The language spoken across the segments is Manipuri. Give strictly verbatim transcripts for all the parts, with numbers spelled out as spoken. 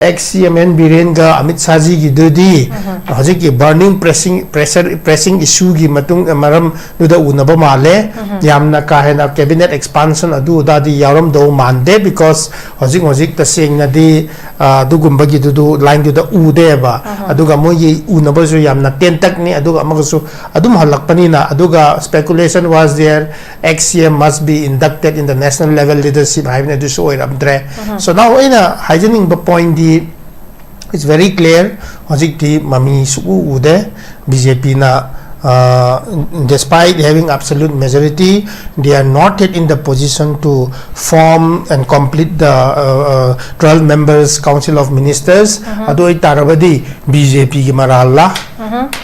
ꯑꯦꯛꯁ ꯁꯤ ꯑꯦꯝ ꯑꯦꯟ ꯕꯤꯔꯦꯟꯒ ꯑꯃꯤꯠ ꯁꯥꯍꯖꯤꯒꯤꯗꯨꯗꯤ ꯍꯧꯖꯤꯛꯀꯤ burning pressing pressure pressing issueꯒꯤ ꯃꯇꯨꯡ ꯃꯔꯝꯗꯨꯗ ꯎꯅꯕ ꯃꯥꯜꯂꯦ꯫ ꯌꯥꯝꯅ ꯀꯥ ꯍꯦꯟꯅ cabinet expansion ꯑꯗꯨ ꯑꯗꯥꯗꯤ ꯌꯥꯎꯔꯝꯗꯧ ꯃꯥꯟꯗꯦ, because ꯍꯧꯖꯤꯛ ꯍꯧꯖꯤꯛ ꯇꯁꯦꯡꯅꯗꯤ ꯑꯗꯨꯒꯨꯝꯕꯒꯤꯗꯨꯗꯨ lineꯗꯨꯗ ꯎꯗꯦꯕ꯫ ꯑꯗꯨꯒ ꯃꯣꯏꯒꯤ ꯎꯅꯕꯁꯨ ꯌꯥꯝꯅ ꯇꯦꯟꯇꯛꯅꯤ, ꯑꯗꯨꯒ ꯑꯃꯒꯁꯨ ꯑꯗꯨꯝ ꯍꯜꯂꯛꯄꯅꯤꯅ꯫ ꯑꯗꯨꯒ speculation was there, ex-C M must be inducted in the national level leadership ꯍꯥꯏꯕꯅꯤ, ꯑꯗꯨꯁꯨ ꯑꯣꯏꯔꯝꯗ꯭ꯔꯦ꯫ So now ꯑꯩꯅ ꯍꯥꯏꯖꯅꯤꯡꯕ pointꯗꯤ, it's very clear, ꯍꯧꯖꯤꯛꯇꯤ ꯃꯃꯤ ꯁꯨꯛꯎ ꯎꯗꯦ꯫ ꯕꯤ ꯖꯦ ꯄꯤꯅ, uh, despite having absolute majority, they are not yet in the position to form and complete the, uh, uh, twelve members Council of Ministers꯫ ꯑꯗꯨ ꯑꯣꯏꯇꯥꯔꯕꯗꯤ ꯕꯤ ꯖꯦ ꯄꯤꯒꯤ ꯃꯔꯥꯜꯂ,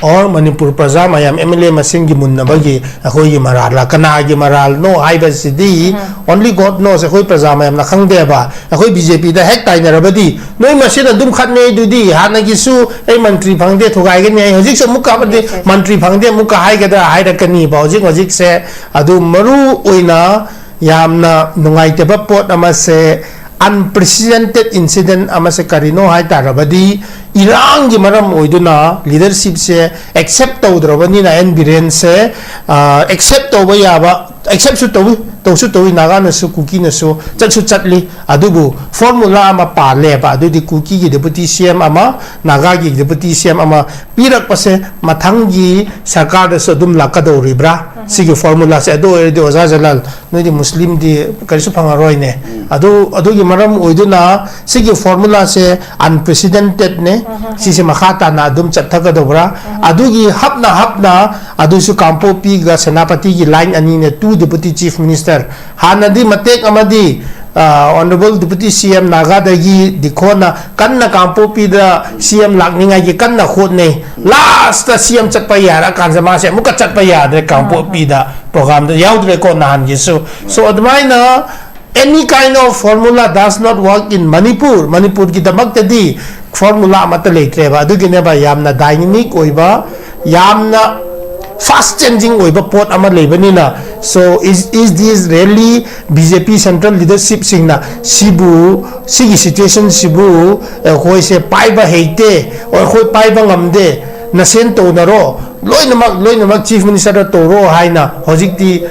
or ꯃꯅꯤꯄꯨꯔ ꯄ꯭ꯔꯖꯥ ꯃꯌꯥꯝ ꯑꯦꯝ ꯑꯦꯜ ꯑꯦ ꯃꯁꯤꯡꯒꯤ ꯃꯨꯟꯅꯕꯒꯤ ꯑꯩꯈꯣꯏꯒꯤ ꯃꯔꯥꯜꯂ, ꯀꯅꯥꯒꯤ ꯃꯔꯥꯜꯅꯣ ꯍꯥꯏꯕꯁꯤꯗꯤ only God knows꯫ ꯑꯩꯈꯣꯏ ꯄ꯭ꯔꯖꯥ ꯃꯌꯥꯝꯅ ꯈꯪꯗꯦꯕ꯫ ꯑꯩꯈꯣꯏ ꯕꯤ ꯖꯦ ꯄꯤꯗ ꯍꯦꯛ ꯇꯥꯏꯅꯔꯕꯗꯤ, "ꯅꯣꯏ ꯃꯁꯦꯟ ꯑꯗꯨꯝ ꯈꯠꯅꯩ ꯑꯗꯨꯗꯤ, ꯍꯥꯟꯅꯒꯤꯁꯨ ꯑꯩ ꯃꯟꯇ꯭ꯔꯤ ꯐꯪꯗꯦ, ꯊꯨꯒꯥꯏꯒꯅꯤ ꯍꯥꯏ, ꯍꯧꯖꯤꯛꯁꯨ ꯑꯃꯨꯛꯀ ꯑꯃꯗꯤ ꯃꯟꯇ꯭ꯔꯤ ꯐꯪꯗꯦ ꯑꯃꯨꯛꯀ ꯍꯥꯏꯒꯗ꯭ꯔꯥ?" ꯍꯥꯏꯔꯛꯀꯅꯤꯕ꯫ ꯍꯧꯖꯤꯛ ꯍꯧꯖꯤꯛꯁꯦ ꯑꯗꯨ ꯃꯔꯨ ꯑꯣꯏꯅ ꯌꯥꯝꯅ ꯅꯨꯡꯉꯥꯏꯇꯕ ꯄꯣꯠ ꯑꯃꯁꯦ, unprecedented incident ꯑꯃꯁꯦ ꯀꯔꯤꯅꯣ ꯍꯥꯏ ꯇꯥꯔꯕꯗꯤ, ꯏꯔꯥꯡꯒꯤ ꯃꯔꯝ ꯑꯣꯏꯗꯨꯅ leadershipꯁꯦ accept ꯇꯧꯗ꯭ꯔꯕꯅꯤꯅ ꯑꯦꯟ ꯕꯤꯔꯦꯟꯁꯦ, ꯑ, accept ꯇꯧꯕ ꯌꯥꯕ, acceptꯁꯨ ꯇꯧꯏ, ꯇꯧꯁꯨ ꯇꯧꯏ, ꯅꯥꯒꯥꯅꯁꯨ ꯀꯨꯀꯤꯅꯁꯨ ꯆꯠꯁꯨ ꯆꯠꯂꯤ꯫ ꯑꯗꯨꯕꯨ formula ꯑꯃ ꯄꯥꯜꯂꯦꯕ, ꯑꯗꯨꯗꯤ ꯀꯨꯀꯤꯒꯤ deputy C M ꯑꯃ, ꯅꯥꯒꯥꯒꯤ deputy C M ꯑꯃ ꯄꯤꯔꯛꯄꯁꯦ ꯃꯊꯪꯒꯤ ꯁꯔꯀꯥꯔꯗꯁꯨ ꯑꯗꯨꯝ ꯂꯥꯛꯀꯗꯧꯔꯤꯕ꯭ꯔꯥ? ꯁꯤꯒꯤ formulaꯁꯦ꯫ ꯑꯗꯨ ꯑꯣꯏꯔꯗꯤ ꯑꯣꯖꯥ ꯖꯂꯥꯜ, ꯅꯣꯏꯗꯤ ꯃꯨꯁꯂꯤꯝꯗꯤ ꯀꯔꯤꯁꯨ ꯐꯪꯉꯔꯣꯏꯅꯦ꯫ ꯑꯗꯨ, ꯑꯗꯨꯒꯤ ꯃꯔꯝ ꯑꯣꯏꯗꯨꯅ ꯁꯤꯒꯤ formulaꯁꯦ unprecedentedꯅꯦ꯫ ꯁꯤꯁꯦ ꯃꯈꯥ ꯇꯥꯅ ꯑꯗꯨꯝ ꯆꯠꯊꯒꯗꯧꯕ꯭ꯔꯥ? ꯑꯗꯨꯒꯤ ꯍꯞꯅ ꯍꯞꯅ ꯑꯗꯨꯁꯨ ꯀꯥꯡꯄꯣꯛꯄꯤꯒ ꯁꯦꯅꯥꯄꯇꯤꯒꯤ line ꯑꯅꯤꯅꯦ, two deputy chief minister꯫ ꯍꯥꯟꯅꯗꯤ ꯃꯇꯦꯛ ꯑꯃꯗꯤ, ꯑ, honourable deputy C M ꯅꯥꯒꯥꯗꯒꯤ ꯗꯤꯈꯣꯅ ꯀꯟꯅ ꯀꯥꯡꯄꯣꯛꯄꯤꯗ C M ꯂꯥꯛꯅꯤꯡꯉꯥꯏꯒꯤ ꯀꯟꯅ ꯍꯣꯠꯅꯩ꯫ Lastꯇ C M ꯆꯠꯄ ꯌꯥꯔꯛꯑꯀꯥꯟꯁꯤꯗ ꯃꯥꯁꯦ ꯑꯃꯨꯛꯀ ꯆꯠꯄ ꯌꯥꯗ꯭ꯔꯦ, ꯀꯥꯡꯄꯣꯛꯄꯤꯗ programꯗ ꯌꯥꯎꯗ꯭ꯔꯦꯀꯣ ꯅꯍꯥꯟꯒꯤꯁꯨ꯫ So ꯑꯗꯨꯃꯥꯏꯅ any kind of formula does not work in Manipur꯫ ꯃꯅꯤꯄꯨꯔꯒꯤꯗꯃꯛꯇꯗꯤ formula ꯑꯃꯠꯇ ꯂꯩꯇ꯭ꯔꯦꯕ꯫ ꯑꯗꯨꯒꯤꯅꯦꯕ ꯌꯥꯝꯅ dynamic ꯑꯣꯏꯕ, ꯌꯥꯝꯅ Fast changing ꯑꯣꯏꯕ ꯄꯣꯠ ꯑꯃ ꯂꯩꯕꯅꯤꯅ, so is is this really B J P central leadership ꯁꯤꯡꯅ ꯁꯤꯕꯨ, ꯁꯤꯒꯤ situation ꯁꯤꯕꯨ ꯑꯩꯈꯣꯏꯁꯦ ꯄꯥꯏꯕ ꯍꯩꯇꯦ, ꯑꯩꯈꯣꯏ ꯄꯥꯏꯕ ꯉꯝꯗꯦ, ꯅꯁꯦꯟ ꯇꯧꯅꯔꯣ, ꯂꯣꯏꯅꯃꯛ ꯂꯣꯏꯅꯃꯛ Chief Minister ꯇꯧꯔꯣ ꯍꯥꯏꯅ ꯍꯧꯖꯤꯛꯇꯤ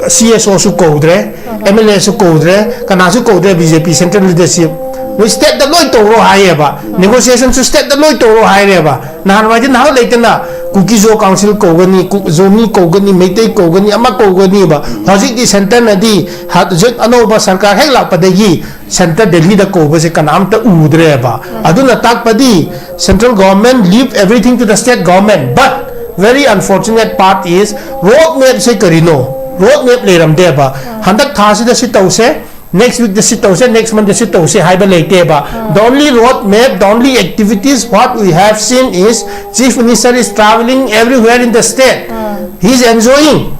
C S O ꯁꯨ ꯀꯧꯗ꯭ꯔꯦ, M L A ꯁꯨ ꯀꯧꯗ꯭ꯔꯦ, ꯀꯅꯥꯁꯨ ꯀꯧꯗ꯭ꯔꯦ꯫ B J P central leadership ꯅꯣꯏ state ꯇ ꯂꯣꯏ ꯇꯧꯔꯣ ꯍꯥꯏꯌꯦꯕ, negotiation ꯁꯨ state ꯇ ꯂꯣꯏ ꯇꯧꯔꯣ ꯍꯥꯏꯔꯦꯕ꯫ ꯅꯍꯥꯟꯋꯥꯏꯗꯤ ꯅꯍꯥꯛ ꯂꯩꯇꯅ Kuki Zo Council ꯀꯧꯒꯅꯤ, ꯀꯨ-, ꯖꯣꯃꯤ ꯀꯧꯒꯅꯤ, ꯃꯩꯇꯩ ꯀꯧꯒꯅꯤ, ꯑꯃ ꯀꯧꯒꯅꯤꯕ꯫ ꯍꯧꯖꯤꯛꯇꯤ centre ꯅꯗꯤ ꯍ-, ꯍꯧꯖꯤꯛ ꯑꯅꯧꯕ ꯁꯔꯀꯥꯔ ꯍꯦꯛ ꯂꯥꯛꯄꯗꯒꯤ centre ꯗꯦꯜꯂꯤꯗ ꯀꯧꯕꯁꯦ ꯀꯅꯥꯝꯇ ꯎꯗ꯭ꯔꯦꯕ꯫ ꯑꯗꯨꯅ ꯇꯥꯛꯄꯗꯤ central government leave everything to the state government, but very unfortunate part is road map ꯁꯦ ꯀꯔꯤꯅꯣ? Road map ꯂꯩꯔꯝꯗꯦꯕ꯫ ꯍꯟꯗꯛ ꯊꯥꯁꯤꯗ ꯁꯤ ꯇꯧꯁꯦ, next week ꯇ ꯁꯤ ꯇꯧꯁꯦ, next month ꯇ ꯁꯤ ꯇꯧꯁꯦ ꯍꯥꯏꯕ ꯂꯩꯇꯦꯕ꯫ The only road map, the only activities what we have seen is Chief Minister is travelling everywhere in the state. He is enjoying.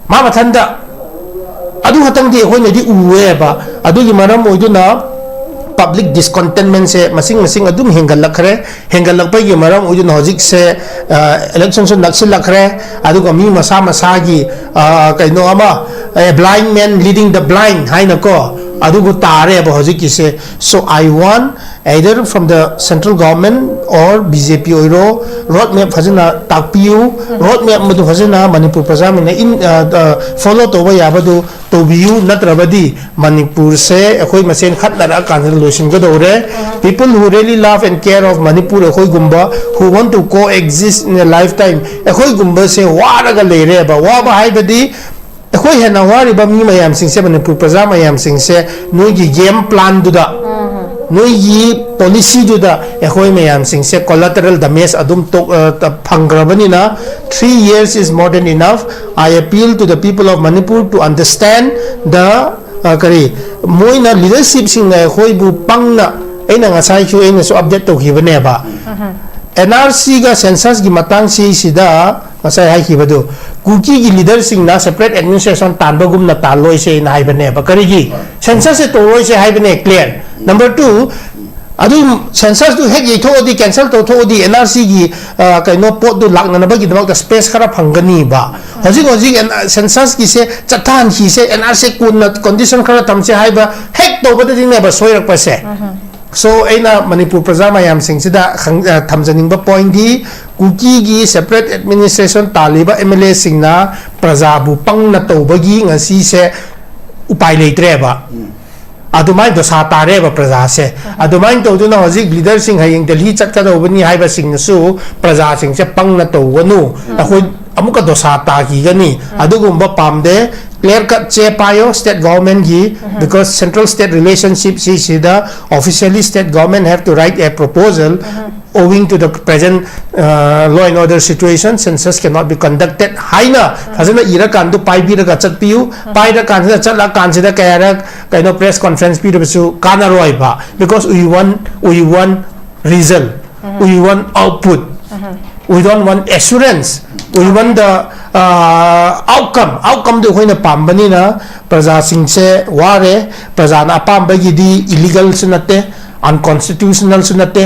ꯃꯥ ꯃꯊꯟꯇ ꯑꯗꯨ ꯈꯛꯇꯪꯗꯤ ꯑꯩꯈꯣꯏꯅꯗꯤ ꯎꯑꯦꯕ꯫ ꯑꯗꯨꯒꯤ ꯃꯔꯝ ꯑꯣꯏꯗꯨꯅ public discontentment ꯁꯦ ꯃꯁꯤꯡ ꯃꯁꯤꯡ ꯑꯗꯨꯝ ꯍꯦꯟꯒꯠꯂꯛꯈ꯭ꯔꯦ꯫ ꯍꯦꯟꯒꯠꯂꯛꯄꯒꯤ ꯃꯔꯝ ꯑꯣꯏꯗꯨꯅ ꯍꯧꯖꯤꯛꯁꯦ, ꯑ, election ꯁꯨ ꯅꯛꯁꯤꯜꯂꯛꯈ꯭ꯔꯦ꯫ ꯑꯗꯨꯒ ꯃꯤ ꯃꯁꯥ ꯃꯁꯥꯒꯤ, ꯑ, ꯀꯩꯅꯣ ꯑꯃ, a blind man leading the blind ꯍꯥꯏꯅꯀꯣ, ꯑꯗꯨꯕꯨ ꯇꯥꯔꯦꯕ ꯍꯧꯖꯤꯛꯀꯤꯁꯦ꯫ So I want either from the central government or B J P ꯑꯣꯏꯔꯣ, road map ꯐꯖꯅ ꯇꯥꯛꯄꯤꯌꯨ꯫ Road map ꯃꯗꯨ ꯐꯖꯅ ꯃꯅꯤꯄꯨꯔ ꯄ꯭ꯔꯖꯥꯁꯤꯡꯅ in, ꯑ, ꯑ, follow ꯇꯧꯕ ꯌꯥꯕꯗꯨ ꯇꯧꯕꯤꯌꯨ, ꯅꯠꯇ꯭ꯔꯕꯗꯤ ꯃꯅꯤꯄꯨꯔꯁꯦ ꯑꯩꯈꯣꯏ ꯃꯁꯦꯟ ꯈꯠꯅꯔꯛꯑꯀꯥꯟꯗ ꯂꯣꯏꯁꯤꯟꯒꯗꯧꯔꯦ꯫ People who really love and care of Manipur, ꯑꯩꯈꯣꯏꯒꯨꯝꯕ, who want to coexist in a lifetime, ꯑꯩꯈꯣꯏꯒꯨꯝꯕꯁꯦ ꯋꯥꯔꯒ ꯂꯩꯔꯦꯕ꯫ ꯋꯥꯕ ꯍꯥꯏꯕꯗꯤ ꯑꯩꯈꯣꯏ ꯍꯦꯟꯅ ꯋꯥꯔꯤꯕ ꯃꯤ ꯃꯌꯥꯝꯁꯤꯡꯁꯦ, ꯃꯅꯤꯄꯨꯔ ꯄ꯭ꯔꯖꯥ ꯃꯌꯥꯝꯁꯤꯡꯁꯦ, ꯅꯣꯏꯒꯤ game plan ꯗꯨꯗ, ꯅꯣꯏꯒꯤ policy ꯗꯨꯗ ꯑꯩꯈꯣꯏ ꯃꯌꯥꯝꯁꯤꯡꯁꯦ collateral damage ꯑꯗꯨꯝ ꯇꯣꯛ-, ꯑ, ꯇ-, ꯐꯪꯈ꯭ꯔꯕꯅꯤꯅ, three years is more than enough. I appeal to the people of Manipur to understand the, ꯑ, ꯀꯔꯤ, ꯃꯣꯏꯅ leadership ꯁꯤꯡꯅ ꯑꯩꯈꯣꯏꯕꯨ ꯄꯪꯅ, ꯑꯩꯅ ꯉꯁꯥꯏꯁꯨ ꯑꯩꯅꯁꯨ update ꯇꯧꯈꯤꯕꯅꯦꯕ꯫ N R C ꯒ census ꯀꯤ ꯃꯇꯥꯡꯁꯤꯁꯤꯗ ꯉꯁꯥꯏ ꯍꯥꯏꯈꯤꯕꯗꯨ, ꯀꯨꯀꯤꯒꯤ leader ꯁꯤꯡꯅ separate administration ꯇꯥꯟꯕꯒꯨꯝꯅ ꯇꯥꯜꯂꯣꯏꯁꯦꯅ ꯍꯥꯏꯕꯅꯦꯕ꯫ ꯀꯔꯤꯒꯤ? Census ꯁꯦ ꯇꯧꯔꯣꯏꯁꯦ ꯍꯥꯏꯕꯅꯦ, clear꯫ Number two, ꯑꯗꯨ ꯁꯦꯟꯁꯁꯇꯨ ꯍꯦꯛ ꯌꯩꯊꯣꯛꯑꯗꯤ, ꯀꯦꯟꯁꯦꯜ ꯇꯧꯊꯣꯛꯑꯗꯤ, ꯑꯦꯟ ꯑꯥꯔ ꯁꯤꯒꯤ ꯀꯩꯅꯣ ꯄꯣꯠꯇꯨ ꯂꯥꯛꯅꯅꯕꯒꯤꯗꯃꯛꯇ ꯁ꯭ꯄꯦꯁ ꯈꯔ ꯐꯪꯒꯅꯤꯕ꯫ ꯍꯧꯖꯤꯛ ꯍꯧꯖꯤꯛ ꯁꯦꯟꯁꯁꯀꯤꯁꯦ ꯆꯠꯊꯍꯟꯈꯤꯁꯦ, ꯑꯦꯟ ꯑꯥꯔ ꯁꯤ ꯀꯣꯟꯅ ꯀꯟꯗꯤꯁꯟ ꯈꯔ ꯊꯝꯁꯦ ꯍꯥꯏꯕ ꯍꯦꯛ ꯇꯧꯕꯗꯗꯤꯅꯦꯕ ꯁꯣꯏꯔꯛꯄꯁꯦ꯫ ꯁꯣ ꯑꯩꯅ ꯃꯅꯤꯄꯨꯔ ꯄ꯭ꯔꯖꯥ ꯃꯌꯥꯝꯁꯤꯡꯁꯤꯗ ꯈꯪ-, ꯑ, ꯊꯝꯖꯅꯤꯡꯕ ꯄꯣꯏꯟꯗꯤ, ꯀꯨꯀꯤꯒꯤ ꯁꯦꯄꯔꯦꯠ ꯑꯦꯗꯃꯤꯅꯤꯁꯇ꯭ꯔꯦꯁꯟ ꯇꯥꯜꯂꯤꯕ ꯑꯦꯝ ꯑꯦꯜ ꯑꯦꯁꯤꯡꯅ ꯄ꯭ꯔꯖꯥꯕꯨ ꯄꯪꯅ ꯇꯧꯕꯒꯤ ꯉꯁꯤꯁꯦ ꯎꯄꯥꯏ ꯂꯩꯇ꯭ꯔꯦꯕ꯫ ꯑꯗꯨꯃꯥꯏꯅ ꯗꯣꯁꯥ ꯇꯥꯔꯦꯕ ꯄ꯭ꯔꯖꯥꯁꯦ꯫ ꯑꯗꯨꯃꯥꯏꯅ ꯇꯧꯗꯨꯅ ꯍꯧꯖꯤꯛ ꯂꯤꯗꯔꯁꯤꯡ ꯍꯌꯦꯡ ꯗꯦꯜꯍꯤ ꯆꯠꯀꯗꯧꯕꯅꯤ ꯍꯥꯏꯕꯁꯤꯡꯅꯁꯨ ꯄ꯭ꯔꯖꯥꯁꯤꯡꯁꯦ ꯄꯪꯅ ꯇꯧꯒꯅꯨ, ꯑꯩꯈꯣꯏ ꯑꯃꯨꯛꯀ ꯗꯣꯁꯥ ꯇꯥꯈꯤꯒꯅꯤ꯫ ꯑꯗꯨꯒꯨꯝꯕ ꯄꯥꯝꯗꯦ꯫ ꯀ꯭ꯂꯤꯌꯥꯔ ꯀꯠ ꯆꯦ ꯄꯥꯏꯌꯣ state ꯒꯣꯚꯔꯟꯃꯦꯟꯠꯀꯤ, because central state relationship ꯁꯤꯁꯤꯗ officially state government have to write a proposal owing to the present, uh, law and order situation, census cannot be conducted ꯍꯥꯏꯅ ꯐꯖꯅ ꯏꯔꯀꯥꯟꯗ ꯄꯥꯏꯕꯤꯔꯒ ꯆꯠꯄꯤꯌꯨ꯫ ꯄꯥꯏꯔꯀꯥꯟꯁꯤꯗ, ꯆꯠꯂꯀꯥꯟꯁꯤꯗ ꯀꯌꯥꯔꯛ ꯀꯩꯅꯣ ꯄ꯭ꯔꯦꯁ ꯀꯣꯟꯐꯔꯦꯟꯁ ꯄꯤꯔꯕꯁꯨ ꯀꯥꯟꯅꯔꯣꯏꯕ, because we want, we want result, we want output, we don't want assurance, we want the, uh, outcome. Outcomeꯗꯨ ꯑꯩꯈꯣꯏꯅ ꯄꯥꯝꯕꯅꯤꯅ ꯄ꯭ꯔꯖꯥꯁꯤꯡꯁꯦ ꯋꯥꯔꯦ꯫ ꯄ꯭ꯔꯖꯥꯅ ꯑꯄꯥꯝꯕꯒꯤꯗꯤ ꯏꯂꯤꯒꯜꯁꯨ ꯅꯠꯇꯦ, ꯑꯟꯀꯣꯟꯁꯇꯤꯇ꯭ꯌꯨꯁꯅꯦꯜꯁꯨ ꯅꯠꯇꯦ,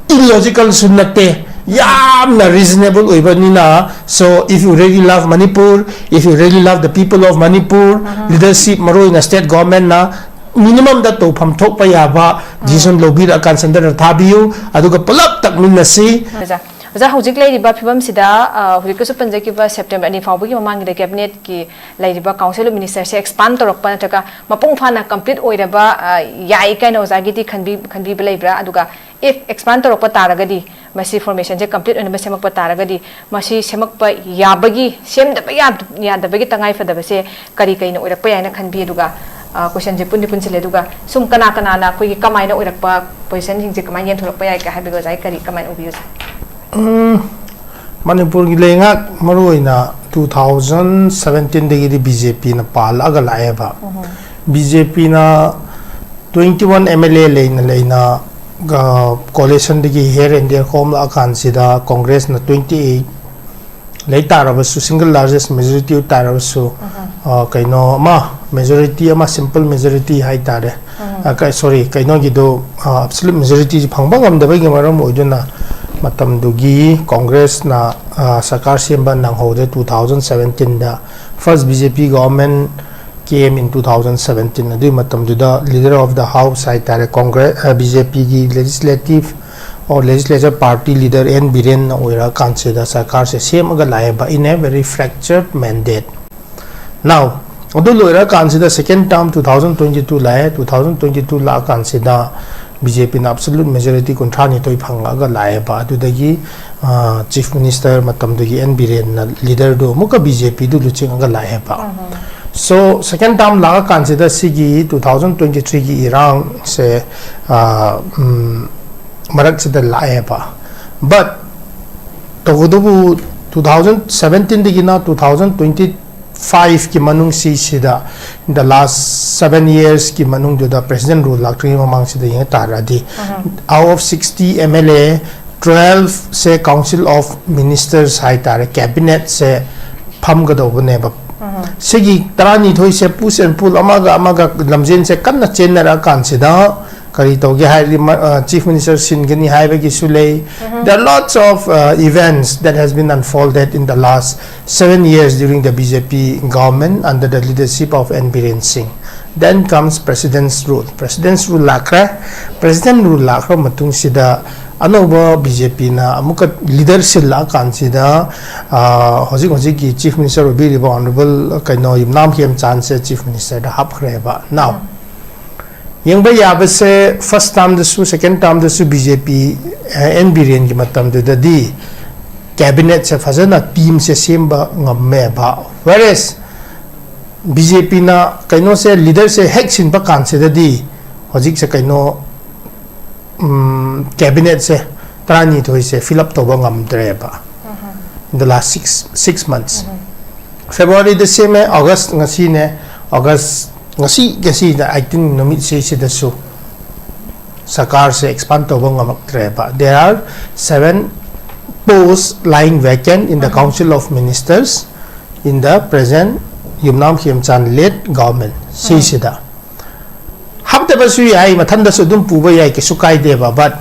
ꯏꯂꯣꯖꯤꯀꯦꯜꯁꯨ ꯅꯠꯇꯦ, ꯌꯥꯝꯅ ꯔꯤꯖꯅꯦꯕꯜ ꯑꯣꯏꯕꯅꯤꯅ꯫ So if you really love Manipur, if you really love the people of Manipur, leadership, ꯃꯔꯨꯑꯣꯏꯅ ꯁ꯭ꯇꯦꯠ ꯒꯣꯚꯔꯟꯃꯦꯟꯠꯅ ꯃꯤꯅꯤꯃꯝꯗ ꯇꯧꯐꯝ ꯊꯣꯛꯄ ꯌꯥꯕ ꯗꯤꯁꯤꯖꯟ ꯂꯧꯕꯤꯔꯛꯑꯀꯥꯟ ꯁꯦꯟꯇꯔꯗ ꯊꯥꯕꯤꯌꯨ, ꯑꯗꯨꯒ ꯄꯨꯂꯞ ꯇꯛꯃꯤꯟꯅꯁꯤ꯫ ꯑꯣꯖꯥ, ꯑꯣꯖꯥ, ꯍꯧꯖꯤꯛ ꯂꯩꯔꯤꯕ ꯐꯤꯕꯝꯁꯤꯗ, ꯑ, ꯍꯧꯖꯤꯛꯀꯁꯨ ꯄꯟꯖꯈꯤꯕ ꯁꯦꯞꯇꯦꯝꯕꯔ ꯑꯅꯤ ꯐꯥꯎꯕꯒꯤ ꯃꯃꯥꯡꯒꯤꯗ ꯀꯦꯕꯤꯅꯦꯠꯀꯤ ꯂꯩꯔꯤꯕ ꯀꯥꯎꯟꯁꯤꯜ ꯑꯣꯐ ꯃꯤꯅꯤꯁꯇꯔꯁꯦ ꯑꯦꯛꯁꯄꯥꯟ ꯇꯧꯔꯛꯄ ꯅꯠꯇ꯭ꯔꯒ ꯃꯄꯨꯡ ꯐꯥꯅ ꯀꯝꯄ꯭ꯂꯤꯠ ꯑꯣꯏꯔꯕ, ꯑ, ꯌꯥꯏ ꯀꯥꯏꯅ ꯑꯣꯖꯥꯒꯤꯗꯤ ꯈꯟꯕꯤ-, ꯈꯟꯕꯤꯕ ꯂꯩꯕ꯭ꯔꯥ? ꯑꯗꯨꯒ if ꯑꯦꯛꯁꯄꯥꯟ ꯇꯧꯔꯛꯄ ꯇꯥꯔꯒꯗꯤ, ꯃꯁꯤ ꯐꯣꯔꯃꯦꯁꯟꯁꯦ ꯀꯝꯄ꯭ꯂꯤꯠ ꯑꯣꯏꯅꯕ ꯁꯦꯝꯃꯛꯄ ꯇꯥꯔꯒꯗꯤ, ꯃꯁꯤ ꯁꯦꯝꯃꯛꯄ ꯌꯥꯕꯒꯤ, ꯁꯦꯝꯗꯕ ꯌꯥ-, ꯌꯥꯗꯕꯒꯤ ꯇꯉꯥꯏ ꯐꯗꯕꯁꯦ ꯀꯔꯤ ꯀꯩꯅ ꯑꯣꯏꯔꯛꯄ ꯌꯥꯏꯅ ꯈꯟꯕꯤ? ꯑꯗꯨꯒ, ꯑ, ꯀꯣꯏꯁꯟꯁꯦ ꯄꯨꯟꯗꯤ ꯄꯨꯟꯁꯤꯜꯂꯦ, ꯑꯗꯨꯒ ꯁꯨꯝ ꯀꯅꯥ ꯀꯅꯥꯅ ꯑꯩꯈꯣꯏꯒꯤ ꯀꯃꯥꯏꯅ ꯑꯣꯏꯔꯛꯄ ꯄꯣꯖꯤꯁꯟꯁꯤꯡꯁꯦ ꯀꯃꯥꯏꯅ ꯌꯦꯟꯊꯣꯔꯛꯄ ꯌꯥꯏ ꯀ ꯍꯥꯏꯕꯒꯤ ꯑꯣꯖꯥꯒꯤ ꯀꯔꯤ, ꯀꯃꯥꯏꯅ ꯎꯕꯤꯌꯨ ꯁꯥꯔ? ꯎꯝ, ꯃꯅꯤꯄꯨꯔꯒꯤ ꯂꯩꯉꯥꯛ ꯃꯔꯨꯑꯣꯏꯅ two thousand seventeenꯗꯒꯤꯗꯤ ꯕꯤ ꯖꯦ ꯄꯤꯅ ꯄꯥꯜꯂꯛꯑꯒ ꯂꯥꯛꯑꯦꯕ꯫ ꯕꯤ ꯖꯦ ꯄꯤꯅ twenty one M L A ꯂꯩꯅ ꯂꯩꯅ, ꯑ, ꯀꯣꯂꯤꯁꯟꯗꯒꯤ here and there ꯈꯣꯝꯂꯛꯑꯀꯥꯟꯁꯤꯗ ꯀꯣꯡꯒ꯭ꯔꯦꯁꯅ twenty eight ꯂꯩ ꯇꯥꯔꯕꯁꯨ, single largest majority ꯑꯣꯏ ꯇꯥꯔꯕꯁꯨ, ꯑ, ꯀꯩꯅꯣ ꯑꯃ, ꯃꯦꯖꯣꯔꯤꯇꯤ ꯑꯃ, ꯁꯤꯝꯄꯜ ꯃꯦꯖꯣꯔꯤꯇꯤ ꯍꯥꯏꯇꯥꯔꯦ, ꯁꯣꯔꯤ, ꯀꯩꯅꯣꯒꯤꯗꯣ, ꯑꯦꯕꯁꯣꯂ꯭ꯌꯨꯠ ꯃꯦꯖꯣꯔꯤꯇꯤꯁꯤ ꯐꯪꯕ ꯉꯝꯗꯕꯒꯤ ꯃꯔꯝ ꯑꯣꯏꯗꯨꯅ ꯃꯇꯝꯗꯨꯒꯤ ꯀꯣꯡꯒ꯭ꯔꯦꯁꯅ ꯁꯔꯀꯥꯔ ꯁꯦꯝꯕ ꯅꯪꯍꯧꯗ꯭ꯔꯦ꯫ ꯇꯨ ꯊꯥꯎꯖꯟ ꯁꯕꯦꯟꯇꯤꯟꯗ first B J P government came in two thousand seventeen꯫ ꯑꯗꯨꯒꯤ ꯃꯇꯝꯗꯨꯗ leader of the house ꯍꯥꯏꯇꯥꯔꯦ, ꯀꯣꯡꯒ꯭ꯔꯦꯁ, ꯕꯤ ꯖꯦ ꯄꯤꯒꯤ legislative or legislature party leader N ꯕꯤꯔꯦꯟꯅ ꯑꯣꯏꯔꯛꯑꯀꯥꯟꯁꯤꯗ ꯁꯔꯀꯥꯔꯁꯦ ꯁꯦꯝꯃꯒ ꯂꯥꯛꯑꯦꯕ, in a very fractured mandate꯫ Now, ꯑꯗꯨ ꯂꯣꯏꯔꯀꯥꯟꯁꯤꯗ second term two thousand twenty two ꯂꯥꯛꯑꯦ꯫ Two thousand twenty two ꯂꯥꯛꯑꯀꯥꯟꯁꯤꯗ ꯕꯤ ꯖꯦ ꯄꯤꯅ absolute majority ꯀꯨꯟꯊ꯭ꯔꯥ ꯅꯤꯊꯣꯏ ꯐꯪꯉꯛꯑꯒ ꯂꯥꯛꯑꯦꯕ꯫ ꯑꯗꯨꯗꯒꯤ ꯆꯤꯐ ꯃꯤꯅꯤꯁꯇꯔ ꯃꯇꯝꯗꯨꯒꯤ ꯑꯦꯟ ꯕꯤꯔꯦꯟꯅ ꯂꯤꯗꯔꯗꯨ ꯑꯃꯨꯛꯀ ꯕꯤ ꯖꯦ ꯄꯤꯗꯨ ꯂꯨꯆꯤꯡꯉꯒ ꯂꯥꯛꯑꯦꯕ꯫ So second term ꯂꯥꯛꯑꯀꯥꯟꯁꯤꯗ ꯁꯤꯒꯤ two thousand twenty three ꯒꯤ ꯏꯔꯥꯡꯁꯦ, ꯑ, ꯎꯝ, ꯃꯔꯛꯁꯤꯗ ꯂꯥꯛꯑꯦꯕ꯫ But ꯇꯧꯕꯇꯕꯨ two thousand seventeen ꯗꯒꯤꯅ two thousand twenty five ꯀꯤ ꯃꯅꯨꯡꯁꯤꯁꯤꯗ, in the last seven years ꯀꯤ ꯃꯅꯨꯡꯗꯨꯗ president rule ꯂꯥꯛꯇ꯭ꯔꯤꯉꯩ ꯃꯃꯥꯡꯁꯤꯗ ꯌꯦꯡꯉ ꯇꯥꯔꯗꯤ, out of sixty M L A, twelve say council of ministers ꯍꯥꯏꯇꯥꯔꯦ, cabinet ꯁꯦ ꯐꯝꯒꯗꯧꯕꯅꯦꯕ꯫ ꯁꯤꯒꯤ ꯇꯔꯥꯅꯤꯊꯣꯏꯁꯦ push and pull, ꯑꯃꯒ ꯑꯃꯒ ꯂꯝꯖꯦꯟꯁꯦ ꯀꯟꯅ ꯆꯦꯟꯅꯔꯛꯑꯀꯥꯟꯁꯤꯗ ꯀꯔꯤ ꯇꯧꯒꯦ ꯍꯥꯏꯔꯗꯤ, ꯃ-, ꯑ, ꯆꯤꯐ ꯃꯤꯅꯤꯁꯇꯔ ꯁꯤꯟꯒꯅꯤ ꯍꯥꯏꯕꯒꯤꯁꯨ ꯂꯩ꯫ There are lots of, uh, events that has been unfolded in the last seven years during the B J P government under the leadership of N Biren Singh. Then comes President's Rule. President's Rule ꯂꯥꯛꯈ꯭ꯔꯦ꯫ President Rule ꯂꯥꯛꯈ꯭ꯔ ꯃꯇꯨꯡꯁꯤꯗ ꯑꯅꯧꯕ ꯕꯤ ꯖꯦ ꯄꯤꯅ ꯑꯃꯨꯛꯀ ꯂꯤꯗꯔ ꯁꯤꯜꯂꯛꯑꯀꯥꯟꯁꯤꯗ, ꯑ, ꯍꯧꯖꯤꯛ ꯍꯧꯖꯤꯛꯀꯤ ꯆꯤꯐ ꯃꯤꯅꯤꯁꯇꯔ ꯑꯣꯏꯕꯤꯔꯤꯕ ꯑꯣꯅꯔꯦꯕꯜ ꯀꯩꯅꯣ ꯌꯨꯝꯅꯥꯝ ꯈꯦꯝꯆꯥꯟꯁꯦ ꯆꯤꯐ ꯃꯤꯅꯤꯁꯇꯔꯗ ꯍꯥꯞꯈ꯭ꯔꯦꯕ꯫ Now, ꯌꯦꯡꯕ ꯌꯥꯕꯁꯦ first term ꯗꯁꯨ second term ꯗꯁꯨ ꯕꯤ ꯖꯦ ꯄꯤ, ꯑꯦꯟ ꯕꯤꯔꯦꯟꯒꯤ ꯃꯇꯝꯗꯨꯗꯗꯤ cabinet ꯁꯦ ꯐꯖꯅ team ꯁꯦ ꯁꯦꯝꯕ ꯉꯝꯃꯦꯕ꯫ Whereas ꯕꯤ ꯖꯦ ꯄꯤꯅ ꯀꯩꯅꯣꯁꯦ, ꯂꯤꯗꯔꯁꯦ ꯍꯦꯛ ꯁꯤꯟꯕ ꯀꯥꯟꯁꯤꯗꯗꯤ ꯍꯧꯖꯤꯛꯁꯦ ꯀꯩꯅꯣ, ꯎꯝ, cabinet ꯁꯦ ꯇꯔꯥꯅꯤꯊꯣꯏꯁꯦ fill up ꯇꯧꯕ ꯉꯝꯗ꯭ꯔꯦꯕ, in the last six, six months꯫ February ꯗ ꯁꯦꯝꯃꯦ, August ꯉꯁꯤꯅꯦ, August ꯉꯁꯤ, ꯉꯁꯤꯗ eighteen ꯅꯨꯃꯤꯠꯁꯤ ꯁꯤꯗꯁꯨ ꯁꯔꯀꯥꯔꯁꯦ expand ꯇꯧꯕ ꯉꯝꯃꯛꯇ꯭ꯔꯦꯕ꯫ There are seven posts lying vacant in the Council of Ministers in the present Yumnam ꯈꯦꯝꯆꯥꯟ led government꯫ ꯁꯤꯁꯤꯗ ꯍꯥꯞꯇ ꯍꯥꯏꯕꯁꯨ ꯌꯥꯏ, ꯃꯊꯟꯗꯁꯨ ꯑꯗꯨꯝ ꯄꯨꯕ ꯌꯥꯏ, ꯀꯩꯁꯨ ꯀꯥꯏꯗꯦꯕ꯫ But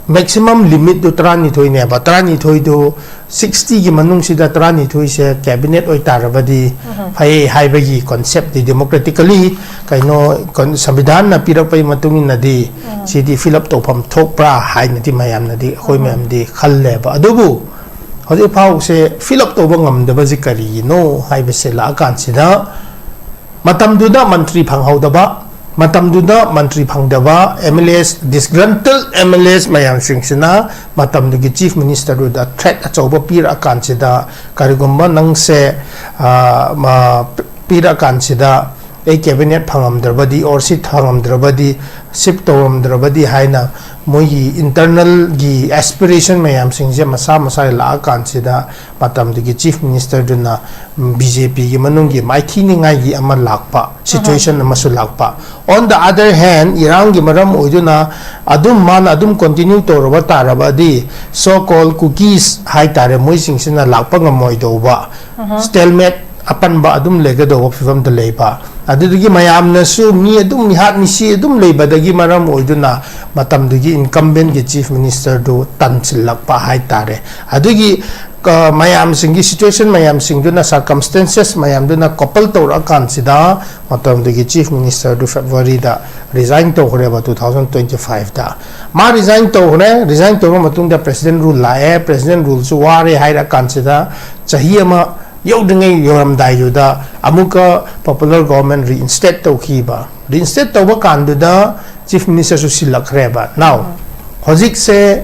maximum limitꯇꯨ ꯇꯔꯥꯅꯤꯊꯣꯏꯅꯦꯕ꯫ ꯇꯔꯥꯅꯤꯊꯣꯏꯗꯨ, sixtyꯒꯤ ꯃꯅꯨꯡꯁꯤꯗ ꯇꯔꯥꯅꯤꯊꯣꯏꯁꯦ cabinet ꯑꯣꯏꯇꯥꯔꯕꯗꯤ ꯐꯩ ꯍꯥꯏꯕꯒꯤ conceptꯇꯤ democratically, ꯀꯩꯅꯣ, ꯀꯟ-, ꯁꯪꯕꯤꯙꯥꯟꯅ ꯄꯤꯔꯛꯄꯒꯤ ꯃꯇꯨꯡ ꯏꯟꯅꯗꯤ ꯁꯤꯗꯤ fill up ꯇꯧꯐꯝ ꯊꯣꯛꯄ꯭ꯔꯥ ꯍꯥꯏꯅꯗꯤ ꯃꯌꯥꯝꯅꯗꯤ, ꯑꯩꯈꯣꯏ ꯃꯌꯥꯝꯗꯤ ꯈꯜꯂꯦꯕ꯫ ꯑꯗꯨꯕꯨ ꯍꯧꯖꯤꯛ ꯐꯥꯎꯁꯦ fill up ꯇꯧꯕ ꯉꯝꯗꯕꯁꯤ ꯀꯔꯤꯒꯤꯅꯣ ꯍꯥꯏꯕꯁꯦ ꯂꯥꯛꯑꯀꯥꯟꯁꯤꯗ, ꯃꯇꯝꯗꯨꯗ ꯃꯟꯇ꯭ꯔꯤ ꯐꯪꯍꯧꯗꯕ, ꯃꯇꯝꯗꯨꯗ ꯃꯟꯇ꯭ꯔꯤ ꯐꯪꯗꯕ MLAs, disgruntled MLAs ꯃꯌꯥꯝꯁꯤꯡꯁꯤꯅ ꯃꯇꯝꯗꯨꯒꯤ chief ministerꯗꯨꯗ threat ꯑꯆꯧꯕ ꯄꯤꯔꯛꯑꯀꯥꯟꯁꯤꯗ, ꯀꯔꯤꯒꯨꯝꯕ ꯅꯪꯁꯦ, ꯑ, ꯃ-, ꯄꯤꯔꯛꯑꯀꯥꯟꯁꯤꯗ ꯑꯩ cabinet ꯐꯪꯉꯝꯗ꯭ꯔꯕꯗꯤ, or seat ꯐꯪꯉꯝꯗ꯭ꯔꯕꯗꯤ, shift ꯇꯧꯔꯝꯗ꯭ꯔꯕꯗꯤ ꯍꯥꯏꯅ ꯃꯣꯏꯒꯤ internalꯒꯤ aspiration ꯃꯌꯥꯝꯁꯤꯡꯁꯦ ꯃꯁꯥ ꯃꯁꯥꯒꯤ ꯂꯥꯛꯑꯀꯥꯟꯁꯤꯗ, ꯃꯇꯝꯗꯨꯒꯤ chief ministerꯗꯨꯅ BJPꯒꯤ ꯃꯅꯨꯡꯒꯤ ꯃꯥꯏꯊꯤꯅꯤꯡꯉꯥꯏꯒꯤ ꯑꯃ ꯂꯥꯛꯄ situation ꯑꯃꯁꯨ ꯂꯥꯛꯄ꯫ On the other hand, ꯏꯔꯥꯡꯒꯤ ꯃꯔꯝ ꯑꯣꯏꯗꯨꯅ ꯑꯗꯨꯝ ꯃꯥꯅ ꯑꯗꯨꯝ continue ꯇꯧꯔꯕ ꯇꯥꯔꯕꯗꯤ, so called Kukis ꯍꯥꯏꯇꯥꯔꯦ, ꯃꯣꯏꯁꯤꯡꯁꯤꯅ ꯂꯥꯛꯄ ꯉꯝꯃꯣꯏꯗꯧꯕ, stalemate, ꯑꯄꯟꯕ ꯑꯗꯨꯝ ꯂꯩꯒꯗꯧꯕ ꯐꯤꯕꯝꯗ ꯂꯩꯕ꯫ ꯑꯗꯨꯗꯒꯤ ꯃꯌꯥꯝꯅꯁꯨ ꯃꯤ ꯑꯗꯨꯝ ꯃꯤꯍꯥꯠ ꯃꯤꯁꯤ ꯑꯗꯨꯝ ꯂꯩꯕꯗꯒꯤ ꯃꯔꯝ ꯑꯣꯏꯗꯨꯅ ꯃꯇꯝꯗꯨꯒꯤ incumbentꯒꯤ chief ministerꯗꯨ ꯇꯟꯁꯤꯜꯂꯛꯄ ꯍꯥꯏꯇꯥꯔꯦ꯫ ꯑꯗꯨꯒꯤ, ꯑ, ꯃꯌꯥꯝꯁꯤꯡꯒꯤ situation ꯃꯌꯥꯝꯁꯤꯡꯗꯨꯅ, circumstances ꯃꯌꯥꯝꯗꯨꯅ couple ꯇꯧꯔꯛꯑꯀꯥꯟꯁꯤꯗ ꯃꯇꯝꯗꯨꯒꯤ chief ministerꯗꯨ Februaryꯗ resign ꯇꯧꯈ꯭ꯔꯦꯕ, two thousand twenty fiveꯇ꯫ ꯃꯥ resign ꯇꯧꯈ꯭ꯔꯦ, resign ꯇꯧꯔꯕ ꯃꯇꯨꯡꯗ president rule ꯂꯥꯛꯑꯦ, president ruleꯁꯨ ꯋꯥꯔꯦ ꯍꯥꯏꯔꯀꯥꯟꯁꯤꯗ ꯆꯍꯤ ꯑꯃ ꯌꯧꯗ꯭ꯔꯤꯉꯩ ꯌꯧꯔꯝꯗꯥꯏꯗꯨꯗ ꯑꯃꯨꯛꯀ popular government reinstate ꯇꯧꯈꯤꯕ꯫ Reinstate ꯇꯧꯕ ꯀꯥꯟꯗꯨꯗ chief ministerꯁꯨ ꯁꯤꯜꯂꯛꯈ꯭ꯔꯦꯕ꯫ Now, ꯍꯧꯖꯤꯛꯁꯦ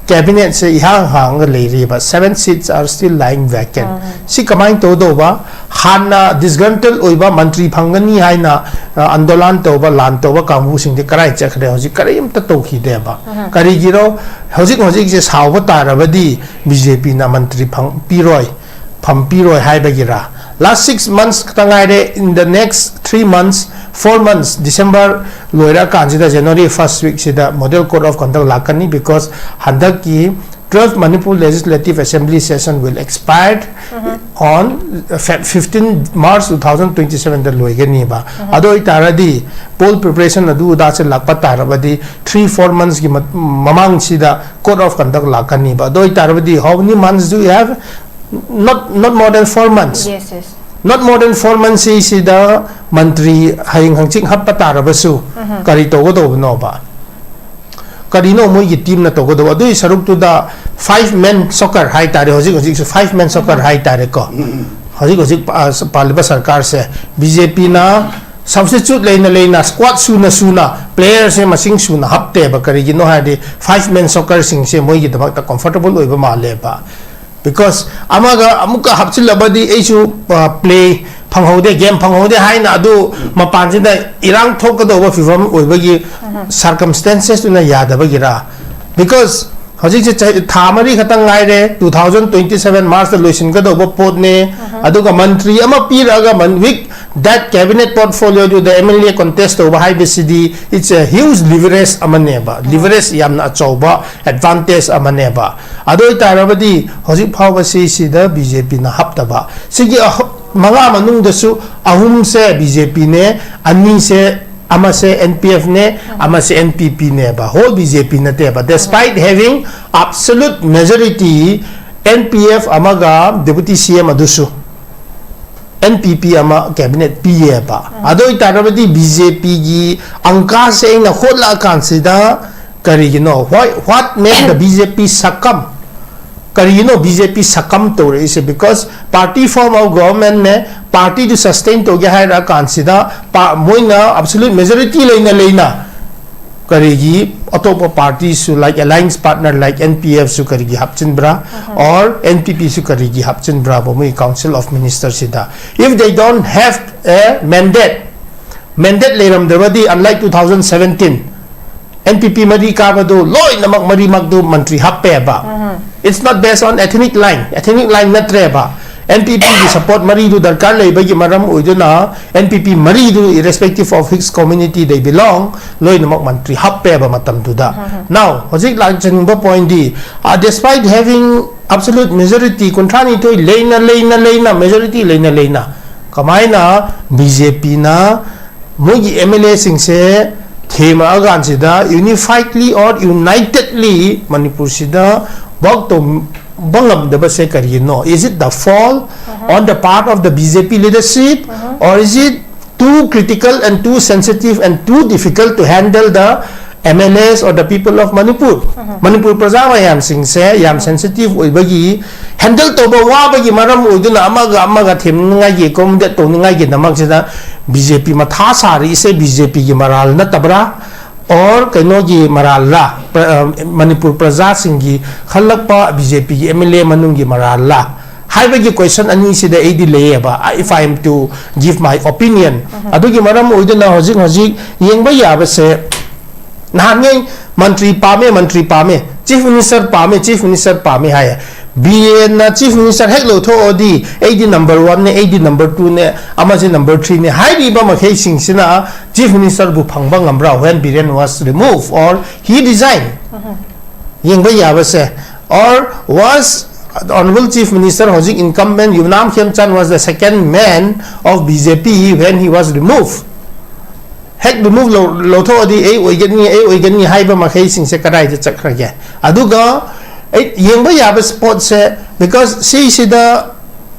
cabinetꯁꯦ ꯏꯍꯥꯡ ꯍꯥꯡꯉꯒ ꯂꯩꯔꯤꯕ, seven seats are still lying vacant꯫ ꯁꯤ ꯀꯃꯥꯏꯅ ꯇꯧꯗꯧꯕ? ꯍꯥꯟꯅ disgruntled ꯑꯣꯏꯕ ꯃꯟꯇ꯭ꯔꯤ ꯐꯪꯒꯅꯤ ꯍꯥꯏꯅ, ꯑ, ꯑꯟꯗꯣꯂꯥꯟ ꯇꯧꯕ, ꯂꯥꯟ ꯇꯧꯕ ꯀꯥꯡꯕꯨꯁꯤꯡꯗꯤ ꯀꯔꯥꯏ ꯆꯠꯈ꯭ꯔꯦ? ꯍꯧꯖꯤꯛ ꯀꯔꯤꯝꯇ ꯇꯧꯈꯤꯗꯦꯕ꯫ ꯀꯔꯤꯒꯤꯔꯣ? ꯍꯧꯖꯤꯛ ꯍꯧꯖꯤꯛꯁꯦ ꯁꯥꯎꯕ ꯇꯥꯔꯕꯗꯤ BJPꯅ ꯃꯟꯇ꯭ꯔꯤ ꯐꯪ-, ꯄꯤꯔꯣꯏ, ꯐꯝ ꯄꯤꯔꯣꯏ ꯍꯥꯏꯕꯒꯤꯔꯥ? Last six months ꯈꯛꯇ ꯉꯥꯏꯔꯦ, in the next three months, four months, December ꯂꯣꯏꯔꯀꯥꯟꯁꯤꯗ January first weekꯁꯤꯗ model code of conduct ꯂꯥꯛꯀꯅꯤ, because ꯍꯟꯗꯛꯀꯤ twelve Manipur Legislative Assembly session will expire on Feb fifteen March two thousand twenty seven ꯗ ꯂꯣꯏꯒꯅꯤꯕ꯫ ꯑꯗꯨ ꯑꯣꯏꯇꯥꯔꯗꯤ poll preparation ꯑꯗꯨ ꯑꯗꯥꯁꯦ ꯂꯥꯛꯄ ꯇꯥꯔꯕꯗꯤ three four months ꯀꯤ ꯃꯃꯥꯡꯁꯤꯗ code of conduct ꯂꯥꯛꯀꯅꯤꯕ꯫ ꯑꯗꯨ ꯑꯣꯏꯇꯥꯔꯕꯗꯤ how many months do you have? Not not more than four months. Yes, yes. Not more than four months ꯁꯤꯗ ꯃꯟꯇ꯭ꯔꯤ ꯍꯌꯦꯡ ꯍꯪꯆꯤꯠ ꯍꯥꯞꯄ ꯇꯥꯔꯕꯁꯨ ꯀꯔꯤ ꯇꯧꯒꯗꯧꯕꯅꯣꯕ? ꯀꯔꯤꯅꯣ ꯃꯣꯏꯒꯤ team ꯅ ꯇꯧꯒꯗꯧꯕ? ꯑꯗꯨꯒꯤ ꯁꯔꯨꯛꯇꯨꯗ five man soccer ꯍꯥꯏꯇꯥꯔꯦ, ꯍꯧꯖꯤꯛ ꯍꯧꯖꯤꯛꯁꯨ five man soccer ꯍꯥꯏꯇꯥꯔꯦꯀꯣ꯫ ꯍꯧꯖꯤꯛ ꯍꯧꯖꯤꯛ ꯄꯥ- ꯄꯥꯜꯂꯤꯕ ꯁꯔꯀꯥꯔꯁꯦ BJP ꯅ substitute ꯂꯩꯅ ꯂꯩꯅ squad ꯁꯨꯅ ꯁꯨꯅ player ꯁꯦ ꯃꯁꯤꯡ ꯁꯨꯅ ꯍꯥꯞꯇꯦꯕ꯫ ꯀꯔꯤꯒꯤꯅꯣ ꯍꯥꯏꯔꯗꯤ five man soccer ꯁꯤꯡꯁꯦ ꯃꯣꯏꯒꯤꯗꯃꯛꯇ comfortable ꯑꯣꯏꯕ ꯃꯥꯜꯂꯦꯕ꯫ Because ꯑꯃꯒ ꯑꯃꯨꯛꯀ ꯍꯥꯞꯆꯤꯜꯂꯕꯗꯤ ꯑꯩꯁꯨ play ꯐꯪꯍꯧꯗꯦ, game ꯐꯪꯍꯧꯗꯦ ꯍꯥꯏꯅ ꯑꯗꯨ ꯃꯄꯥꯟꯁꯤꯗ ꯏꯔꯥꯡ ꯊꯣꯛꯀꯗꯧꯕ ꯐꯤꯕꯝ ꯑꯣꯏꯕꯒꯤ circumstances ꯇꯨꯅ ꯌꯥꯗꯕꯒꯤꯔꯥ? Because ꯍꯧꯖꯤꯛꯁꯦ ꯆꯍꯤ- ꯊꯥ ꯃꯔꯤ ꯈꯛꯇꯪ ꯉꯥꯏꯔꯦ, two thousand twenty seven March ꯇ ꯂꯣꯏꯁꯤꯟꯒꯗꯧꯕ ꯄꯣꯠꯅꯦ꯫ ꯑꯗꯨꯒ ꯃꯟꯇ꯭ꯔꯤ ꯑꯃ ꯄꯤꯔꯛꯑꯒ ꯃꯟ- with that cabinet portfolio ꯗꯨꯗ MLA contest ꯇꯧꯕ ꯍꯥꯏꯕꯁꯤꯗꯤ it's a huge leverage ꯑꯃꯅꯦꯕ, leverage ꯌꯥꯝꯅ ꯑꯆꯧꯕ advantage ꯑꯃꯅꯦꯕ꯫ ꯑꯗꯨ ꯑꯣꯏꯇꯥꯔꯕꯗꯤ ꯍꯧꯖꯤꯛ ꯐꯥꯎꯕ ꯁꯤꯁꯤꯗ BJP ꯅ ꯍꯥꯞꯇꯕ ꯁꯤꯒꯤ ꯑꯍꯨ- ꯃꯉꯥ ꯃꯅꯨꯡꯗꯁꯨ ꯑꯍꯨꯝꯁꯦ BJP ꯅꯦ, ꯑꯅꯤꯁꯦ ꯑꯃꯁꯦ NPF ꯅꯦ, ꯑꯃꯁꯦ NPP ꯅꯦꯕ, whole BJP ꯅꯠꯇꯦꯕ꯫ Despite having absolute majority NPF ꯑꯃꯒ deputy CM ꯑꯗꯨꯁꯨ NPP ꯑꯃ cabinet ꯄꯤꯌꯦꯕ꯫ ꯑꯗꯨ ꯑꯣꯏꯇꯥꯔꯕꯗꯤ BJP ꯒꯤ ꯑꯪꯀꯥꯁꯦ ꯑꯩꯅ ꯍꯣꯠꯂꯛꯑꯀꯥꯟꯁꯤꯗ ꯀꯔꯤꯒꯤꯅꯣ? Why, what made the BJP succumb? ꯀꯔꯤꯒꯤꯅꯣ BJP succumb ꯇꯧꯔꯛꯏꯁꯦ? Because party form of government ꯅꯦ, party ꯗꯨ sustain ꯇꯧꯒꯦ ꯍꯥꯏꯔꯛꯑꯀꯥꯟꯁꯤꯗ ꯄꯥ- ꯃꯣꯏꯅ absolute majority ꯂꯩꯅ ꯂꯩꯅ ꯀꯔꯤꯒꯤ ꯑꯇꯣꯞꯄ party ꯁꯨ, like alliance partner like NPF ꯁꯨ ꯀꯔꯤꯒꯤ ꯍꯥꯞꯆꯤꯟꯕ꯭ꯔꯥ? Or NPP ꯁꯨ ꯀꯔꯤꯒꯤ ꯍꯥꯞꯆꯤꯟꯕ꯭ꯔꯥꯕ ꯃꯣꯏ Council of Minister ꯁꯤꯗ? If they don't have a mandate, mandate ꯂꯩꯔꯝꯗ꯭ꯔꯕꯗꯤ, unlike two thousand seventeen, NPP ꯃꯔꯤ ꯀꯥꯕꯗꯨ ꯂꯣꯏꯅꯃꯛ ꯃꯔꯤꯃꯛꯇꯨ ꯃꯟꯇ꯭ꯔꯤ ꯍꯥꯞꯄꯦꯕ꯫ It's not based on ethnic line, ethnic line ꯅꯠꯇ꯭ꯔꯦꯕ꯫ NPP ꯒꯤ support ꯃꯔꯤꯗꯨ ꯗꯔꯀꯥꯔ ꯂꯩꯕꯒꯤ ꯃꯔꯝ ꯑꯣꯏꯗꯨꯅ NPP ꯃꯔꯤꯗꯨ irrespective of which community they belong, ꯂꯣꯏꯅꯃꯛ ꯃꯟꯇ꯭ꯔꯤ ꯍꯥꯞꯄꯦꯕ ꯃꯇꯝꯗꯨꯗ꯫ Now ꯍꯧꯖꯤꯛ ꯂꯥꯛꯆꯅꯤꯡꯕ point ꯗꯤ, uh, despite having absolute majority ꯀꯨꯟꯊ꯭ꯔꯥ ꯅꯤꯊꯣꯏ ꯂꯩꯅ ꯂꯩꯅ ꯂꯩꯅ majority ꯂꯩꯅ ꯂꯩꯅ ꯀꯃꯥꯏꯅ ꯕꯤ ꯖꯦ ꯄꯤꯅ ꯃꯣꯏꯒꯤ ꯑꯦꯝ ꯑꯦꯜ ꯑꯦꯁꯤꯡꯁꯦ ꯊꯦꯝꯃꯛꯑꯀꯥꯟꯁꯤꯗ unifyingly or unitedly ꯃꯅꯤꯄꯨꯔꯁꯤꯗ ꯋꯥꯛ ꯇꯧꯕ ꯉꯝꯗꯕꯁꯦ ꯀꯔꯤꯒꯤꯅꯣ? Is it the fault on the part of the B J P leadership, or is it too critical and too sensitive and too difficult to handle the M L As or the people of Manipur? Manipur ꯄ꯭ꯔꯖꯥ ꯃꯌꯥꯝꯁꯤꯡꯁꯦ ꯌꯥꯝ sensitive ꯑꯣꯏꯕꯒꯤ, handle ꯇꯧꯕ ꯋꯥꯕꯒꯤ ꯃꯔꯝ ꯑꯣꯏꯗꯨꯅ ꯑꯃꯒ ꯑꯃꯒ ꯊꯦꯝꯅꯤꯡꯉꯥꯏꯒꯤ, accommodate ꯇꯧꯅꯤꯡꯉꯥꯏꯒꯤꯗꯃꯛꯁꯤꯗ ꯕꯤ ꯖꯦ ꯄꯤ ꯃꯊꯥ ꯁꯥꯔꯤꯁꯦ ꯕꯤ ꯖꯦ ꯄꯤꯒꯤ ꯃꯔꯥꯜ ꯅꯠꯇꯕ꯭ꯔꯥ? Or ꯀꯩꯅꯣꯒꯤ ꯃꯔꯥꯜꯂ? ꯄ꯭ꯔ-, ꯑ, ꯃꯅꯤꯄꯨꯔ ꯄ꯭ꯔꯖꯥꯁꯤꯡꯒꯤ ꯈꯜꯂꯛꯄ ꯕꯤ ꯖꯦ ꯄꯤꯒꯤ ꯑꯦꯝ ꯑꯦꯜ ꯑꯦ ꯃꯅꯨꯡꯒꯤ ꯃꯔꯥꯜꯂ? ꯍꯥꯏꯕꯒꯤ question ꯑꯅꯤꯁꯤꯗ ꯑꯩꯗꯤ ꯂꯩꯌꯦꯕ, if I am to give my opinion. ꯑꯗꯨꯒꯤ ꯃꯔꯝ ꯑꯣꯏꯗꯨꯅ ꯍꯧꯖꯤꯛ ꯍꯧꯖꯤꯛ ꯌꯦꯡꯕ ꯌꯥꯕꯁꯦ, ꯅꯍꯥꯟꯉꯩ ꯃꯟꯇ꯭ꯔꯤ ꯄꯥꯝꯃꯦ, ꯃꯟꯇ꯭ꯔꯤ ꯄꯥꯝꯃꯦ, chief minister ꯄꯥꯝꯃꯦ, chief minister ꯄꯥꯝꯃꯦ ꯍꯥꯏꯌꯦ꯫ ꯕꯤꯔꯦꯟꯅ chief minister ꯍꯦꯛ ꯂꯧꯊꯣꯛꯑꯗꯤ ꯑꯩꯗꯤ number one ꯅꯦ, ꯑꯩꯗꯤ number two ꯅꯦ, ꯑꯃꯁꯦ number three ꯅꯦ ꯍꯥꯏꯔꯤꯕ ꯃꯈꯩꯁꯤꯡꯁꯤꯅ chief minister ꯕꯨ ꯐꯪꯕ ꯉꯝꯕ꯭ꯔꯥ when Biren was removed or he resigned? ꯌꯦꯡꯕ ꯌꯥꯕꯁꯦ, or was Honorable Chief Minister ꯍꯧꯖꯤꯛ incumbent Yumnam Khemchand was the second man of B J P when he was removed? ꯍꯦꯛ remove ꯂꯧ-, ꯂꯧꯊꯣꯛꯑꯗꯤ ꯑꯩ ꯑꯣꯏꯒꯅꯤ, ꯑꯩ ꯑꯣꯏꯒꯅꯤ ꯍꯥꯏꯕ ꯃꯈꯩꯁꯤꯡꯁꯦ ꯀꯗꯥꯏꯗ ꯆꯠꯈ꯭ꯔꯒꯦ? ꯑꯗꯨꯒ ꯑꯩ ꯌꯦꯡꯕ ꯌꯥꯕ spot ꯁꯦ, because ꯁꯤꯁꯤꯗ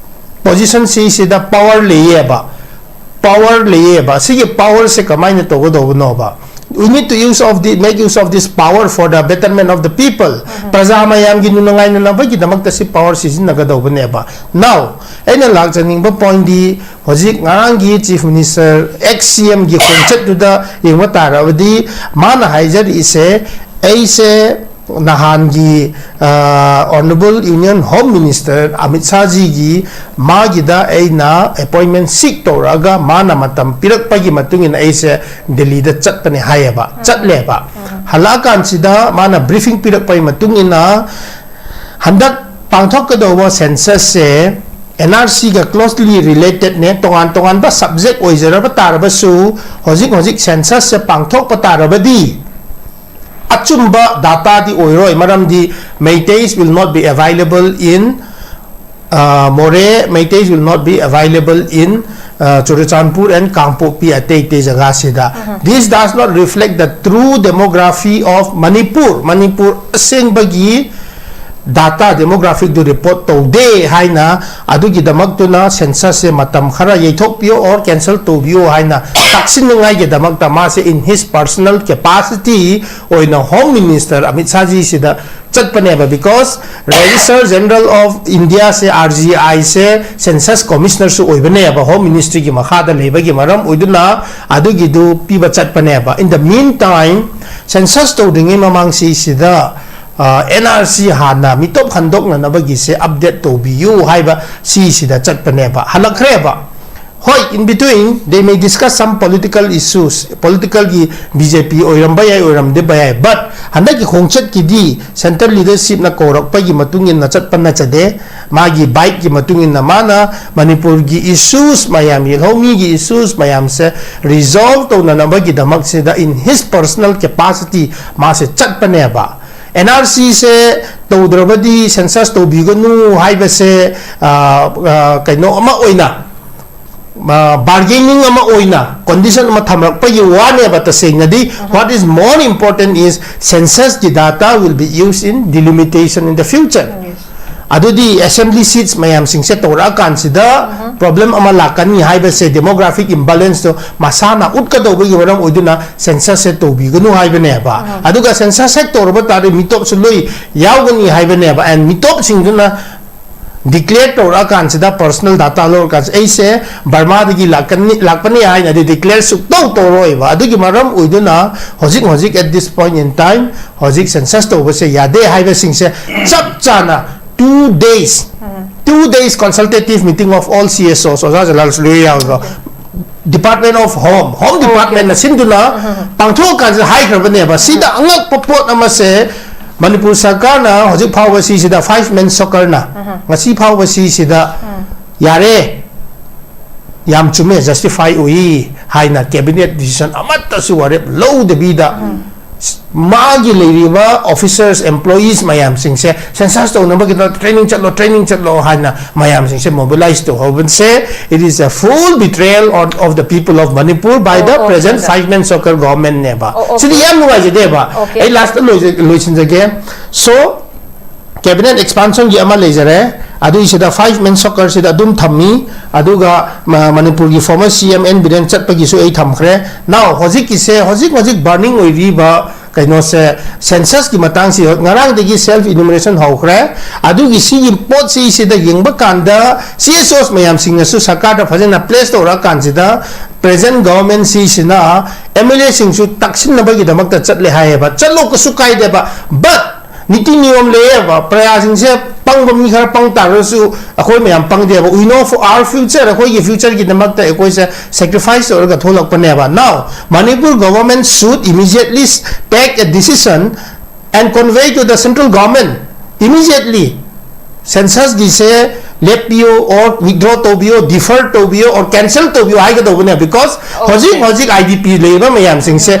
position ꯁꯤꯁꯤꯗ power ꯂꯩꯌꯦꯕ, power ꯂꯩꯌꯦꯕ꯫ ꯁꯤꯒꯤ power ꯁꯦ ꯀꯃꯥꯏꯅ ꯇꯧꯒꯗꯧꯕꯅꯣꯕ? We need to use of the, make use of this power for the betterment of the people. ꯄ꯭ꯔꯖꯥ ꯃꯌꯥꯝꯒꯤ ꯅꯨꯡꯉꯥꯏꯅꯅꯕꯒꯤꯗꯃꯛꯇ ꯁꯤ power ꯁꯤꯖꯤꯟꯅꯒꯗꯧꯕꯅꯦꯕ꯫ Now, ꯑꯩꯅ ꯂꯥꯛꯆꯅꯤꯡꯕ point ꯗꯤ ꯍꯧꯖꯤꯛ ꯉꯔꯥꯡꯒꯤ Chief Minister, ex C M ꯒꯤ ꯈꯣꯡꯆꯠꯇꯨꯗ ꯌꯦꯡꯕ ꯇꯥꯔꯕꯗꯤ ꯃꯥꯅ ꯍꯥꯏꯖꯔꯤꯁꯦ, ꯑꯩꯁꯦ ꯅꯍꯥꯟꯒꯤ, ꯑ, Honorable Union Home Minister Amit ꯁꯥꯍꯖꯤꯒꯤ ꯃꯥꯒꯤꯗ ꯑꯩꯅ appointment seek ꯇꯧꯔꯛꯑꯒ ꯃꯥꯅ ꯃꯇꯝ ꯄꯤꯔꯛꯄꯒꯤ ꯃꯇꯨꯡ ꯏꯟꯅ ꯑꯩꯁꯦ ꯗꯦꯜꯂꯤꯗ ꯆꯠꯄꯅꯦ ꯍꯥꯏꯌꯦꯕ, ꯆꯠꯂꯦꯕ꯫ ꯍꯜꯂꯛꯑꯀꯥꯟꯁꯤꯗ ꯃꯥꯅ briefing ꯄꯤꯔꯛꯄꯒꯤ ꯃꯇꯨꯡ ꯏꯟꯅ ꯍꯟꯗꯛ ꯄꯥꯡꯊꯣꯛꯀꯗꯧꯕ census ꯁꯦ N R C ꯒ closely related ꯅꯦ, ꯇꯣꯉꯥꯟ ꯇꯣꯉꯥꯟꯕ subject ꯑꯣꯏꯖꯔꯕ ꯇꯥꯔꯕꯁꯨ ꯍꯧꯖꯤꯛ ꯍꯧꯖꯤꯛ census ꯁꯦ ꯄꯥꯡꯊꯣꯛꯄ ꯇꯥꯔꯕꯗꯤ ꯑꯆꯨꯝꯕ ꯗꯥꯇꯥꯗꯤ ꯑꯣꯏꯔꯣꯏ, ꯃꯔꯝꯗꯤ Meiteis will not be available in uh, Moreh, Meiteis will not be available in uh, Churachandpur and Kangpokpi ꯑꯇꯩ ꯑꯇꯩ ꯖꯒꯥꯁꯤꯗ꯫ This does not reflect the true demography of Manipur. Manipur ꯑꯁꯦꯡꯕꯒꯤ ꯗꯥꯇꯥ ꯗꯦꯃꯣꯒ꯭ꯔꯥꯐꯤꯛꯇꯨ ꯔꯤꯄꯣꯔꯠ ꯇꯧꯗꯦ ꯍꯥꯏꯅ, ꯑꯗꯨꯒꯤꯗꯃꯛꯇꯨꯅ ꯁꯦꯟꯁꯁꯁꯦ ꯃꯇꯝ ꯈꯔ ꯌꯩꯊꯣꯛꯄꯤꯌꯣ or cancel ꯇꯧꯕꯤꯌꯣ ꯍꯥꯏꯅ ꯇꯥꯛꯁꯤꯟꯅꯤꯡꯉꯥꯏꯒꯤꯗꯃꯛꯇ ꯃꯥꯁꯦ in his personal capacity ꯑꯣꯏꯅ ꯍꯣꯝ ꯃꯤꯅꯤꯁꯇꯔ ꯑꯃꯤꯠ ꯁꯥꯍꯖꯤꯁꯤꯗ ꯆꯠꯄꯅꯦꯕ꯫ Because Registrar General of India ꯁꯦ, R G I ꯁꯦ, ꯁꯦꯟꯁꯁ ꯀꯣꯃꯤꯁꯅꯔꯁꯨ ꯑꯣꯏꯕꯅꯦꯕ, ꯍꯣꯝ ꯃꯤꯅꯤꯁꯇ꯭ꯔꯤꯒꯤ ꯃꯈꯥꯗ ꯂꯩꯕꯒꯤ ꯃꯔꯝ ꯑꯣꯏꯗꯨꯅ ꯑꯗꯨꯒꯤꯗꯨ ꯄꯤꯕ ꯆꯠꯄꯅꯦꯕ꯫ In the meantime, ꯁꯦꯟꯁꯁ ꯇꯧꯗ꯭ꯔꯤꯉꯩ ꯃꯃꯥꯡꯁꯤꯁꯤꯗ ꯑꯦꯟ ꯑꯥꯔ ꯁꯤ ꯍꯥꯟꯅ ꯃꯤꯇꯣꯞ ꯈꯟꯗꯣꯛꯅꯅꯕꯒꯤꯁꯦ ꯑꯞꯗꯦꯠ ꯇꯧꯕꯤꯌꯨ ꯍꯥꯏꯕ ꯁꯤꯁꯤꯗ ꯆꯠꯄꯅꯦꯕ꯫ ꯍꯜꯂꯛꯈ꯭ꯔꯦꯕ꯫ ꯍꯣꯏ, in between they may discuss some political issues, ꯄꯣꯂꯤꯇꯤꯀꯦꯜꯒꯤ ꯕꯤ ꯖꯦ ꯄꯤ ꯑꯣꯏꯔꯝꯕ ꯌꯥꯏ, ꯑꯣꯏꯔꯝꯗꯕ ꯌꯥꯏ, but ꯍꯟꯗꯛꯀꯤ ꯈꯣꯡꯆꯠꯀꯤꯗꯤ ꯁꯦꯟꯇ꯭ꯔꯦꯜ ꯂꯤꯗꯔꯁꯤꯞꯅ ꯀꯧꯔꯛꯄꯒꯤ ꯃꯇꯨꯡ ꯏꯟꯅ ꯆꯠꯄ ꯅꯠꯆꯗꯦ꯫ ꯃꯥꯒꯤ ꯕꯥꯏꯠꯀꯤ ꯃꯇꯨꯡ ꯏꯟꯅ ꯃꯥꯅ ꯃꯅꯤꯄꯨꯔꯒꯤ ꯏꯁꯨꯁ ꯃꯌꯥꯝ, ꯌꯦꯜꯍꯧꯃꯤꯒꯤ ꯏꯁꯨꯁ ꯃꯌꯥꯝꯁꯦ ꯔꯤꯖꯣꯜꯕ ꯇꯧꯅꯅꯕꯒꯤꯗꯃꯛꯁꯤꯗ in his personal capacity ꯃꯥꯁꯦ ꯆꯠꯄꯅꯦꯕ꯫ ꯑꯦꯟ ꯑꯥꯔ ꯁꯤꯁꯦ ꯇꯧꯗ꯭ꯔꯕꯗꯤ ꯁꯦꯟꯁꯁ ꯇꯧꯕꯤꯒꯅꯨ ꯍꯥꯏꯕꯁꯦ, ꯑ, ꯑ, ꯀꯩꯅꯣ ꯑꯃ ꯑꯣꯏꯅ, ꯕꯥꯔꯒꯦꯅꯤꯡ ꯑꯃ ꯑꯣꯏꯅ ꯀꯟꯗꯤꯁꯟ ꯑꯃ ꯊꯝꯂꯛꯄꯒꯤ ꯋꯥꯅꯦꯕ꯫ ꯇꯁꯦꯡꯅꯗꯤ, what is more important is census ꯀꯤ data will be used in delimitation in the future. ꯑꯗꯨꯗꯤ ꯑꯦꯁꯦꯝꯕ꯭ꯂꯤ ꯁꯤꯠꯁ ꯃꯌꯥꯝꯁꯤꯡꯁꯦ ꯇꯧꯔꯛꯑꯀꯥꯟꯁꯤꯗ ꯄ꯭ꯔꯣꯕ꯭ꯂꯦꯝ ꯑꯃ ꯂꯥꯛꯀꯅꯤ ꯍꯥꯏꯕꯁꯦ, ꯗꯦꯃꯣꯒ꯭ꯔꯥꯐꯤꯛ ꯏꯝꯕꯦꯂꯦꯟꯁꯇꯣ ꯃꯁꯥꯅ ꯎꯠꯀꯗꯧꯕꯒꯤ ꯃꯔꯝ ꯑꯣꯏꯗꯨꯅ ꯁꯦꯟꯁꯁꯁꯦ ꯇꯧꯕꯤꯒꯅꯨ ꯍꯥꯏꯕꯅꯦꯕ꯫ ꯑꯗꯨꯒ ꯁꯦꯟꯁꯁ ꯍꯦꯛ ꯇꯧꯔꯕ ꯇꯥꯔꯗꯤ ꯃꯤꯇꯣꯞꯁꯨ ꯂꯣꯏ ꯌꯥꯎꯒꯅꯤ ꯍꯥꯏꯕꯅꯦꯕ꯫ ꯑꯦꯟ ꯃꯤꯇꯣꯞꯁꯤꯡꯗꯨꯅ ꯗꯤꯀ꯭ꯂꯦꯌꯔ ꯇꯧꯔꯛꯑꯀꯥꯟꯁꯤꯗ, ꯄꯔꯁꯣꯅꯦꯜ ꯗꯥꯇꯥ ꯂꯧꯔꯀꯥꯟꯁꯤꯗ, ꯑꯩꯁꯦ ꯕꯔꯃꯥꯗꯒꯤ ꯂꯥꯛꯀꯅꯤ, ꯂꯥꯛꯄꯅꯤ ꯍꯥꯏꯅꯗꯤ ꯗꯤꯀ꯭ꯂꯦꯌꯔ ꯁꯨꯛꯇꯧ ꯇꯧꯔꯣꯏꯕ꯫ ꯑꯗꯨꯒꯤ ꯃꯔꯝ ꯑꯣꯏꯗꯨꯅ ꯍꯧꯖꯤꯛ ꯍꯧꯖꯤꯛ, at this point in time, ꯍꯧꯖꯤꯛ ꯁꯦꯟꯁꯁ ꯇꯧꯕꯁꯦ ꯌꯥꯗꯦ ꯍꯥꯏꯕꯁꯤꯡꯁꯦ ꯆꯞ ꯆꯥꯅ two days, two days consultative meeting of all C S Os, ꯑꯣꯖꯥ ꯖꯂꯥꯜꯁꯨ ꯂꯣꯏ ꯌꯥꯎꯔꯣ, Department of Home, Home Department ꯅ ꯁꯤꯟꯗꯨꯅ ꯄꯥꯡꯊꯣꯛꯑꯀꯥꯟꯁꯤꯗ ꯍꯥꯏꯈ꯭ꯔꯕꯅꯦꯕ꯫ ꯁꯤꯗ ꯑꯉꯛꯄ ꯄꯣꯠ ꯑꯃꯁꯦ, ꯃꯅꯤꯄꯨꯔ ꯁꯔꯀꯥꯔꯅ ꯍꯧꯖꯤꯛ ꯐꯥꯎꯕ ꯁꯤꯁꯤꯗ ꯐꯥꯏꯚ ꯃꯦꯟ ꯁꯣꯀꯔꯅ ꯉꯁꯤ ꯐꯥꯎꯕ ꯁꯤꯁꯤꯗ ꯌꯥꯔꯦ, ꯌꯥꯝ ꯆꯨꯝꯃꯦ, ꯖꯁꯇꯤꯐꯥꯏ ꯑꯣꯏ ꯍꯥꯏꯅ ꯀꯦꯕꯤꯅꯦꯠ ꯗꯤꯁꯤꯖꯟ ꯑꯃꯠꯇꯁꯨ ꯋꯥꯔꯦꯞ ꯂꯧꯗꯕꯤꯗ ꯃꯥꯒꯤ ꯂꯩꯔꯤꯕ officers, employees ꯃꯌꯥꯝꯁꯤꯡꯁꯦ census ꯇꯧꯅꯕꯒꯤꯗꯃꯛ training ꯆꯠꯂꯣ, training ꯆꯠꯂꯣ ꯍꯥꯏꯅ ꯃꯌꯥꯝꯁꯤꯡꯁꯦ mobilize ꯇꯧꯍꯧꯕꯁꯦ, it is a full betrayal of, of the people of Manipur by the present five man soccer government ꯅꯦꯕ꯫ ꯁꯤꯗꯤ ꯌꯥꯝ ꯅꯨꯡꯉꯥꯏꯖꯗꯦꯕ꯫ ꯑꯩ last ꯂꯣꯏꯁꯤꯟꯖꯒꯦ꯫ So, cabinet expansion ꯒꯤ ꯑꯃ ꯂꯩꯖꯔꯦ꯫ ꯑꯗꯨꯏꯁꯤꯗ five man soccer ꯁꯤꯗ ꯑꯗꯨꯝ ꯊꯝꯃꯤ꯫ ꯑꯗꯨꯒ ꯃꯅꯤꯄꯨꯔꯒꯤ former C M N Biren ꯆꯠꯄꯒꯤꯁꯨ ꯑꯩ ꯊꯝꯈ꯭ꯔꯦ꯫ Now ꯍꯧꯖꯤꯛꯀꯤꯁꯦ, ꯍꯧꯖꯤꯛ ꯍꯧꯖꯤꯛ burning ꯑꯣꯏꯔꯤꯕ ꯀꯩꯅꯣꯁꯦ, census ꯀꯤ ꯃꯇꯥꯡꯁꯤ ꯉꯔꯥꯡꯗꯒꯤ self enumeration ꯍꯧꯈ꯭ꯔꯦ꯫ ꯑꯗꯨꯒꯤ ꯁꯤꯒꯤ ꯄꯣꯠꯁꯤ ꯁꯤꯗ ꯌꯦꯡꯕ ꯀꯥꯟꯗ C S Os ꯃꯌꯥꯝꯁꯤꯡꯅꯁꯨ ꯁꯔꯀꯥꯔꯗ ꯐꯖꯅ place ꯇꯧꯔꯛꯑꯀꯥꯟꯁꯤꯗ present government ꯁꯤꯁꯤꯅ M L A ꯁꯤꯡꯁꯨ ꯇꯛꯁꯤꯟꯅꯕꯒꯤꯗꯃꯛꯇ ꯆꯠꯂꯦ ꯍꯥꯏꯌꯦꯕ꯫ ꯆꯠꯂꯣ, ꯀꯩꯁꯨ ꯀꯥꯏꯗꯦꯕ꯫ But ꯅꯤꯇꯤ ꯅꯤꯌꯣꯝ ꯂꯩꯌꯦꯕ꯫ ꯄ꯭ꯔꯖꯥꯁꯤꯡꯁꯦ ꯄꯪꯕ ꯃꯤ ꯈꯔ ꯄꯪ ꯇꯥꯔꯒꯁꯨ ꯑꯩꯈꯣꯏ ꯃꯌꯥꯝ ꯄꯪꯗꯦꯕ꯫ We know for our future, ꯑꯩꯈꯣꯏꯒꯤ future ꯒꯤꯗꯃꯛꯇ ꯑꯩꯈꯣꯏꯁꯦ sacrifice ꯇꯧꯔꯒ ꯊꯣꯛꯂꯛꯄꯅꯦꯕ꯫ Now Manipur government should immediately take a decision and convey to the central government immediately, census ꯒꯤꯁꯦ ꯂꯦꯞꯄꯤꯌꯣ, or withdraw ꯇꯧꯕꯤꯌꯣ, defer ꯇꯧꯕꯤꯌꯣ, or cancel ꯇꯧꯕꯤꯌꯣ ꯍꯥꯏꯒꯗꯧꯕꯅꯦ꯫ Because ꯍꯧꯖꯤꯛ ꯍꯧꯖꯤꯛ I D P ꯂꯩꯔꯤꯕ ꯃꯌꯥꯝꯁꯤꯡꯁꯦ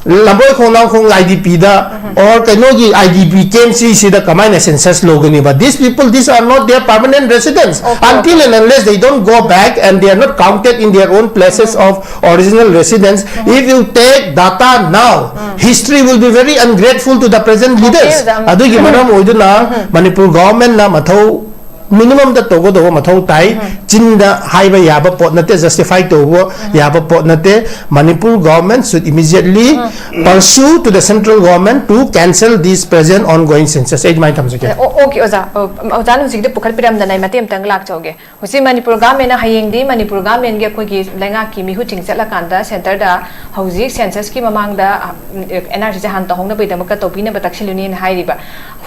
ꯂꯝꯕꯣꯏ ꯈꯣꯡꯅꯥꯡꯈꯣꯡ I D P the or ꯀꯩꯅꯣꯒꯤ I D P camp ꯁꯤꯗ ꯀꯃꯥꯏꯅ census ꯂꯧꯒꯅꯤꯕ? These people, these are not their permanent residents. Until and unless they don't go back and they are not counted in their own places of original residence, if you take data now, history will be very ungrateful to the present leaders. ꯑꯗꯨꯒꯤ ꯃꯔꯝ ꯑꯣꯏꯗꯨꯅ ꯃꯅꯤꯄꯨꯔ government ꯅ ꯃꯊꯧ minimum ꯗ ꯇꯧꯒꯗꯧꯕ ꯃꯊꯧ ꯇꯥꯏ꯫ ꯆꯤꯟꯗ ꯍꯥꯏꯕ ꯌꯥꯕ ꯄꯣꯠ ꯅꯠꯇꯦ, justify ꯇꯧꯕ ꯌꯥꯕ ꯄꯣꯠ ꯅꯠꯇꯦ꯫ Manipur government should immediately pursue to the central government to cancel this present ongoing census. ꯑꯩ ꯑꯗꯨꯃꯥꯏꯅ ꯊꯝꯖꯒꯦ꯫ ꯑꯣ, okay, ꯑꯣꯖꯥ꯫ ꯑꯣ, ꯑꯣꯖꯥꯅ ꯍꯧꯖꯤꯛꯇ ꯄꯨꯈꯠꯄꯤꯔꯝꯗꯅ ꯑꯩ ꯃꯇꯦꯛ ꯑꯃꯇꯪ ꯂꯥꯛꯆꯧꯒꯦ꯫ ꯍꯧꯖꯤꯛ ꯃꯅꯤꯄꯨꯔ government ꯅ ꯍꯌꯦꯡꯗꯤ ꯃꯅꯤꯄꯨꯔ government ꯒꯤ ꯑꯩꯈꯣꯏꯒꯤ ꯂꯩꯉꯥꯛꯀꯤ ꯃꯤꯍꯨꯠꯁꯤꯡ ꯆꯠꯂꯀꯥꯟꯗ centre ꯗ ꯍꯧꯖꯤꯛ census ꯀꯤ ꯃꯃꯥꯡꯗ, ꯑ, N R C ꯁꯦ ꯍꯥꯟꯅ ꯇꯧꯍꯧꯅꯕꯒꯤꯗꯃꯛꯇ ꯇꯧꯕꯤꯅꯕ ꯇꯛꯁꯤꯜꯂꯨꯅꯤꯅ ꯍꯥꯏꯔꯤꯕ꯫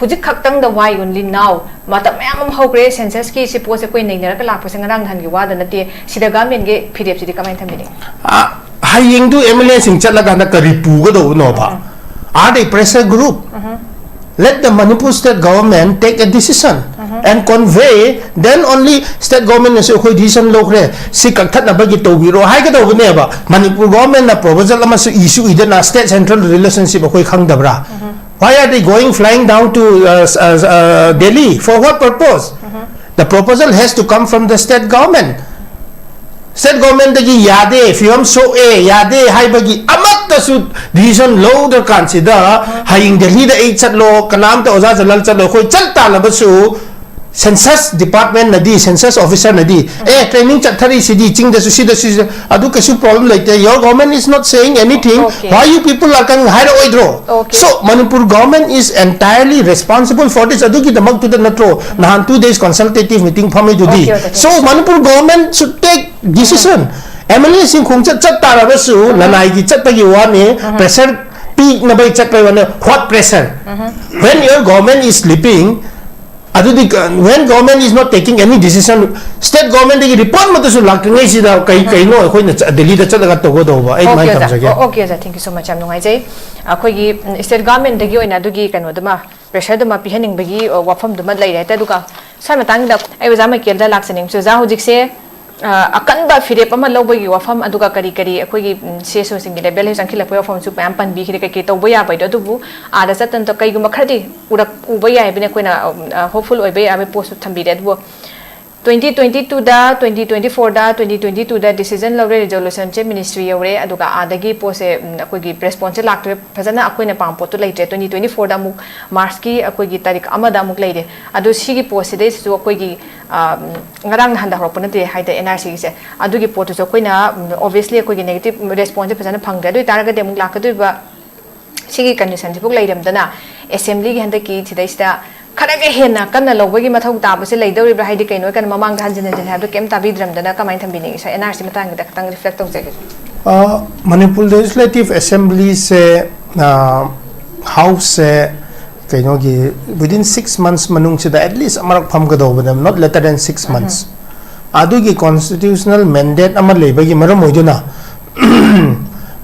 ꯍꯧꯖꯤꯛ ꯈꯛꯇꯪꯗ, why only now? ꯃꯇꯝ ꯃꯌꯥꯝ ꯑꯃ ꯍꯧꯈ꯭ꯔꯦ, census ꯀꯤ ꯁꯤ ꯄꯣꯠꯁꯦ ꯑꯩꯈꯣꯏ ꯅꯩꯅꯔꯒ ꯂꯥꯛꯄꯁꯦ ꯉꯔꯥꯡ ꯅꯍꯥꯟꯒꯤ ꯋꯥꯗ ꯅꯠꯇꯦ꯫ ꯁꯤꯗ government ꯒꯤ ꯐꯤꯔꯦꯞꯁꯤꯗꯤ ꯀꯃꯥꯏꯅ ꯊꯝꯕꯤꯅꯤ? ꯑ, ꯍꯌꯦꯡꯗꯨ M L A ꯁꯤꯡ ꯆꯠꯂꯀꯥꯟꯗ ꯀꯔꯤ ꯄꯨꯒꯗꯧꯕꯅꯣꯕ? Are they pressure group? Let the Manipur state government take a decision. and convey, then only state government ꯅꯁꯨ ꯑꯩꯈꯣꯏ decision ꯂꯧꯈ꯭ꯔꯦ, ꯁꯤ ꯀꯛꯊꯠꯅꯕꯒꯤ ꯇꯧꯕꯤꯔꯣ ꯍꯥꯏꯒꯗꯧꯕꯅꯦꯕ꯫ ꯃꯅꯤꯄꯨꯔ government ꯅ proposal ꯑꯃꯁꯨ ꯏꯁꯨ ꯏꯗꯅ state central relationship ꯑꯩꯈꯣꯏ ꯈꯪꯗꯕ꯭ꯔꯥ? Why are they going flying down to uh, uh, uh, Delhi? For what purpose? The proposal has to come from the state government. State government ꯗꯒꯤ ꯌꯥꯗꯦ, ꯐꯤꯕꯝ ꯁꯣꯛꯑꯦ, ꯌꯥꯗꯦ ꯍꯥꯏꯕꯒꯤ ꯑꯃꯠꯇꯁꯨ decision ꯂꯧꯗ꯭ꯔꯀꯥꯟꯁꯤꯗ, ꯍꯌꯦꯡ ꯗꯦꯜꯂꯤꯗ ꯑꯩ ꯆꯠꯂꯣ, ꯀꯅꯥꯝꯇ ꯑꯣꯖꯥ ꯖꯂꯥꯜ ꯆꯠꯂꯣ, ꯑꯩꯈꯣꯏ ꯆꯠ ꯇꯥꯜꯂꯕꯁꯨ census department ꯅꯗꯤ, census officer ꯅꯗꯤ, ꯑꯦ, training ꯆꯠꯊꯔꯤꯁꯤꯗꯤ ꯆꯤꯡꯗꯁꯨ, ꯁꯤꯗꯁꯨ, ꯁꯤꯗ, ꯑꯗꯨ ꯀꯩꯁꯨ problem ꯂꯩꯇꯦ, your government is not saying anything, Okay. Why you people are coming ꯍꯥꯏꯔꯛꯑꯣꯏꯗ꯭ꯔꯣ? Okay. So Manipur government is entirely responsible for this. ꯑꯗꯨꯒꯤꯗꯃꯛꯇꯨꯗ ꯅꯠꯇ꯭ꯔꯣ ꯅꯍꯥꯟ two days consultative meeting ꯐꯝꯃꯤꯗꯨꯗꯤ? Okay, okay, thank So you. Manipur government should take decision. MLA ꯁꯤꯡ ꯈꯣꯡꯆꯠ ꯆꯠ ꯇꯥꯔꯕꯁꯨ ꯂꯅꯥꯏꯒꯤ ꯆꯠꯄꯒꯤ ꯋꯥꯅꯤ, pressure ꯄꯤꯅꯕꯒꯤ ꯆꯠꯄꯒꯤ ꯋꯥꯅꯤ, what pressure? When your government is sleeping, ꯑꯗꯨꯗꯤ ꯀ- when government is not taking any decision, state government ꯗꯒꯤ report ꯃꯠꯇꯁꯨ ꯂꯥꯛꯇ꯭ꯔꯤꯉꯩꯁꯤꯗ ꯀꯩ ꯀꯩꯅꯣ ꯑꯩꯈꯣꯏꯅ ꯆ- ꯗꯦꯜꯂꯤꯗ ꯆꯠꯂꯒ ꯇꯧꯒꯗꯧꯕ? ꯑꯩ ꯑꯗꯨꯃꯥꯏꯅ Okay, ꯑꯣꯖꯥ. ꯊꯝꯖꯒꯦ꯫ ꯑꯣ, okay, ꯑꯣꯖꯥ, thank you so much, ꯌꯥꯝ ꯅꯨꯡꯉꯥꯏꯖꯩ꯫ ꯑꯩꯈꯣꯏꯒꯤ ꯎꯝ, state government ꯗꯒꯤ ꯑꯣꯏꯅ ꯑꯗꯨꯒꯤ ꯀꯩꯅꯣꯗꯨꯃ, pressure ꯗꯨꯃ ꯄꯤꯍꯟꯅꯤꯡꯕꯒꯤ ꯑ, ꯋꯥꯐꯝꯗꯨꯃ ꯂꯩꯔꯦ ꯍꯥꯏꯇꯥꯔꯦ꯫ ꯑꯗꯨꯒ ꯁ꯭ꯋꯥꯏ ꯃꯇꯥꯡꯁꯤꯗ ꯑꯩ ꯑꯣꯖꯥ ꯃꯥꯏꯀꯦꯜꯗ ꯂꯥꯛꯆꯅꯤꯡꯕꯁꯦ, ꯑꯣꯖꯥ, ꯍꯧꯖꯤꯛꯁꯦ ꯑ, ꯑꯀꯟꯕ ꯐꯤꯔꯦꯞ ꯑꯃ ꯂꯧꯕꯒꯤ ꯋꯥꯐꯝ, ꯑꯗꯨꯒ ꯀꯔꯤ ꯀꯔꯤ ꯑꯩꯈꯣꯏꯒꯤ ꯎꯝ, CSO ꯁꯤꯡꯒꯤ level ꯗ ꯆꯪꯈꯠꯂꯛꯄꯒꯤ ꯋꯥꯐꯝꯁꯨ ꯃꯌꯥꯝ ꯄꯟꯕꯤꯈ꯭ꯔꯦ, ꯀꯩ ꯀꯩ ꯇꯧꯕ ꯌꯥꯕ ꯍꯥꯏꯗꯣ꯫ ꯑꯗꯨꯕꯨ ꯑꯥꯗ ꯆꯠꯇꯅ ꯀꯩꯒꯨꯝꯕ ꯈꯔꯗꯤ ꯎꯔꯛ ꯎꯕ ꯌꯥꯏ ꯍꯥꯏꯕꯅꯤ ꯑꯩꯈꯣꯏꯅ, ꯑ, hopeful ꯑꯣꯏꯕ ꯌꯥꯕꯒꯤ post ꯁꯨ ꯊꯝꯕꯤꯔꯦ꯫ ꯑꯗꯨꯕꯨ twenty twenty two ꯗ, twenty twenty four ꯗ, twenty twenty two ꯗ decision ꯂꯧꯔꯦ, resolution ꯁꯦ ministry ꯌꯧꯔꯦ, ꯑꯗꯨꯒ ꯑꯥꯗꯒꯤ post ꯁꯦ ꯎꯝ, ꯑꯩꯈꯣꯏꯒꯤ response ꯁꯦ ꯂꯥꯛꯇ꯭ꯔꯦ꯫ ꯐꯖꯅ ꯑꯩꯈꯣꯏꯅ ꯄꯥꯝꯕ ꯄꯣꯠꯇꯨ ꯂꯩꯇ꯭ꯔꯦ꯫ Twenty twenty four ꯗ ꯑꯃꯨꯛ March ꯀꯤ ꯑꯩꯈꯣꯏꯒꯤ ꯇꯥꯔꯤꯛ ꯑꯃꯗ ꯑꯃꯨꯛ ꯂꯩꯔꯦ꯫ ꯑꯗꯣ ꯁꯤꯒꯤ post ꯁꯤꯗꯩꯁꯤꯁꯨ ꯑꯩꯈꯣꯏꯒꯤ, ꯑ, ꯉꯔꯥꯡ ꯅꯍꯥꯟꯗ ꯍꯧꯔꯛꯄ ꯅꯠꯇꯦ ꯍꯥꯏꯗꯤ NRC ꯒꯤꯁꯦ, ꯑꯗꯨꯒꯤ ꯄꯣꯠꯇꯨꯁꯨ ꯑꯩꯈꯣꯏꯅ ꯎꯝ, obviously ꯑꯩꯈꯣꯏꯒꯤ negative response ꯁꯦ ꯐꯖꯅ ꯐꯪꯗ꯭ꯔꯦ꯫ ꯑꯗꯨ ꯑꯣꯏꯇꯥꯔꯒꯗꯤ ꯑꯃꯨꯛ ꯂꯥꯛꯀꯗꯣꯏꯕ ꯁꯤꯒꯤ condition ꯁꯤꯕꯨ ꯂꯩꯔꯝꯗꯅ assembly ꯒꯤ ꯍꯟꯗꯛꯀꯤ ꯁꯤꯗꯩꯁꯤꯗ ꯈꯔꯒ ꯍꯦꯟꯅ ꯀꯟꯅ ꯂꯧꯕꯒꯤ ꯃꯊꯧ ꯇꯥꯕꯁꯦ ꯂꯩꯗꯧꯔꯤꯕ꯭ꯔꯥ? ꯍꯥꯏꯗꯤ ꯀꯩꯅꯣ ꯀꯩꯅꯣ ꯃꯃꯥꯡꯗ ꯍꯟꯖꯤꯟ ꯍꯟꯖꯤꯟ ꯍꯥꯏꯕꯗꯣ ꯀꯩꯝ ꯇꯥꯕꯤꯗ꯭ꯔꯝꯗꯅ ꯀꯃꯥꯏꯅ ꯊꯝꯕꯤꯅꯤꯡꯉꯤ? ꯁꯥꯔ, NRC ꯃꯇꯥꯡꯒꯤꯗ ꯈꯤꯇꯪ reflect ꯇꯧꯖꯒꯦ꯫ ꯑ, Manipur Legislative Assembly ꯁꯦ, ꯑ, House ꯁꯦ ꯀꯩꯅꯣꯒꯤ within six months ꯃꯅꯨꯡꯁꯤꯗ at least ꯑꯃꯔꯛ ꯐꯝꯒꯗꯧꯕꯅꯦ, not later than six months. ꯑꯗꯨꯒꯤ constitutional mandate ꯑꯃ ꯂꯩꯕꯒꯤ ꯃꯔꯝ ꯑꯣꯏꯗꯨꯅ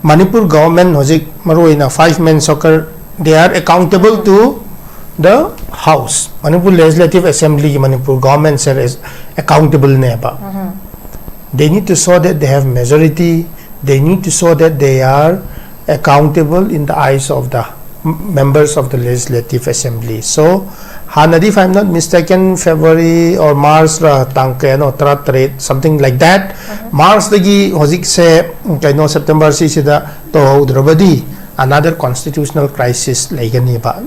Manipur government ꯍꯧꯖꯤꯛ ꯃꯔꯨꯑꯣꯏꯅ five man circle, they are accountable to The House, Manipur Legislative Assembly ꯒꯤ Manipur government ꯁꯦ accountable ꯅꯦꯕ꯫ They need to show that they have majority, they need to show that they are accountable in the eyes of the members of the Legislative Assembly. So ꯍꯥꯟꯅꯗꯤ, if I'm not mistaken, February or March ꯔ, ꯇꯥꯡ ꯀꯌꯥꯅꯣ, ꯇꯔꯥꯇꯔꯦꯠ, something like that, March ꯗꯒꯤ ꯍꯧꯖꯤꯛꯁꯦ, ꯀꯩꯅꯣ, September ꯁꯤꯁꯤꯗ ꯇꯧꯍꯧꯗ꯭ꯔꯕꯗꯤ another constitutional crisis ꯂꯩꯒꯅꯤꯕ꯫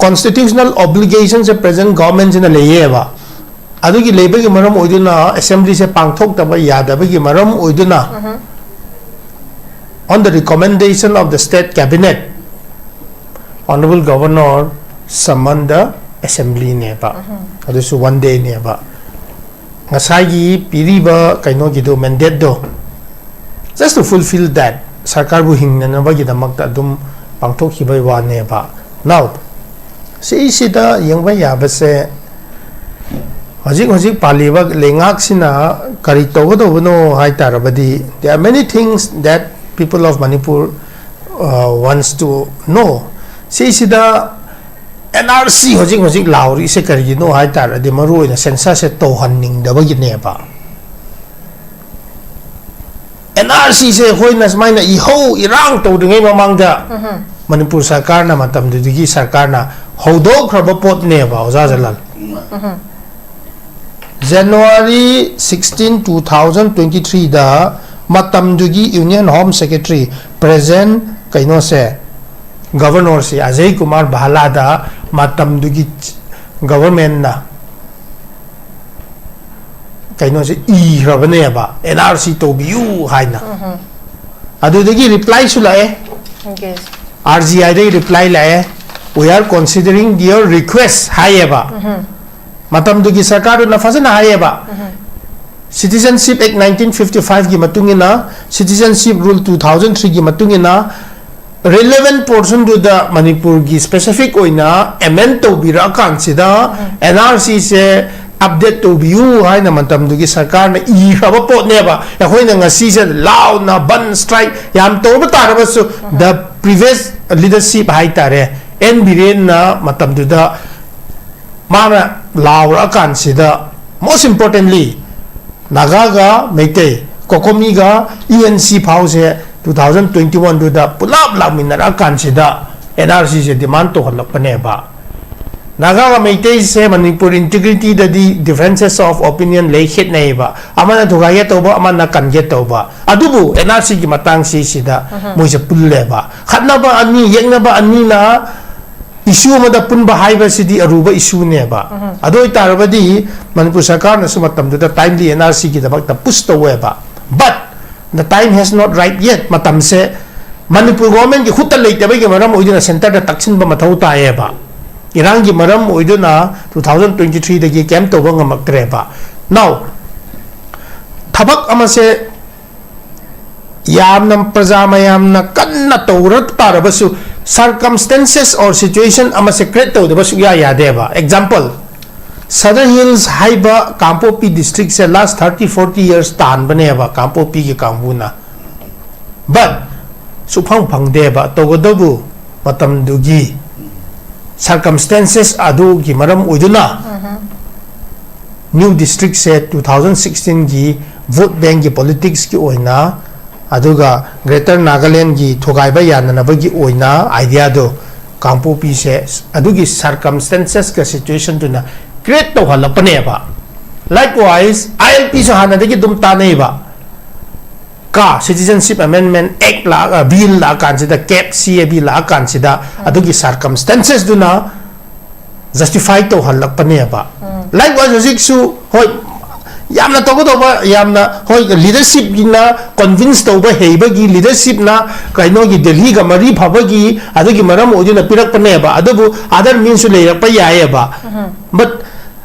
Constitutional obligation ꯁꯦ present government ꯁꯤꯅ ꯂꯩꯌꯦꯕ꯫ ꯑꯗꯨꯒꯤ ꯂꯩꯕꯒꯤ ꯃꯔꯝ ꯑꯣꯏꯗꯨꯅ assembly ꯁꯦ ꯄꯥꯡꯊꯣꯛꯇꯕ ꯌꯥꯗꯕꯒꯤ ꯃꯔꯝ ꯑꯣꯏꯗꯨꯅ, on the recommendation of the state cabinet, Honorable Governor summon the assembly ꯅꯦꯕ꯫ ꯑꯗꯨꯁꯨ one day ꯅꯦꯕ꯫ ꯉꯁꯥꯏꯒꯤ ꯄꯤꯔꯤꯕ ꯀꯩꯅꯣꯒꯤꯗꯣ, mandate ꯗꯣ, just to fulfill that, ꯁꯔꯀꯥꯔꯕꯨ ꯍꯤꯡꯅꯅꯕꯒꯤꯗꯃꯛꯇ ꯑꯗꯨꯝ ꯄꯥꯡꯊꯣꯛꯈꯤꯕꯒꯤ ꯋꯥꯅꯦꯕ꯫ Now, ꯁꯤꯁꯤꯗ ꯌꯦꯡꯕ ꯌꯥꯕꯁꯦ, ꯍꯧꯖꯤꯛ ꯍꯧꯖꯤꯛ ꯄꯥꯜꯂꯤꯕ ꯂꯩꯉꯥꯛꯁꯤꯅ ꯀꯔꯤ ꯇꯧꯒꯗꯧꯕꯅꯣ ꯍꯥꯏ ꯇꯥꯔꯕꯗꯤ, there are many things that people of Manipur, uh, wants to know. ꯁꯤꯁꯤꯗ N R C ꯍꯧꯖꯤꯛ ꯍꯧꯖꯤꯛ ꯂꯥꯎꯔꯤꯁꯦ ꯀꯔꯤꯒꯤꯅꯣ ꯍꯥꯏ ꯇꯥꯔꯗꯤ, ꯃꯔꯨ ꯑꯣꯏꯅ census ꯁꯦ ꯇꯧꯍꯟꯅꯤꯡꯗꯕꯒꯤꯅꯦꯕ꯫ N R C ꯁꯦ ꯑꯩꯈꯣꯏꯅ ꯁꯨꯃꯥꯏꯅ ꯏꯍꯧ ꯏꯔꯥꯡ ꯇꯧꯗ꯭ꯔꯤꯉꯩ ꯃꯃꯥꯡꯗ ꯃꯅꯤꯄꯨꯔ ꯁꯔꯀꯥꯔꯅ, ꯃꯇꯝꯗꯨꯗꯒꯤ ꯁꯔꯀꯥꯔꯅ ꯍꯧꯗꯣꯛꯈ꯭ꯔꯕ ꯄꯣꯠꯅꯦꯕ, ꯑꯣꯖꯥ Jalal. January sixteen, two thousand twenty three ꯗ ꯃꯇꯝꯗꯨꯒꯤ Union Home Secretary, present ꯀꯩꯅꯣꯁꯦ, Governor ꯁꯦ, ꯑꯖꯌ ꯀꯨꯃꯥꯔ ꯚꯥꯂꯥꯗ ꯃꯇꯝꯗꯨꯒꯤ government ꯅ ꯀꯩꯅꯣꯁꯦ ꯏꯈ꯭ꯔꯕꯅꯦꯕ, N R C ꯇꯧꯕꯤꯌꯨ ꯍꯥꯏꯅ꯫ ꯑꯗꯨꯗꯒꯤ reply ꯁꯨ ꯂꯥꯛꯑꯦ꯫ ꯑꯣꯀꯦ꯫ R G I ꯗꯒꯤ reply ꯂꯥꯛꯑꯦ, "We are considering your request" ꯍꯥꯏꯌꯦꯕ꯫ ꯃꯇꯝꯗꯨꯒꯤ ꯁꯔꯀꯥꯔꯗꯨꯅ ꯐꯖꯅ ꯍꯥꯏꯌꯦꯕ꯫ Citizenship Act nineteen fifty five ꯒꯤ ꯃꯇꯨꯡ ꯏꯟꯅ, Citizenship Rule two thousand three ꯒꯤ ꯃꯇꯨꯡ ꯏꯟꯅ, relevant portion ꯗꯨꯗ ꯃꯅꯤꯄꯨꯔꯒꯤ specific ꯑꯣꯏꯅ amend ꯇꯧꯕꯤꯔꯛꯑꯀꯥꯟꯁꯤꯗ, N R C ꯁꯦ update ꯇꯧꯕꯤꯌꯨ ꯍꯥꯏꯅ ꯃꯇꯝꯗꯨꯒꯤ ꯁꯔꯀꯥꯔꯅ ꯏꯈ꯭ꯔꯕ ꯄꯣꯠꯅꯦꯕ꯫ ꯑꯩꯈꯣꯏꯅ ꯉꯁꯤꯁꯦ ꯂꯥꯎꯅ ꯕꯟ strike ꯌꯥꯝ ꯇꯧꯕ ꯇꯥꯔꯒꯁꯨ, the previous leadership ꯍꯥꯏꯇꯥꯔꯦ, ꯑꯦꯟ ꯕꯤꯔꯦꯟꯅ ꯃꯇꯝꯗꯨꯗ ꯃꯥꯅ ꯂꯥꯎꯔꯛꯑꯀꯥꯟꯁꯤꯗ, most importantly, ꯅꯥꯒꯥꯒ ꯃꯩꯇꯩ, ꯀꯣꯀꯣꯃꯤꯒ ꯏ ꯑꯦꯟ ꯁꯤ ꯐꯥꯎꯁꯦ two thousand twenty one ꯗꯨꯗ ꯄꯨꯂꯞ ꯂꯥꯛꯃꯤꯟꯅꯔꯛꯑꯀꯥꯟꯁꯤꯗ ꯑꯦꯟ ꯑꯥꯔ ꯁꯤꯁꯦ ꯗꯤꯃꯥꯟ ꯇꯧꯍꯜꯂꯛꯄꯅꯦꯕ꯫ ꯅꯥꯒꯥꯒ ꯃꯩꯇꯩꯁꯦ ꯃꯅꯤꯄꯨꯔ ꯏꯟꯇꯤꯒ꯭ꯔꯤꯇꯤꯗꯗꯤ differences of opinion ꯂꯩ, ꯈꯦꯠꯅꯩꯌꯦꯕ꯫ ꯑꯃꯅ ꯊꯨꯒꯥꯏꯒꯦ ꯇꯧꯕ, ꯑꯃꯅ ꯀꯟꯒꯦ ꯇꯧꯕ꯫ ꯑꯗꯨꯕꯨ ꯑꯦꯟ ꯑꯥꯔ ꯁꯤꯒꯤ ꯃꯇꯥꯡꯁꯤ ꯁꯤꯗ ꯃꯣꯏꯁꯦ ꯄꯨꯜꯂꯦꯕ꯫ ꯈꯠꯅꯕ ꯑꯅꯤ, ꯌꯦꯛꯅꯕ ꯑꯅꯤꯅ issue ꯑꯃꯗ ꯄꯨꯟꯕ ꯍꯥꯏꯕꯁꯤꯗꯤ ꯑꯔꯨꯕ issueꯅꯦꯕ꯫ ꯑꯗꯨ ꯑꯣꯏꯇꯥꯔꯕꯗꯤ ꯃꯅꯤꯄꯨꯔ ꯁꯔꯀꯥꯔꯅꯁꯨ ꯃꯇꯝꯗꯨꯗ timely ꯑꯦꯟ ꯑꯥꯔ ꯁꯤꯒꯤꯗꯃꯛꯇ push ꯇꯧꯋꯦꯕ꯫ But the time has not right yet. ꯃꯇꯝꯁꯦ ꯃꯅꯤꯄꯨꯔ governmentꯀꯤ ꯈꯨꯠꯇ ꯂꯩꯇꯕꯒꯤ ꯃꯔꯝ ꯑꯣꯏꯗꯨꯅ centreꯗ ꯇꯛꯁꯤꯟꯕ ꯃꯊꯧ ꯇꯥꯏꯌꯦꯕ꯫ ꯏꯔꯥꯡꯒꯤ ꯃꯔꯝ ꯑꯣꯏꯗꯨꯅ two thousand twenty threeꯗꯒꯤ ꯀꯩꯝ ꯇꯧꯕ ꯉꯝꯃꯛꯇ꯭ꯔꯦꯕ꯫ Now, ꯊꯕꯛ ꯑꯃꯁꯦ ꯌꯥꯝꯅ ꯄ꯭ꯔꯖꯥ ꯃꯌꯥꯝꯅ ꯀꯟꯅ ꯇꯧꯔ ꯇꯥꯔꯕꯁꯨ, circumstances or situation ꯑꯃꯁꯦ create ꯇꯧꯗꯕ ꯁꯨꯛꯌꯥ ꯌꯥꯗꯦꯕ꯫ Example, Southern Hills ꯍꯥꯏꯕ ꯀꯥꯡꯄꯣꯛꯄꯤ districtꯁꯦ last thirty forty years ꯇꯥꯟꯕꯅꯦꯕ ꯀꯥꯡꯄꯣꯛꯄꯤꯒꯤ ꯀꯥꯡꯕꯨꯅ꯫ But ꯁꯨꯐꯪ ꯐꯪꯗꯦꯕ꯫ ꯇꯧꯒꯗꯧꯕ ꯃꯇꯝꯗꯨꯒꯤ circumstances ꯑꯗꯨꯒꯤ ꯃꯔꯝ ꯑꯣꯏꯗꯨꯅ new districtꯁꯦ two thousand sixteenꯒꯤ vote bankꯀꯤ politicsꯀꯤ ꯑꯣꯏꯅ, ꯑꯗꯨꯒ Greater Nagalandꯒꯤ ꯊꯨꯒꯥꯏꯕ ꯌꯥꯅꯅꯕꯒꯤ ꯑꯣꯏꯅ ideaꯗꯣ ꯀꯥꯡꯄꯣꯛꯄꯤꯁꯦ ꯑꯗꯨꯒꯤ circumstancesꯀ situationꯗꯨꯅ create ꯇꯧꯍꯜꯂꯛꯄꯅꯦꯕ꯫ Likewise, ILPꯁꯨ ꯍꯥꯟꯅꯗꯒꯤ ꯑꯗꯨꯝ ꯇꯥꯟꯅꯩꯕ꯫ ꯀ Citizenship Amendment Act ꯂꯥꯛꯑ, bill ꯂꯥꯛꯑꯀꯥꯟꯁꯤꯗ, cap, C A B ꯂꯥꯛꯑꯀꯥꯟꯁꯤꯗ, ꯑꯗꯨꯒꯤ circumstancesꯗꯨꯅ justify ꯇꯧꯍꯜꯂꯛꯄꯅꯦꯕ꯫ Likewise, ꯍꯧꯖꯤꯛꯁꯨ, ꯍꯣꯏ, ꯌꯥꯝꯅ ꯇꯧꯒꯗꯧꯕ, ꯌꯥꯝꯅ, ꯍꯣꯏ, leadershipꯀꯤꯅ convince ꯇꯧꯕ ꯍꯩꯕꯒꯤ, leadershipꯅ ꯀꯩꯅꯣꯒꯤ ꯗꯦꯜꯍꯤꯒ ꯃꯔꯤ ꯐꯕꯒꯤ, ꯑꯗꯨꯒꯤ ꯃꯔꯝ ꯑꯣꯏꯗꯨꯅ ꯄꯤꯔꯛꯄꯅꯦꯕ꯫ ꯑꯗꯨꯕꯨ other meansꯁꯨ ꯂꯩꯔꯛꯄ ꯌꯥꯏꯌꯦꯕ꯫ But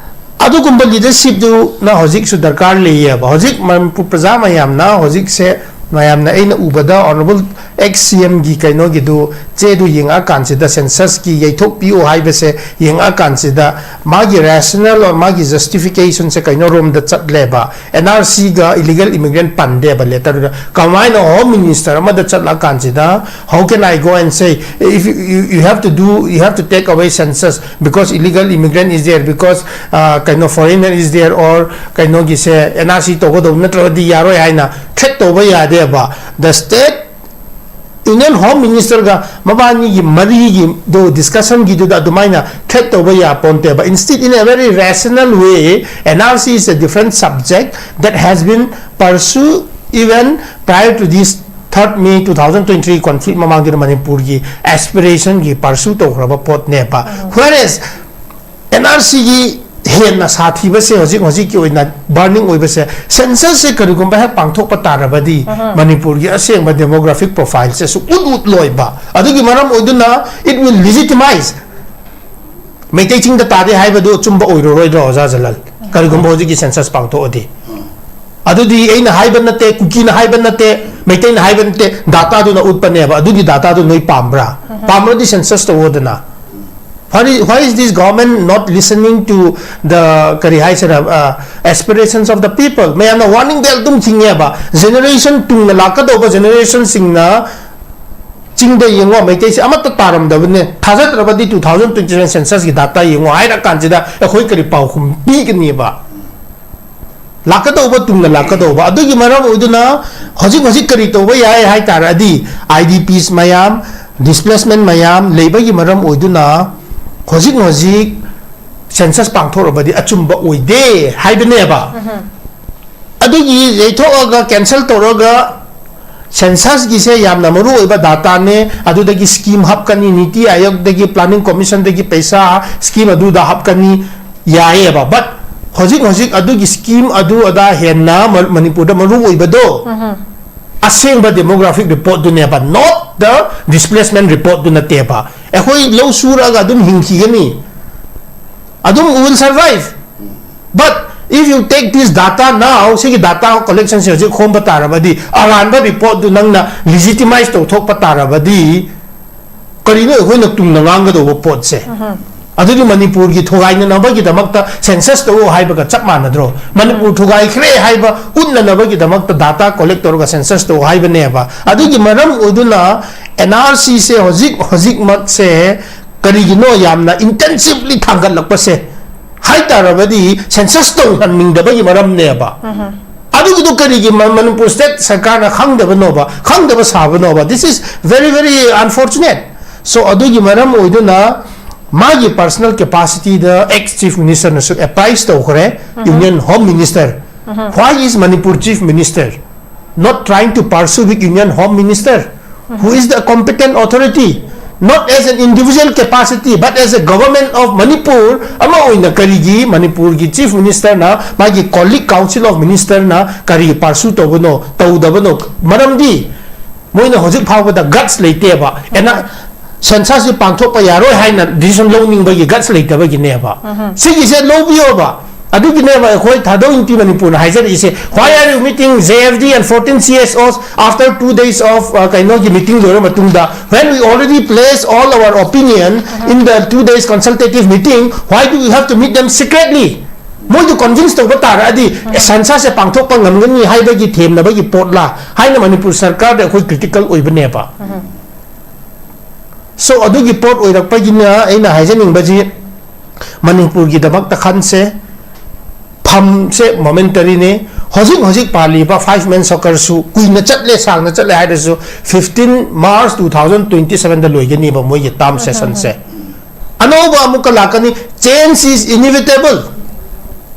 ꯑꯗꯨꯒꯨꯝꯕ leadershipꯇꯨꯅ ꯍꯧꯖꯤꯛꯁꯨ ꯗꯔꯀꯥꯔ ꯂꯩꯌꯦꯕ꯫ ꯍꯧꯖꯤꯛ ꯃꯅꯤꯄꯨꯔ ꯄ꯭ꯔꯖꯥ ꯃꯌꯥꯝꯅ ꯍꯧꯖꯤꯛꯁꯦ ꯃꯌꯥꯝꯅ ꯑꯩꯅ ꯎꯕꯗ Honourable ex C M ꯒꯤ ꯀꯩꯅꯣꯒꯤꯗꯨ ꯆꯦꯗꯨ ꯌꯦꯡꯉꯛꯑꯀꯥꯟꯁꯤꯗ, census ꯀꯤ ꯌꯩꯊꯣꯛꯄꯤꯌꯨ ꯍꯥꯏꯕꯁꯦ ꯌꯦꯡꯉꯛꯑꯀꯥꯟꯁꯤꯗ, ꯃꯥꯒꯤ rationale or ꯃꯥꯒꯤ justification ꯁꯦ ꯀꯩꯅꯣꯔꯣꯝꯗ ꯆꯠꯂꯦꯕ, N R C ꯒ illegal immigrant ꯄꯟꯗꯦꯕ letter ꯗꯨꯗ꯫ ꯀꯃꯥꯏꯅ Home Minister ꯑꯃꯗ ꯆꯠꯂꯀꯥꯟꯁꯤꯗ, how can I go and say, if you, you, you have to do, you have to take away census because illegal immigrant is there, because, uh, ꯀꯩꯅꯣ, foreigner is there, or ꯀꯩꯅꯣꯒꯤꯁꯦ N R C ꯇꯧꯒꯗꯧꯕ ꯅꯠꯇ꯭ꯔꯒꯗꯤ ꯌꯥꯔꯣꯏ ꯍꯥꯏꯅ threat ꯇꯧꯕ ꯌꯥꯗꯦꯕ꯫ The state Union Home Minister ꯒ ꯃꯕꯥꯅꯤꯒꯤ ꯃꯔꯤꯒꯤꯗꯨ discussion ꯒꯤꯗꯨꯗ ꯑꯗꯨꯃꯥꯏꯅ threat ꯇꯧꯕ ꯌꯥꯄꯣꯟꯇꯦꯕ꯫ Instead, in a very rational way, N R C is a different subject that has been pursued even prior to this third May two thousand twenty-three conflict ꯃꯃꯥꯡꯗꯨꯗ ꯃꯅꯤꯄꯨꯔꯒꯤ aspiration ꯒꯤ pursue ꯇꯧꯈ꯭ꯔꯕ ꯄꯣꯠꯅꯦꯕ꯫ Whereas N R C ꯒꯤ ꯍꯦꯟꯅ ꯁꯥꯊꯤꯕꯁꯦ, ꯍꯧꯖꯤꯛ ꯍꯧꯖꯤꯛꯀꯤ ꯑꯣꯏꯅ burning ꯑꯣꯏꯕꯁꯦ, census ꯁꯦ ꯀꯔꯤꯒꯨꯝꯕ ꯍꯦꯛ ꯄꯥꯡꯊꯣꯛꯄ ꯇꯥꯔꯕꯗꯤ, ꯃꯅꯤꯄꯨꯔꯒꯤ ꯑꯁꯦꯡꯕ demographic profile ꯁꯦ ꯁꯨꯛꯎꯠ ꯎꯠꯂꯣꯏꯕ꯫ ꯑꯗꯨꯒꯤ ꯃꯔꯝ ꯑꯣꯏꯗꯨꯅ it will legitimize ꯃꯩꯇꯩ ꯆꯤꯡꯗ ꯇꯥꯗꯦ ꯍꯥꯏꯕꯗꯨ ꯑꯆꯨꯝꯕ ꯑꯣꯏꯔꯔꯣꯏꯗ꯭ꯔꯣ, ꯑꯣꯖꯥ ꯖꯂꯜ? ꯀꯔꯤꯒꯨꯝꯕ ꯍꯧꯖꯤꯛꯀꯤ census ꯄꯥꯡꯊꯣꯛꯑꯗꯤ, ꯑꯗꯨꯗꯤ ꯑꯩꯅ ꯍꯥꯏꯕ ꯅꯠꯇꯦ, ꯀꯨꯀꯤꯅ ꯍꯥꯏꯕ ꯅꯠꯇꯦ, ꯃꯩꯇꯩꯅ ꯍꯥꯏꯕ ꯅꯠꯇꯦ, data ꯗꯨꯅ ꯎꯠꯄꯅꯦꯕ꯫ ꯑꯗꯨꯒꯤ data ꯗꯨ ꯅꯣꯏ ꯄꯥꯝꯕ꯭ꯔꯥ? ꯄꯥꯝꯃꯗꯤ census ꯇꯧꯑꯣꯗꯅ꯫ Why is, why is this government not listening to the, ꯀꯔꯤ ꯍꯥꯏꯁꯤꯔ, uh, aspirations of the people? ꯃꯌꯥꯝꯅ warning bell ꯑꯗꯨꯝ ꯈꯤꯡꯉꯦꯕ꯫ Generation ꯇꯨꯡꯗ ꯂꯥꯛꯀꯗꯧꯕ generation ꯁꯤꯡꯅ ꯆꯤꯡꯗ ꯌꯦꯡꯉꯣ, ꯃꯩꯇꯩꯁꯦ ꯑꯃꯠꯇ ꯇꯥꯔꯝꯗꯕꯅꯦ, ꯊꯥꯖꯗ꯭ꯔꯕꯗꯤ two thousand twenty-seven census ꯀꯤ data ꯌꯦꯡꯉꯣ ꯍꯥꯏꯔ ꯀꯥꯟꯁꯤꯗ ꯑꯩꯈꯣꯏ ꯀꯔꯤ ꯄꯥꯎꯈꯨꯝ ꯄꯤꯒꯅꯤꯕ? ꯂꯥꯛꯀꯗꯧꯕ ꯇꯨꯡꯗ ꯂꯥꯛꯀꯗꯧꯕ꯫ ꯑꯗꯨꯒꯤ ꯃꯔꯝ ꯑꯣꯏꯗꯨꯅ ꯍꯧꯖꯤꯛ ꯍꯧꯖꯤꯛ ꯀꯔꯤ ꯇꯧꯕ ꯌꯥꯏ ꯍꯥꯏ ꯇꯥꯔꯗꯤ, I D Ps ꯃꯌꯥꯝ, displacement ꯃꯌꯥꯝ ꯂꯩꯕꯒꯤ ꯃꯔꯝ ꯑꯣꯏꯗꯨꯅ ꯍꯧꯖꯤꯛ ꯍꯧꯖꯤꯛ census ꯄꯥꯡꯊꯣꯛꯂꯕꯗꯤ ꯑꯆꯨꯝꯕ ꯑꯣꯏꯗꯦ ꯍꯥꯏꯕꯅꯦꯕ꯫ ꯑꯗꯨꯒꯤ ꯌꯩꯊꯣꯛꯑꯒ cancel ꯇꯧꯔꯒ, census ꯒꯤꯁꯦ ꯌꯥꯝꯅ ꯃꯔꯨ ꯑꯣꯏꯕ data ꯅꯦ, ꯑꯗꯨꯗꯒꯤ scheme ꯍꯥꯞꯀꯅꯤ, ꯅꯤꯇꯤ ꯑꯥꯌꯣꯒꯗꯒꯤ, planning commission ꯗꯒꯤ ꯄꯩꯁꯥ scheme ꯑꯗꯨꯗ ꯍꯥꯞꯀꯅꯤ, ꯌꯥꯏꯌꯦꯕ꯫ But ꯍꯧꯖꯤꯛ ꯍꯧꯖꯤꯛ ꯑꯗꯨꯒꯤ scheme ꯑꯗꯨ ꯑꯗꯥ ꯍꯦꯟꯅ ꯃ-, ꯃꯅꯤꯄꯨꯔꯗ ꯃꯔꯨ ꯑꯣꯏꯕꯗꯣ ꯑꯁꯦꯡꯕ demographic report ꯗꯨꯅꯦꯕ, not the displacement report ꯗꯨ ꯅꯠꯇꯦꯕ꯫ ꯑꯩꯈꯣꯏ ꯂꯧ ꯁꯨꯔꯒ ꯑꯗꯨꯝ ꯍꯤꯡꯈꯤꯒꯅꯤ, ꯑꯗꯨꯝ we will survive, but If you take this data now, ꯁꯤꯒꯤ data collection ꯁꯦ ꯍꯧꯖꯤꯛ ꯈꯣꯝꯕ ꯇꯥꯔꯕꯗꯤ, ꯑꯔꯥꯟꯕ report ꯗꯨ ꯅꯪꯅ legitimize ꯇꯧꯊꯣꯛꯄ ꯇꯥꯔꯕꯗꯤ, ꯀꯔꯤꯅꯣ ꯑꯩꯈꯣꯏꯅ ꯇꯨꯡꯗ ꯉꯥꯡꯒꯗꯧꯕ ꯄꯣꯠꯁꯦ? ꯑꯗꯨꯗꯤ ꯃꯅꯤꯄꯨꯔꯒꯤ ꯊꯨꯒꯥꯏꯅꯅꯕꯒꯤꯗꯃꯛꯇ census ꯇꯧꯑꯣ ꯍꯥꯏꯕꯒ ꯆꯞ ꯃꯥꯟꯅꯗ꯭ꯔꯣ? ꯃꯅꯤꯄꯨꯔ ꯊꯨꯒꯥꯏꯈ꯭ꯔꯦ ꯍꯥꯏꯕ ꯎꯠꯅꯅꯕꯒꯤꯗꯃꯛꯇ data collect ꯇꯧꯔꯒ census ꯇꯧꯑꯣ ꯍꯥꯏꯕꯅꯦꯕ꯫ ꯑꯗꯨꯒꯤ ꯃꯔꯝ ꯑꯣꯏꯗꯨꯅ N R C ꯁꯦ ꯍꯧꯖꯤꯛ, ꯍꯧꯖꯤꯛꯃꯛꯁꯦ ꯀꯔꯤꯒꯤꯅꯣ ꯌꯥꯝꯅ intensively ꯊꯥꯡꯒꯠꯂꯛꯄꯁꯦ ꯍꯥꯏ ꯇꯥꯔꯕꯗꯤ, census ꯇꯧꯍꯟꯅꯤꯡꯗꯕꯒꯤ ꯃꯔꯝꯅꯦꯕ꯫ ꯑꯗꯨꯒꯤꯗꯣ ꯀꯔꯤꯒꯤ ꯃ-, ꯃꯅꯤꯄꯨꯔ state ꯁꯔꯀꯥꯔꯅ ꯈꯪꯗꯕꯅꯣꯕ, ꯈꯪꯗꯕ ꯁꯥꯕꯅꯣꯕ? This is very, very unfortunate. So, ꯑꯗꯨꯒꯤ ꯃꯔꯝ ꯑꯣꯏꯗꯨꯅ ꯃꯥꯒꯤ personal capacity ꯗ ex Chief Minister ꯅꯁꯨ apprise ꯇꯧꯈ꯭ꯔꯦ, Union Home Minister꯫ Why is Manipur Chief Minister not trying to pursue with Union Home Minister, who is the competent authority, not as an individual capacity, but as a government of Manipur? ꯑꯃ ꯑꯣꯏꯅ ꯀꯔꯤꯒꯤ ꯃꯅꯤꯄꯨꯔꯒꯤ Chief Minister ꯅ ꯃꯥꯒꯤ colleague Council of Minister ꯅ ꯀꯔꯤ pursue ꯇꯧꯕꯅꯣ, ꯇꯧꯗꯕꯅꯣ? ꯃꯔꯝꯗꯤ ꯃꯣꯏꯅ ꯍꯧꯖꯤꯛ ꯐꯥꯎꯕꯗ guts ꯂꯩꯇꯦꯕ꯫ ꯑꯦꯅ-, census ꯁꯤ ꯄꯥꯡꯊꯣꯛꯄ ꯌꯥꯔꯣꯏ ꯍꯥꯏꯅ decision ꯂꯧꯅꯤꯡꯕꯒꯤ guts ꯂꯩꯇꯕꯒꯤꯅꯦꯕ꯫ ꯁꯤꯒꯤꯁꯦ ꯂꯧꯕꯤꯌꯣꯕ꯫ ꯑꯗꯨꯒꯤꯅꯦꯕ ꯑꯩꯈꯣꯏ ꯊꯥꯗꯧ ꯏꯟꯇꯤ ꯃꯅꯤꯄꯨꯔꯅ ꯍꯥꯏꯖꯔꯛꯏꯁꯦ, "Why are you meeting J F D and fourteen C S Os after two days of, uh, ꯀꯩꯅꯣꯒꯤ meeting ꯂꯣꯏꯔ ꯃꯇꯨꯡꯗ, when we already placed all our opinion in the two days consultative meeting, why do we have to meet them secretly?" ꯃꯣꯏꯗꯨ convince ꯇꯧꯕ ꯇꯥꯔꯛꯑꯗꯤ, census ꯁꯦ ꯄꯥꯡꯊꯣꯛꯄ ꯉꯝꯒꯅꯤ ꯍꯥꯏꯕꯒꯤ ꯊꯦꯝꯅꯕꯒꯤ ꯄꯣꯠꯂꯥ ꯍꯥꯏꯅ ꯃꯅꯤꯄꯨꯔ ꯁꯔꯀꯥꯔꯗ ꯑꯩꯈꯣꯏ critical ꯑꯣꯏꯕꯅꯦꯕ꯫ So, ꯑꯗꯨꯒꯤ ꯄꯣꯠ ꯑꯣꯏꯔꯛꯄꯒꯤꯅ ꯑꯩꯅ ꯍꯥꯏꯖꯅꯤꯡꯕꯁꯤ, ꯃꯅꯤꯄꯨꯔꯒꯤꯗꯃꯛꯇ ꯈꯟꯁꯦ, ꯐꯝꯁꯦ momentary ꯅꯦ꯫ ꯍꯧꯖꯤꯛ ꯍꯧꯖꯤꯛ ꯄꯥꯜꯂꯤꯕ five man soccer ꯁꯨ ꯀꯨꯏꯅ ꯆꯠꯂꯦ, ꯁꯥꯡꯅ ꯆꯠꯂꯦ ꯍꯥꯏꯔꯁꯨ, fifteen March two thousand twenty seven ꯗ ꯂꯣꯏꯒꯅꯤꯕ ꯃꯣꯏꯒꯤ term session ꯁꯦ꯫ ꯑꯅꯧꯕ ꯑꯃꯨꯛꯀ ꯂꯥꯛꯀꯅꯤ꯫ Change is inevitable.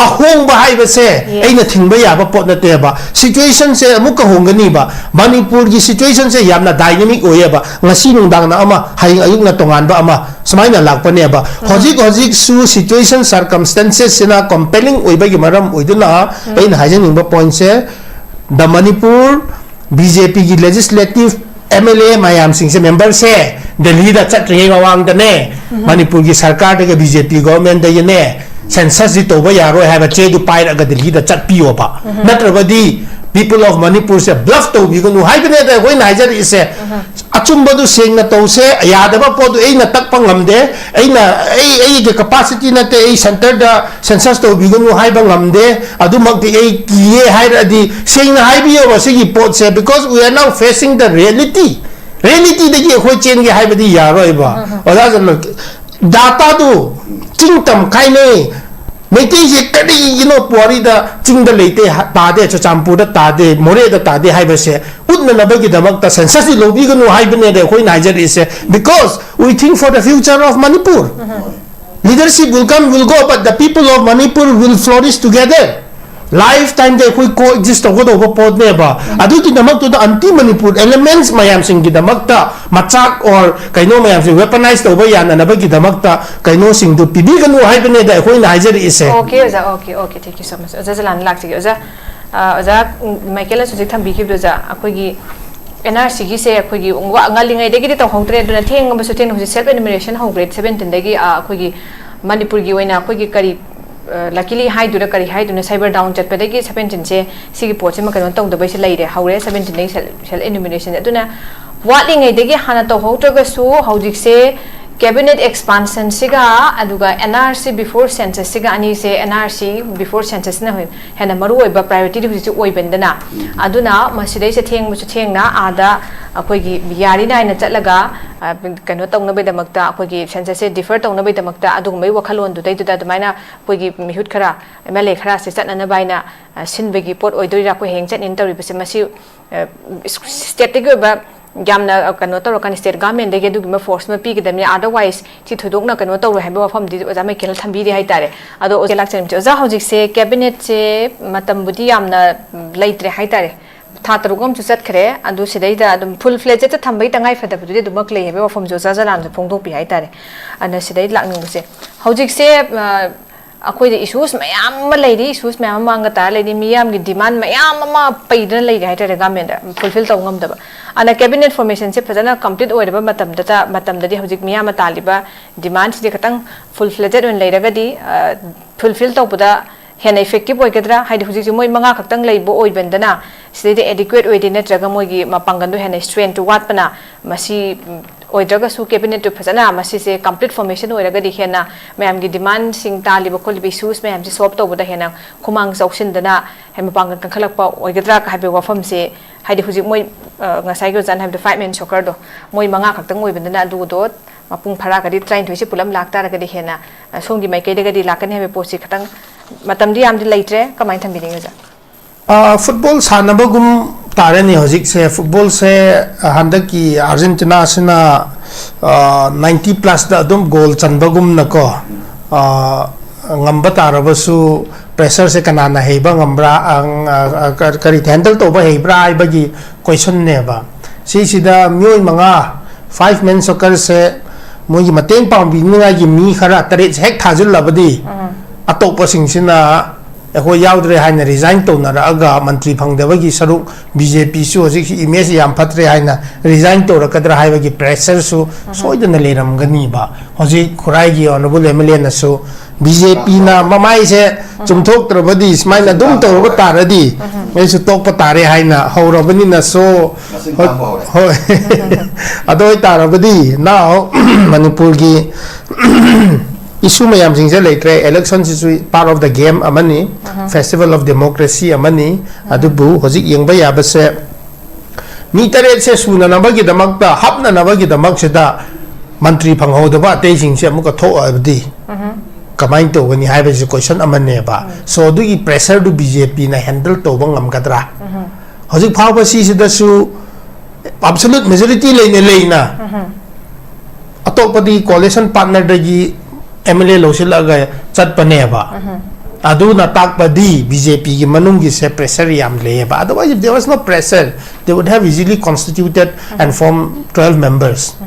ꯑꯍꯣꯡꯕ ꯍꯥꯏꯕꯁꯦ ꯑꯩꯅ ꯊꯤꯡꯕ ꯌꯥꯕ ꯄꯣꯠ ꯅꯠꯇꯦꯕ꯫ Situation ꯁꯦ ꯑꯃꯨꯛꯀ ꯍꯣꯡꯒꯅꯤꯕ꯫ ꯃꯅꯤꯄꯨꯔꯒꯤ situation ꯁꯦ ꯌꯥꯝꯅ dynamic ꯑꯣꯏꯌꯦꯕ꯫ ꯉꯁꯤ ꯅꯨꯡꯗꯥꯡꯅ ꯑꯃ, ꯍꯌꯦꯡ ꯑꯌꯨꯛꯅ ꯇꯣꯉꯥꯟꯕ ꯑꯃ, ꯁꯨꯃꯥꯏꯅ ꯂꯥꯛꯄꯅꯦꯕ꯫ ꯍꯧꯖꯤꯛ ꯍꯧꯖꯤꯛꯁꯨ situation circumstances ꯁꯤꯅ compelling ꯑꯣꯏꯕꯒꯤ ꯃꯔꯝ ꯑꯣꯏꯗꯨꯅ ꯑꯩꯅ ꯍꯥꯏꯖꯅꯤꯡꯕ point say, the Manipur B J P ꯒꯤ legislative M L A ꯃꯌꯥꯝꯁꯤꯡꯁꯦ, member ꯁꯦ ꯗꯦꯜꯂꯤꯗ ꯆꯠꯇ꯭ꯔꯤꯉꯩ ꯃꯃꯥꯡꯗꯅꯦ, ꯃꯅꯤꯄꯨꯔꯒꯤ ꯁꯔꯀꯥꯔꯗꯒꯤ, B J P government ꯗꯒꯤꯅꯦ, census ꯁꯤ ꯇꯧꯕ ꯌꯥꯔꯣꯏ ꯍꯥꯏꯕ ꯆꯦꯗꯨ ꯄꯥꯏꯔꯒ ꯗꯤꯜꯂꯤꯗ ꯆꯠꯄꯤꯌꯣꯕ꯫ ꯅꯠꯇ꯭ꯔꯕꯗꯤ people of ꯃꯅꯤꯄꯨꯔꯁꯦ bluff ꯇꯧꯕꯤꯒꯅꯨ ꯍꯥꯏꯕꯅꯦꯗ ꯑꯩꯈꯣꯏꯅ ꯍꯥꯏꯖꯔꯛꯏꯁꯦ꯫ ꯑꯆꯨꯝꯕꯗꯨ ꯁꯦꯡꯅ ꯇꯧꯁꯦ꯫ ꯌꯥꯗꯕ ꯄꯣꯠꯇꯨ ꯑꯩꯅ ꯇꯛꯄ ꯉꯝꯗꯦ꯫ ꯑꯩꯅ, ꯑꯩ, ꯑꯩꯒꯤ capacity ꯅꯠꯇꯦ꯫ ꯑꯩ centre ꯗ census ꯇꯧꯕꯤꯒꯅꯨ ꯍꯥꯏꯕ ꯉꯝꯗꯦ꯫ ꯑꯗꯨꯃꯛꯇꯤ ꯑꯩ ꯀꯤꯌꯦ ꯍꯥꯏꯔꯗꯤ, ꯁꯦꯡꯅ ꯍꯥꯏꯕꯤꯌꯣꯕ ꯁꯤꯒꯤ ꯄꯣꯠꯁꯦ, because we are now facing the reality꯫ Reality ꯗꯒꯤ ꯑꯩꯈꯣꯏ ꯆꯦꯟꯒꯦ ꯍꯥꯏꯕꯗꯤ ꯌꯥꯔꯣꯏꯕ꯫ ꯑꯣꯖꯥ ꯖꯟꯃ, data ꯗꯨ ꯆꯤꯡ ꯇꯝ ꯈꯥꯏꯅꯩ꯫ ꯃꯩꯇꯩꯁꯦ ꯀꯔꯤꯒꯤꯅꯣ ꯄꯨꯋꯥꯔꯤꯗ ꯆꯤꯡꯗ ꯂꯩꯇꯦ, ꯍ-, ꯇꯥꯗꯦ, ꯆꯨꯔꯆꯥꯟꯄꯨꯔꯗ ꯇꯥꯗꯦ, ꯃꯣꯔꯦꯗ ꯇꯥꯗꯦ ꯍꯥꯏꯕꯁꯦ ꯎꯠꯅꯅꯕꯒꯤꯗꯃꯛꯇ census ꯁꯤ ꯂꯧꯕꯤꯒꯅꯨ ꯍꯥꯏꯕꯅꯦꯗ ꯑꯩꯈꯣꯏꯅ ꯍꯥꯏꯖꯔꯛꯏꯁꯦ, because we think for the future of Manipur꯫ Leadership will come, will go, but the people of Manipur will flourish together꯫ Lifetime ꯗ ꯑꯩꯈꯣꯏ co-exist ꯇꯧꯒꯗꯧꯕ ꯄꯣꯠꯅꯦꯕ꯫ ꯑꯗꯨꯒꯤꯗꯃꯛꯇꯨꯗ anti Manipur elements ꯃꯌꯥꯝꯁꯤꯡꯒꯤꯗꯃꯛꯇ ꯃꯆꯥꯛ or ꯀꯩꯅꯣ ꯃꯌꯥꯝꯁꯤ weaponize ꯇꯧꯕ ꯌꯥꯅꯅꯕꯒꯤꯗꯃꯛꯇ ꯀꯩꯅꯣꯁꯤꯡꯗꯨ ꯄꯤꯕꯤꯒꯅꯨ ꯍꯥꯏꯕꯅꯦꯗ ꯑꯩꯈꯣꯏꯅ ꯍꯥꯏꯖꯔꯛꯏꯁꯦ꯫ Okay ꯑꯣꯖꯥ, okay, okay, thank you so much꯫ ꯑꯣꯖꯥ ꯖꯂꯥꯟ ꯂꯥꯛꯆꯒꯦ꯫ ꯑꯣꯖꯥ, ꯑ, ꯑꯣꯖꯥ ꯃꯥꯏꯀꯦꯜꯅꯁꯨ ꯍꯧꯖꯤꯛ ꯊꯝꯕꯤꯈꯤꯕꯗꯣ ꯑꯣꯖꯥ, ꯑꯩꯈꯣꯏꯒꯤ N R C ꯒꯤꯁꯦ ꯑꯩꯈꯣꯏꯒꯤ ꯋꯥ-, ꯉꯜꯂꯤꯉꯩꯗꯒꯤꯗꯤ ꯇꯧꯍꯧꯗ꯭ꯔꯦ, ꯑꯗꯨꯅ ꯊꯦꯡꯉꯕꯁꯨ ꯊꯦꯡꯅ ꯍꯧꯖꯤꯛ self enumeration ꯍꯧꯈ꯭ꯔꯦ seventeen ꯗꯒꯤ, ꯑ, ꯑꯩꯈꯣꯏꯒꯤ ꯃꯅꯤꯄꯨꯔꯒꯤ ꯑꯣꯏꯅ ꯑꯩꯈꯣꯏꯒꯤ ꯀꯔꯤ, ꯑ, luckily ꯍꯥꯏꯗꯣꯏꯔꯥ ꯀꯔꯤ ꯍꯥꯏꯗꯣꯏꯅꯣ, cyber down ꯆꯠꯄꯗꯒꯤ seventeen ꯁꯦ ꯁꯤꯒꯤ ꯄꯣꯠꯁꯤꯃ ꯀꯩꯅꯣ ꯇꯧꯗꯕꯩꯁꯦ ꯂꯩꯔꯦ, ꯍꯧꯔꯦ seventeen ꯗꯒꯤ self, self enumeration ꯁꯦ꯫ ꯑꯗꯨꯅ ꯋꯥꯠꯂꯤꯉꯩꯗꯒꯤ ꯍꯥꯟꯅ ꯇꯧꯍꯧꯗ꯭ꯔꯒꯁꯨ ꯍꯧꯖꯤꯛꯁꯦ cabinet expansion ꯁꯤꯒ ꯑꯗꯨꯒ N R C before census ꯁꯤꯒ ꯑꯅꯤꯁꯦ, N R C before census ꯁꯤꯅ ꯍꯦꯟꯅ ꯃꯔꯨ ꯑꯣꯏꯕ priority ꯗꯤ ꯍꯧꯖꯤꯛꯁꯦ ꯑꯣꯏꯕꯅꯤꯗꯅ꯫ ꯑꯗꯨꯅ ꯃꯁꯤꯗꯩꯁꯦ ꯊꯦꯡꯕꯁꯨ ꯊꯦꯡꯅ ꯑꯥꯗ ꯑꯩꯈꯣꯏꯒꯤ ꯌꯥꯔꯤ ꯅꯥꯏꯅ ꯆꯠꯂꯒ, ꯑ, ꯀꯩꯅꯣ ꯇꯧꯅꯕꯒꯤꯗꯃꯛꯇ, ꯑꯩꯈꯣꯏꯒꯤ census ꯁꯦ defer ꯇꯧꯅꯕꯒꯤꯗꯃꯛꯇ ꯑꯗꯨꯒꯨꯝꯕꯒꯤ ꯋꯥꯈꯜꯂꯣꯟꯗꯨꯗꯩꯗꯨꯗ ꯑꯗꯨꯃꯥꯏꯅ ꯑꯩꯈꯣꯏꯒꯤ ꯃꯤꯍꯨꯠ ꯈꯔ, M L A ꯈꯔꯁꯦ ꯆꯠꯅꯅꯕ ꯍꯥꯏꯅ, ꯑ, ꯁꯤꯟꯕꯒꯤ ꯄꯣꯠ ꯑꯣꯏꯗꯣꯏꯔꯥ ꯑꯩꯈꯣꯏ ꯍꯌꯦꯡ ꯆꯠꯅꯤꯅ ꯇꯧꯔꯤꯕꯁꯦ? ꯃꯁꯤ, ꯑ, state ꯇꯒꯤ ꯑꯣꯏꯕ ꯌꯥꯝꯅ, ꯑ, ꯀꯩꯅꯣ ꯇꯧꯔꯀꯥꯟꯗ state government ꯗꯒꯤ ꯑꯗꯨꯒꯨꯝꯕ force ꯑꯃ ꯄꯤꯒꯗꯕꯅꯤ, otherwise ꯁꯤ ꯊꯣꯏꯗꯣꯛꯅ ꯀꯩꯅꯣ ꯇꯧꯔꯣꯏ ꯍꯥꯏꯕ ꯋꯥꯐꯝꯗꯤ ꯑꯣꯖꯥ ꯃꯥꯏꯀꯦꯜꯅ ꯊꯝꯕꯤꯔꯤ ꯍꯥꯏꯇꯥꯔꯦ꯫ ꯑꯗꯣ ꯑꯣꯖꯥ ꯂꯥꯛꯆꯔꯝꯁꯦ, ꯑꯣꯖꯥ ꯍꯧꯖꯤꯛꯁꯦ cabinet ꯁꯦ ꯃꯇꯝꯕꯨꯗꯤ ꯌꯥꯝꯅ, ꯎꯝ, ꯂꯩꯇ꯭ꯔꯦ ꯍꯥꯏꯇꯥꯔꯦ꯫ ꯊꯥ ꯇꯔꯨꯛ ꯑꯃꯁꯨ ꯆꯠꯈ꯭ꯔꯦ꯫ ꯑꯗꯨ ꯁꯤꯗꯩꯗ ꯑꯗꯨꯝ full fledged ꯇ ꯊꯝꯕꯒꯤ ꯇꯉꯥꯏ ꯐꯗꯕꯗꯨꯗꯤ ꯑꯗꯨꯃꯛ ꯂꯩ ꯍꯥꯏꯕꯒꯤ ꯋꯥꯐꯝꯁꯨ ꯑꯣꯖꯥ ꯖꯂꯥꯟꯁꯨ ꯐꯣꯡꯗꯣꯛꯄꯤ ꯍꯥꯏꯇꯥꯔꯦ꯫ ꯑꯗꯨꯅ ꯁꯤꯗꯩ ꯂꯥꯛꯅꯤꯡꯕꯁꯦ ꯍꯧꯖꯤꯛꯁꯦ, ꯑ, ꯑꯩꯈꯣꯏꯗ ꯏꯁꯨꯁ ꯃꯌꯥꯝ ꯑꯃ ꯂꯩꯔꯤ, ꯏꯁꯨꯁ ꯃꯌꯥꯝ ꯑꯃ ꯃꯥꯡꯒ ꯇꯥꯔ ꯂꯩꯔꯤ, ꯃꯤꯌꯥꯝꯒꯤ ꯗꯤꯃꯥꯟ ꯃꯌꯥꯝ ꯑꯃ ꯄꯩꯗꯅ ꯂꯩꯔꯦ ꯍꯥꯏꯇꯥꯔꯦ, ꯒꯃꯦꯟꯗ ꯐꯨꯜꯐꯤꯜ ꯇꯧꯕ ꯉꯝꯗꯕ꯫ ꯑꯗꯨꯅ ꯀꯦꯕꯤꯅꯦꯠ ꯐꯣꯔꯃꯦꯁꯟꯁꯦ ꯐꯖꯅ ꯀꯝꯄ꯭ꯂꯤꯠ ꯑꯣꯏꯔꯕ ꯃꯇꯝꯗꯇ ꯃꯇꯝꯗꯗꯤ ꯍꯧꯖꯤꯛ ꯃꯤꯌꯥꯝꯅ ꯇꯥꯜꯂꯤꯕ ꯗꯤꯃꯥꯟꯁꯤꯗꯤ ꯈꯤꯇꯪ ꯐꯨꯜ ꯐ꯭ꯂꯦꯖꯦꯠ ꯑꯣꯏꯅ ꯂꯩꯔꯒꯗꯤ, ꯐꯨꯜꯐꯤꯜ ꯇꯧꯕꯗ ꯍꯦꯟꯅ ꯏꯐꯦꯛꯇꯤꯞ ꯑꯣꯏꯒꯗ꯭ꯔꯥ? ꯍꯥꯏꯗꯤ ꯍꯧꯖꯤꯛꯁꯦ ꯃꯣꯏ ꯃꯉꯥ ꯈꯛꯇꯪ ꯂꯩꯕ ꯑꯣꯏꯕꯅꯤꯅ, ꯁꯤꯗꯩꯗ ꯑꯦꯗꯤꯀ꯭ꯋꯦꯠ ꯑꯣꯏꯗꯦ, ꯅꯠꯇ꯭ꯔꯒ ꯃꯣꯏꯒꯤ ꯃꯄꯥꯡꯒꯜꯗꯣ ꯍꯦꯟꯅ ꯁ꯭ꯇꯔꯦꯡꯇꯨ ꯋꯥꯠꯄꯅ, ꯃꯁꯤ ꯎꯝ, ꯑꯣꯏꯗ꯭ꯔꯒꯁꯨ ꯀꯦꯕꯤꯅꯦꯠꯇꯨ ꯐꯖꯅ ꯃꯁꯤꯁꯦ ꯀꯝꯄ꯭ꯂꯤꯠ ꯐꯣꯔꯃꯦꯁꯟ ꯑꯣꯏꯔꯒꯗꯤ ꯍꯦꯟꯅ ꯃꯌꯥꯝꯒꯤ ꯗꯤꯃꯥꯟꯁꯤꯡ ꯇꯥꯜꯂꯤꯕ ꯈꯣꯠꯂꯤꯕ ꯏꯁꯨꯁ ꯃꯌꯥꯝꯁꯦ ꯁꯣꯜꯕ ꯇꯧꯕꯗ ꯍꯦꯟꯅ ꯈꯨꯃꯥꯡ ꯆꯥꯎꯁꯤꯟꯗꯅ ꯍꯦꯟꯅ ꯃꯄꯥꯡꯒꯜ ꯀꯟꯈꯠꯂꯛꯄ ꯑꯣꯏꯒꯗ꯭ꯔꯥ ꯍꯥꯏꯕꯒꯤ ꯋꯥꯐꯝꯁꯦ, ꯍꯥꯏꯗꯤ ꯍꯧꯖꯤꯛ ꯃꯣꯏ, ꯑ, ꯉꯁꯥꯏꯒꯤ ꯑꯣꯖꯥꯅ ꯍꯥꯏꯕꯗꯣ, ꯐꯥꯏꯚ ꯃꯦꯟ ꯁꯣꯀꯔꯗꯣ, ꯃꯣꯏ ꯃꯉꯥ ꯈꯛꯇꯪ ꯑꯣꯏꯕꯅꯤꯅ ꯑꯗꯨꯗꯣ ꯃꯄꯨꯡ ꯐꯥꯔꯛꯑꯒꯗꯤ, ꯇꯔꯥꯅꯤꯊꯣꯏꯁꯦ ꯄꯨꯂꯞ ꯂꯥꯛꯇꯥꯔꯒꯗꯤ ꯍꯦꯟꯅ, ꯑ, ꯁꯣꯝꯒꯤ ꯃꯥꯏꯀꯩꯗꯒꯗꯤ ꯂꯥꯛꯀꯅꯤ ꯍꯥꯏꯕ ꯄꯣꯠꯁꯤ ꯈꯤꯇꯪ ꯃꯇꯝꯗꯤ ꯌꯥꯝꯗꯤ ꯂꯩꯇ꯭ꯔꯦ꯫ ꯀꯃꯥꯏꯅ ꯊꯝꯕꯤꯅꯤꯡꯉꯤ ꯑꯣꯖꯥ? ꯑ, ꯐꯨꯠꯕꯣꯜ ꯁꯥꯟꯅꯕꯒꯨꯝ ꯇꯥꯔꯦꯅꯦ ꯍꯧꯖꯤꯛꯁꯦ꯫ ꯐꯨꯠꯕꯣꯜꯁꯦ, ꯑ, ꯍꯟꯗꯛꯀꯤ ꯑꯥꯔꯖꯦꯟꯇꯤꯅꯥꯁꯤꯅ, ꯑ, ꯅꯥꯏꯟꯇꯤ ꯄ꯭ꯂꯁꯇ ꯑꯗꯨꯝ ꯒꯣꯜ ꯆꯟꯕꯒꯨꯝꯅꯀꯣ, ꯑ, ꯉꯝꯕ ꯇꯥꯔꯕꯁꯨ ꯄ꯭ꯔꯦꯁꯔꯁꯦ ꯀꯅꯥꯅ ꯍꯩꯕ ꯉꯝꯕ꯭ꯔꯥ, ꯑ, ꯑ, ꯑ, ꯀ-, ꯀꯔꯤ ꯍꯦꯟꯗꯜ ꯇꯧꯕ ꯍꯩꯕ꯭ꯔꯥ ꯍꯥꯏꯕꯒꯤ ꯀꯣꯏꯁꯟꯅꯦꯕ꯫ ꯁꯤꯁꯤꯗ ꯃꯤꯑꯣꯏ ꯃꯉꯥ, ꯐꯥꯏꯚ ꯃꯦꯟ ꯁꯣꯀꯔꯁꯦ ꯃꯣꯏꯒꯤ ꯃꯇꯦꯡ ꯄꯥꯡꯕꯤꯅꯤꯡꯉꯥꯏꯒꯤ ꯃꯤ ꯈꯔ ꯇꯔꯦꯠꯁꯦ ꯍꯦꯛ ꯊꯥꯖꯤꯜꯂꯕꯗꯤ, ꯑꯇꯣꯞꯄꯁꯤꯡꯁꯤꯅ ꯑꯩꯈꯣꯏ ꯌꯥꯎꯗ꯭ꯔꯦ ꯍꯥꯏꯅ ꯔꯤꯖꯥꯏꯟ ꯇꯧꯅꯔꯛꯑꯒ ꯃꯟꯇ꯭ꯔꯤ ꯐꯪꯗꯕꯒꯤ ꯁꯔꯨꯛ ꯕꯤ ꯖꯦ ꯄꯤꯁꯨ ꯍꯧꯖꯤꯛ ꯏꯃꯦꯖ ꯌꯥꯝ ꯐꯠꯇ꯭ꯔꯦ ꯍꯥꯏꯅ ꯔꯤꯖꯥꯏꯟ ꯇꯧꯔꯛꯀꯗ꯭ꯔꯥ ꯍꯥꯏꯕꯒꯤ ꯄ꯭ꯔꯦꯁꯔꯁꯨ ꯁꯣꯏꯗꯅ ꯂꯩꯔꯝꯒꯅꯤꯕ꯫ ꯍꯧꯖꯤꯛ ꯈꯨꯔꯥꯏꯒꯤ ꯑꯣꯅꯔꯦꯕꯜ ꯑꯦꯝ ꯑꯦꯜ ꯑꯦꯅꯁꯨ ꯕꯤ ꯖꯦ ꯄꯤꯅ ꯃꯃꯥꯏꯁꯦ ꯆꯨꯝꯊꯣꯛꯇ꯭ꯔꯕꯗꯤ, ꯁꯨꯃꯥꯏꯅ ꯑꯗꯨꯝ ꯇꯧꯔꯕ ꯇꯥꯔꯗꯤ ꯑꯩꯁꯨ ꯇꯣꯛꯄ ꯇꯥꯔꯦ ꯍꯥꯏꯅ ꯍꯧꯔꯕꯅꯤꯅ, ꯁꯣ, ꯍꯣꯏ, ꯍꯣꯏ꯫ ꯑꯗꯨ ꯑꯣꯏꯇꯥꯔꯕꯗꯤ now ꯃꯅꯤꯄꯨꯔꯒꯤ ꯏꯁꯨ ꯃꯌꯥꯝꯁꯤꯡꯁꯦ ꯂꯩꯇ꯭ꯔꯦ꯫ ꯏꯂꯦꯛꯁꯟꯁꯤꯁꯨ part of the game ꯑꯃꯅꯤ, festival of democracy ꯑꯃꯅꯤ꯫ ꯑꯗꯨꯕꯨ ꯍꯧꯖꯤꯛ ꯌꯦꯡꯕ ꯌꯥꯕꯁꯦ, ꯃꯤ ꯇꯔꯦꯠꯁꯦ ꯁꯨꯅꯅꯕꯒꯤꯗꯃꯛꯇ, ꯍꯥꯞꯅꯅꯕꯒꯤꯗꯃꯛꯁꯤꯗ ꯃꯟꯇ꯭ꯔꯤ ꯐꯪꯍꯧꯗꯕ ꯑꯇꯩꯁꯤꯡꯁꯦ ꯑꯃꯨꯛꯀ ꯊꯣꯛꯑꯕꯗꯤ ꯀꯃꯥꯏꯅ ꯇꯧꯒꯅꯤ ꯍꯥꯏꯕꯁꯤ ꯀꯣꯏꯁꯟ ꯑꯃꯅꯦꯕ꯫ ꯁꯣ ꯑꯗꯨꯒꯤ ꯄ꯭ꯔꯦꯁꯔꯗꯨ ꯕꯤ ꯖꯦ ꯄꯤꯅ ꯍꯦꯟꯗꯜ ꯇꯧꯕ ꯉꯝꯒꯗ꯭ꯔꯥ? ꯍꯧꯖꯤꯛ ꯐꯥꯎꯕ ꯁꯤꯁꯤꯗꯁꯨ ꯑꯦꯕꯁꯣꯂꯨꯠ ꯃꯦꯖꯣꯔꯤꯇꯤ ꯂꯩꯅ ꯂꯩꯅ ꯑꯇꯣꯞꯄꯗꯤ ꯀꯣꯂꯤꯁꯟ ꯄꯥꯔꯠꯅꯔꯗꯒꯤ ꯑꯦꯝ ꯑꯦꯜ ꯑꯦ ꯂꯧꯁꯤꯜꯂꯛꯑꯒ ꯆꯠꯄꯅꯦꯕ꯫ ꯑꯗꯨꯅ ꯇꯥꯛꯄꯗꯤ ꯕꯤ ꯖꯦ ꯄꯤꯒꯤ ꯃꯅꯨꯡꯒꯤꯁꯦ ꯄ꯭ꯔꯦꯁꯔ ꯌꯥꯝ ꯂꯩꯌꯦꯕ꯫ Otherwise, if there was no pressure, they would have easily constituted and formed twelve members.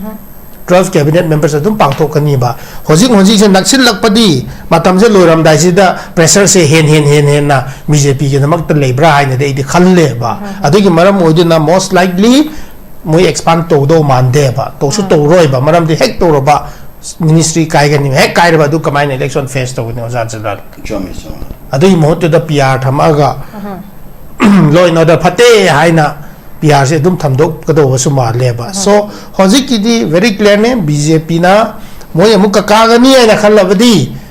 twelve cabinet members ꯑꯗꯨꯝ ꯄꯥꯡꯊꯣꯛꯀꯅꯤꯕ꯫ ꯍꯧꯖꯤꯛ ꯍꯧꯖꯤꯛꯁꯦ ꯅꯛꯁꯤꯜꯂꯛꯄꯗꯤ, ꯃꯇꯝꯁꯦ ꯂꯣꯏꯔꯝꯗꯥꯏꯁꯤꯗ pressure ꯁꯦ ꯍꯦꯟ ꯍꯦꯟ ꯍꯦꯟ ꯍꯦꯟꯅ B J P ꯒꯤꯗꯃꯛꯇ ꯂꯩꯕ꯭ꯔꯥ ꯍꯥꯏꯅꯗꯤ ꯑꯩꯗꯤ ꯈꯜꯂꯦꯕ꯫ ꯑꯗꯨꯒꯤ ꯃꯔꯝ ꯑꯣꯏꯗꯨꯅ most likely ꯃꯣꯏ expand ꯇꯧꯗꯧ ꯃꯥꯟꯗꯦꯕ, ꯇꯧꯁꯨ ꯇꯧꯔꯣꯏꯕ꯫ ꯃꯔꯝꯗꯤ ꯍꯦꯛ ꯇꯧꯔꯕ ministry ꯀꯥꯏꯒꯅꯤ, ꯍꯦꯛ ꯀꯥꯏꯔꯕ ꯑꯗꯨ ꯀꯃꯥꯏꯅ election face ꯇꯧꯒꯅꯤ, ꯑꯣꯖꯥ ꯖꯤꯂꯥꯜ? ꯆꯨꯝꯃꯦ, ꯆꯨꯝꯃꯦ꯫ ꯑꯗꯨꯒꯤ ꯃꯍꯨꯠꯇꯨꯗ P R ꯊꯝꯃꯛꯑꯒ law and order ꯐꯠꯇꯦ ꯍꯥꯏꯅ P R ꯁꯦ ꯑꯗꯨꯝ ꯊꯝꯗꯣꯛꯀꯗꯧꯕꯁꯨ ꯃꯥꯜꯂꯦꯕ꯫ So ꯍꯧꯖꯤꯛꯀꯤꯗꯤ very clear ꯅꯦ, B J P ꯅ ꯃꯣꯏ ꯑꯃꯨꯛꯀ ꯀꯥꯒꯅꯤ ꯍꯥꯏꯅ ꯈꯜꯂꯕꯗꯤ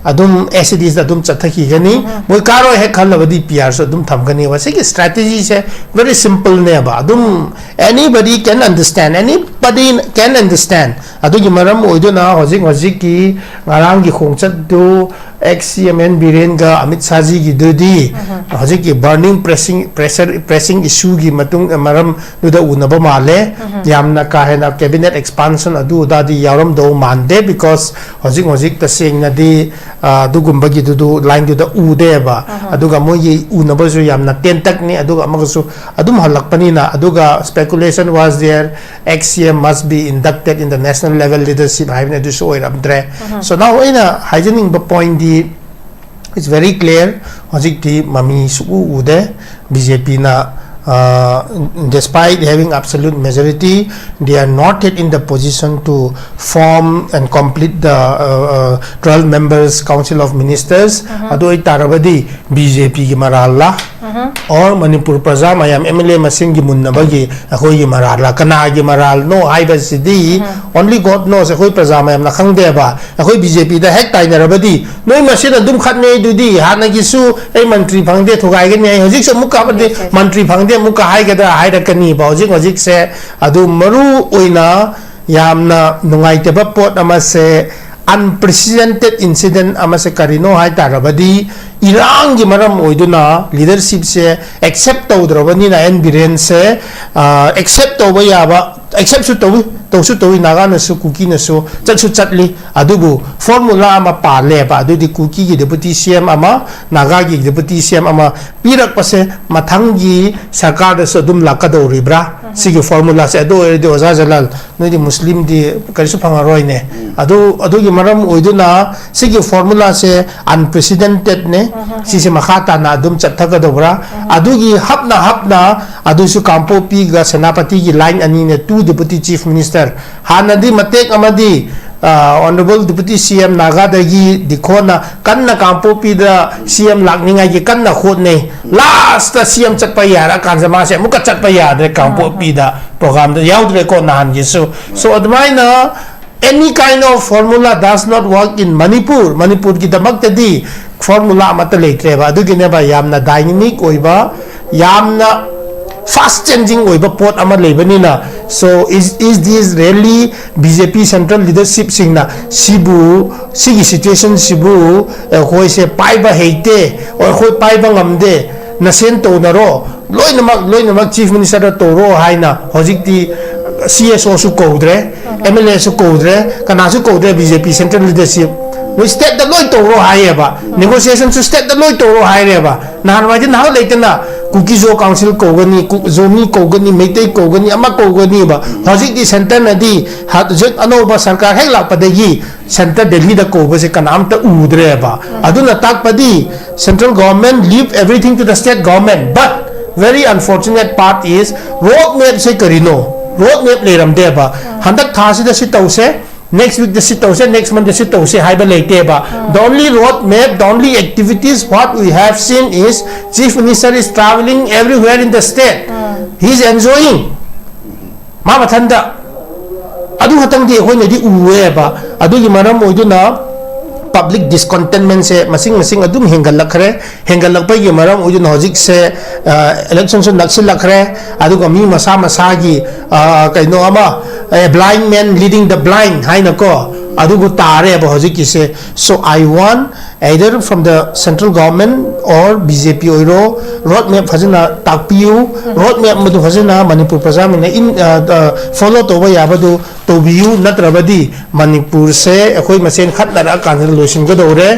ꯑꯗꯨꯝ as it is ꯑꯗꯨꯝ ꯆꯠꯊꯈꯤꯒꯅꯤ꯫ ꯃꯣꯏ ꯀꯥꯔꯣꯏ ꯍꯦꯛ ꯈꯜꯂꯕꯗꯤ P R ꯁꯨ ꯑꯗꯨꯝ ꯊꯝꯒꯅꯤꯕ꯫ ꯁꯤꯒꯤ strategy ꯁꯦ very simple ꯅꯦꯕ꯫ ꯑꯗꯨꯝ anybody can understand, anybody can understand꯫ ꯑꯗꯨꯒꯤ ꯃꯔꯝ ꯑꯣꯏꯗꯨꯅ ꯍꯧꯖꯤꯛ ꯍꯧꯖꯤꯛꯀꯤ ꯉꯔꯥꯡꯒꯤ ꯈꯣꯡꯆꯠꯇꯨ ex C M N ꯕꯤꯔꯦꯟꯒ Amit ꯁꯥꯍꯖꯤꯒꯤꯗꯨꯗꯤ ꯍꯧꯖꯤꯛꯀꯤ burning pressing, pressure, pressing issue ꯒꯤ ꯃꯇꯨꯡ, ꯃꯔꯝꯗꯨꯗ ꯎꯅꯕ ꯃꯥꯜꯂꯦ꯫ ꯌꯥꯝꯅ ꯀꯥ ꯍꯦꯟꯅ cabinet expansion ꯑꯗꯨ ꯑꯗꯥꯗꯤ ꯌꯥꯎꯔꯝꯗꯧ ꯃꯥꯟꯗꯦ, because ꯍꯧꯖꯤꯛ ꯍꯧꯖꯤꯛ ꯇꯁꯦꯡꯅꯗꯤ, ꯑ, ꯑꯗꯨꯒꯨꯝꯕꯒꯤꯗꯨꯗꯨ line ꯗꯨꯗ ꯎꯗꯦꯕ꯫ ꯑꯗꯨꯒ ꯃꯣꯏꯒꯤ ꯎꯅꯕꯁꯨ ꯌꯥꯝꯅ ꯇꯦꯟꯇꯛꯅꯤ, ꯑꯗꯨꯒ ꯑꯃꯒꯁꯨ ꯑꯗꯨꯝ ꯍꯜꯂꯛꯄꯅꯤꯅ꯫ ꯑꯗꯨꯒ speculation was there, ex C M must be inducted in the national level leadership ꯍꯥꯏꯕꯅꯤ, ꯑꯗꯨꯁꯨ ꯑꯣꯏꯔꯝꯗ꯭ꯔꯦ꯫ So now ꯑꯩꯅ ꯍꯥꯏꯖꯅꯤꯡꯕ point D, it's very clear, ꯍꯧꯖꯤꯛꯇꯤ ꯃꯃꯤ ꯁꯨꯛꯎ ꯎꯗꯦ꯫ B J P ꯅ, ꯑ, despite having absolute majority, they are not yet in the position to form and complete the, uh, uh, twelve members Council of Ministers꯫ ꯑꯗꯨ ꯑꯣꯏꯇꯥꯔꯕꯗꯤ B J P ꯒꯤ ꯃꯔꯥꯜꯂ, or ꯃꯅꯤꯄꯨꯔ ꯄ꯭ꯔꯖꯥ ꯃꯌꯥꯝ M L A ꯃꯁꯤꯡꯒꯤ ꯃꯨꯟꯅꯕꯒꯤ ꯑꯩꯈꯣꯏꯒꯤ ꯃꯔꯥꯜꯂ, ꯀꯅꯥꯒꯤ ꯃꯔꯥꯜꯅꯣ ꯍꯥꯏꯕꯁꯤꯗꯤ only God knows, ꯑꯩꯈꯣꯏ ꯄ꯭ꯔꯖꯥ ꯃꯌꯥꯝꯅ ꯈꯪꯗꯦꯕ꯫ ꯑꯩꯈꯣꯏ B J P ꯗ ꯍꯦꯛ ꯇꯥꯏꯅꯔꯕꯗꯤ, "ꯅꯣꯏ ꯃꯁꯦꯟ ꯑꯗꯨꯝ ꯈꯠꯅꯩ ꯑꯗꯨꯗꯤ, ꯍꯥꯟꯅꯒꯤꯁꯨ ꯑꯩ ꯃꯟꯇ꯭ꯔꯤ ꯐꯪꯗꯦ, ꯊꯨꯒꯥꯏꯒꯅꯤ ꯍꯥꯏ, ꯍꯧꯖꯤꯛꯁꯨ ꯑꯃꯨꯛꯀ ꯃꯟꯇ꯭ꯔꯤ ꯐꯪꯗꯦ" ꯑꯃꯨꯛꯀ ꯍꯥꯏꯒꯗ꯭ꯔꯥ ꯍꯥꯏꯔꯛꯀꯅꯤꯕ꯫ ꯍꯧꯖꯤꯛ ꯍꯧꯖꯤꯛꯁꯦ ꯑꯗꯨ ꯃꯔꯨ ꯑꯣꯏꯅ ꯌꯥꯝꯅ ꯅꯨꯡꯉꯥꯏꯇꯕ ꯄꯣꯠ ꯑꯃꯁꯦ, unprecedented incident ꯑꯃꯁꯦ ꯀꯔꯤꯅꯣ ꯍꯥꯏ ꯇꯥꯔꯕꯗꯤ, ꯏꯔꯥꯡꯒꯤ ꯃꯔꯝ ꯑꯣꯏꯗꯨꯅ leadership ꯁꯦ accept ꯇꯧꯗ꯭ꯔꯕꯅꯤꯅ, N ꯕꯤꯔꯦꯟꯁꯦ, ꯑ, accept ꯇꯧꯕ ꯌꯥꯕ, accept ꯁꯨ ꯇꯧꯏ, ꯇꯧꯁꯨ ꯇꯧꯏ, ꯅꯥꯒꯥꯅꯁꯨ ꯀꯨꯀꯤꯅꯁꯨ ꯆꯠꯁꯨ ꯆꯠꯂꯤ꯫ ꯑꯗꯨꯕꯨ formula ꯑꯃ ꯄꯥꯜꯂꯦꯕ, ꯑꯗꯨꯗꯤ ꯀꯨꯀꯤꯒꯤ deputy C M ꯑꯃ, ꯅꯥꯒꯥꯒꯤ deputy C M ꯑꯃ ꯄꯤꯔꯛꯄꯁꯦ ꯃꯊꯪꯒꯤ ꯁꯔꯀꯥꯔꯗꯁꯨ ꯑꯗꯨꯝ ꯂꯥꯛꯀꯗꯧꯔꯤꯕ꯭ꯔꯥ? ꯁꯤꯒꯤ ꯐꯣꯔꯃꯨꯂꯥꯁꯦ ꯑꯗꯨ ꯑꯣꯏꯔꯗꯤ ꯑꯣꯖꯥ ꯖꯂꯥꯜ, ꯅꯣꯏꯗꯤ ꯃꯨꯁꯂꯤꯝꯗꯤ ꯀꯔꯤꯁꯨ ꯐꯪꯉꯔꯣꯏꯅꯦ꯫ ꯑꯗꯨ, ꯑꯗꯨꯒꯤ ꯃꯔꯝ ꯑꯣꯏꯗꯨꯅ ꯁꯤꯒꯤ ꯐꯣꯔꯃꯨꯂꯥꯁꯦ ꯑꯟꯄ꯭ꯔꯦꯁꯤꯗꯦꯟꯇꯦꯠꯅꯦ꯫ ꯁꯤꯁꯦ ꯃꯈꯥ ꯇꯥꯅ ꯑꯗꯨꯝ ꯆꯠꯊꯒꯗꯧꯕ꯭ꯔꯥ? ꯑꯗꯨꯒꯤ ꯍꯞꯅ ꯍꯞꯅ ꯑꯗꯨꯁꯨ ꯀꯥꯡꯄꯣꯛꯄꯤꯒ ꯁꯦꯅꯥꯄꯇꯤꯒꯤ ꯂꯥꯏꯟ ꯑꯅꯤꯅꯦ, ꯇꯨ ꯗꯤꯄꯨꯇꯤ ꯆꯤꯐ ꯃꯤꯅꯤꯁꯇꯔ꯫ ꯍꯥꯟꯅꯗꯤ ꯃꯇꯦꯛ ꯑꯃꯗꯤ ꯑꯣꯅꯔꯦꯕꯜ ꯗꯤꯄꯨꯇꯤ ꯁꯤ ꯑꯦꯝ ꯅꯥꯒꯥꯗꯒꯤ ꯗꯤꯈꯣꯅ ꯀꯟꯅ ꯀꯥꯡꯄꯣꯛꯄꯤꯗ ꯁꯤ ꯑꯦꯝ ꯂꯥꯛꯅꯤꯡꯉꯥꯏꯒꯤ ꯀꯟꯅ ꯍꯣꯠꯅꯩ꯫ ꯂꯥꯁꯇ ꯁꯤ ꯑꯦꯝ ꯆꯠꯄ ꯌꯥꯔꯀꯥꯟꯁꯤꯗ ꯃꯥꯁꯦ ꯑꯃꯨꯛꯀ ꯆꯠꯄ ꯌꯥꯗ꯭ꯔꯦ ꯀꯥꯡꯄꯣꯛꯄꯤꯗ꯫ ꯄ꯭ꯔꯣꯒ꯭ꯔꯥꯝꯗ ꯌꯥꯎꯗ꯭ꯔꯦꯀꯣ ꯅꯍꯥꯟꯒꯤꯁꯨ꯫ So ꯑꯗꯨꯃꯥꯏꯅ any kind of formula does not work in Manipur. ꯃꯅꯤꯄꯨꯔꯒꯤꯗꯃꯛꯇꯗꯤ ꯐꯣꯔꯃꯨꯂꯥ ꯑꯃꯠꯇ ꯂꯩꯇ꯭ꯔꯦꯕ꯫ ꯑꯗꯨꯒꯤꯅꯦꯕ ꯌꯥꯝꯅ ꯗꯥꯏꯅꯥꯃꯤꯛ ꯑꯣꯏꯕ, ꯌꯥꯝꯅ ꯐꯥꯁ ꯆꯦꯟꯖꯤꯡ ꯑꯣꯏꯕ ꯄꯣꯠ ꯑꯃ ꯂꯩꯕꯅꯤꯅ꯫ So is, is this really B J P central leadershipꯁꯤꯡꯅ ꯁꯤꯕꯨ, ꯁꯤꯒꯤ ꯁꯤꯆꯨꯋꯦꯁꯟꯁꯤꯕꯨ ꯑꯩꯈꯣꯏꯁꯦ ꯄꯥꯏꯕ ꯍꯩꯇꯦ, ꯑꯩꯈꯣꯏ ꯄꯥꯏꯕ ꯉꯝꯗꯦ, ꯅꯁꯦꯟ ꯇꯧꯅꯔꯣ, ꯂꯣꯏꯅꯃꯛ, ꯂꯣꯏꯅꯃꯛ ꯆꯤꯐ ꯃꯤꯅꯤꯁꯇꯔꯗ ꯇꯧꯔꯣ ꯍꯥꯏꯅ ꯍꯧꯖꯤꯛꯇꯤ C S Oꯁꯨ ꯀꯧꯗ꯭ꯔꯦ, M L Aꯁꯨ ꯀꯧꯗ꯭ꯔꯦ, ꯀꯅꯥꯁꯨ ꯀꯧꯗ꯭ꯔꯦ꯫ B J P central leadership ꯅꯣꯏ ꯁ꯭ꯇꯦꯠꯇ ꯂꯣꯏ ꯇꯧꯔꯣ ꯍꯥꯏꯌꯦꯕ꯫ ꯅꯦꯒꯣꯁꯤꯌꯦꯁꯟꯁꯨ ꯁ꯭ꯇꯦꯠꯇ ꯂꯣꯏ ꯇꯧꯔꯣ ꯍꯥꯏꯔꯦꯕ꯫ ꯅꯍꯥꯟꯋꯥꯏꯗꯤ ꯅꯍꯥꯛ ꯂꯩꯇꯅ ꯀꯨꯀꯤ ꯖꯣ ꯀꯥꯎꯟꯁꯤꯜ ꯀꯧꯒꯅꯤ, ꯀꯨ-, ꯖꯣꯃꯤ ꯀꯧꯒꯅꯤ, ꯃꯩꯇꯩ ꯀꯧꯒꯅꯤ, ꯑꯃ ꯀꯧꯒꯅꯤꯕ꯫ ꯍꯧꯖꯤꯛꯇꯤ ꯁꯦꯟꯇꯔꯅꯗꯤ ꯍ-, ꯍꯧꯖꯤꯛ ꯑꯅꯧꯕ ꯁꯔꯀꯥꯔ ꯍꯦꯛ ꯂꯥꯛꯄꯗꯒꯤ ꯁꯦꯟꯇꯔ ꯗꯦꯜꯂꯤꯗ ꯀꯧꯕꯁꯦ ꯀꯅꯥꯝꯇ ꯎꯗ꯭ꯔꯦꯕ꯫ ꯑꯗꯨꯅ ꯇꯥꯛꯄꯗꯤ central government leave everything to the state government, but very unfortunate part is road mapꯁꯦ ꯀꯔꯤꯅꯣ? Road map ꯂꯩꯔꯝꯗꯦꯕ꯫ ꯍꯟꯗꯛ ꯊꯥꯁꯤꯗ ꯁꯤ ꯇꯧꯁꯦ, next weekꯇ ꯁꯤ ꯇꯧꯁꯦ, next monthꯗ ꯁꯤ ꯇꯧꯁꯦ ꯍꯥꯏꯕ ꯂꯩꯇꯦꯕ꯫ The only road map, the only activities what we have seen is Chief Minister is traveling everywhere in the state. He is enjoying. ꯃꯥ ꯃꯊꯟꯇ ꯑꯗꯨ ꯈꯛꯇꯪꯗꯤ ꯑꯩꯈꯣꯏꯅꯗꯤ ꯎꯑꯦꯕ꯫ ꯑꯗꯨꯒꯤ ꯃꯔꯝ ꯑꯣꯏꯗꯨꯅ ꯄꯕ꯭ꯂꯤꯛ ꯗꯤꯁꯀꯣꯟꯇꯦꯟꯃꯦꯟꯁꯦ ꯃꯁꯤꯡ ꯃꯁꯤꯡ ꯑꯗꯨꯝ ꯍꯦꯟꯒꯠꯂꯛꯈ꯭ꯔꯦ꯫ ꯍꯦꯟꯒꯠꯂꯛꯄꯒꯤ ꯃꯔꯝ ꯑꯣꯏꯗꯨꯅ ꯍꯧꯖꯤꯛꯁꯦ, ꯑ, ꯏꯂꯦꯛꯁꯟꯁꯨ ꯅꯛꯁꯤꯜꯂꯛꯈ꯭ꯔꯦ꯫ ꯑꯗꯨꯒ ꯃꯤ ꯃꯁꯥ ꯃꯁꯥꯒꯤ, ꯑ, ꯀꯩꯅꯣ ꯑꯃ, "A blind man leading the blind" ꯍꯥꯏꯅꯀꯣ, ꯑꯗꯨꯕꯨ ꯇꯥꯔꯦꯕ ꯍꯧꯖꯤꯛꯀꯤꯁꯦ꯫ So I want either from the central government or B J P ꯑꯣꯏꯔꯣ, ꯔꯣꯗ ꯃꯦꯞ ꯐꯖꯅ ꯇꯥꯛꯄꯤꯌꯨ, ꯔꯣꯗ ꯃꯦꯞ ꯃꯗꯨ ꯐꯖꯅ ꯃꯅꯤꯄꯨꯔ ꯄ꯭ꯔꯖꯥꯃꯤꯅ ꯏꯟ ꯐꯣꯂꯣ ꯇꯧꯕ ꯌꯥꯕꯗꯨ ꯇꯧꯕꯤꯌꯨ, ꯅꯠꯇ꯭ꯔꯕꯗꯤ ꯃꯅꯤꯄꯨꯔꯁꯦ ꯑꯩꯈꯣꯏ ꯃꯁꯦꯟ ꯈꯠꯅꯔꯛꯑꯀꯥꯟꯗ ꯂꯣꯏꯁꯤꯟꯒꯗꯧꯔꯦ꯫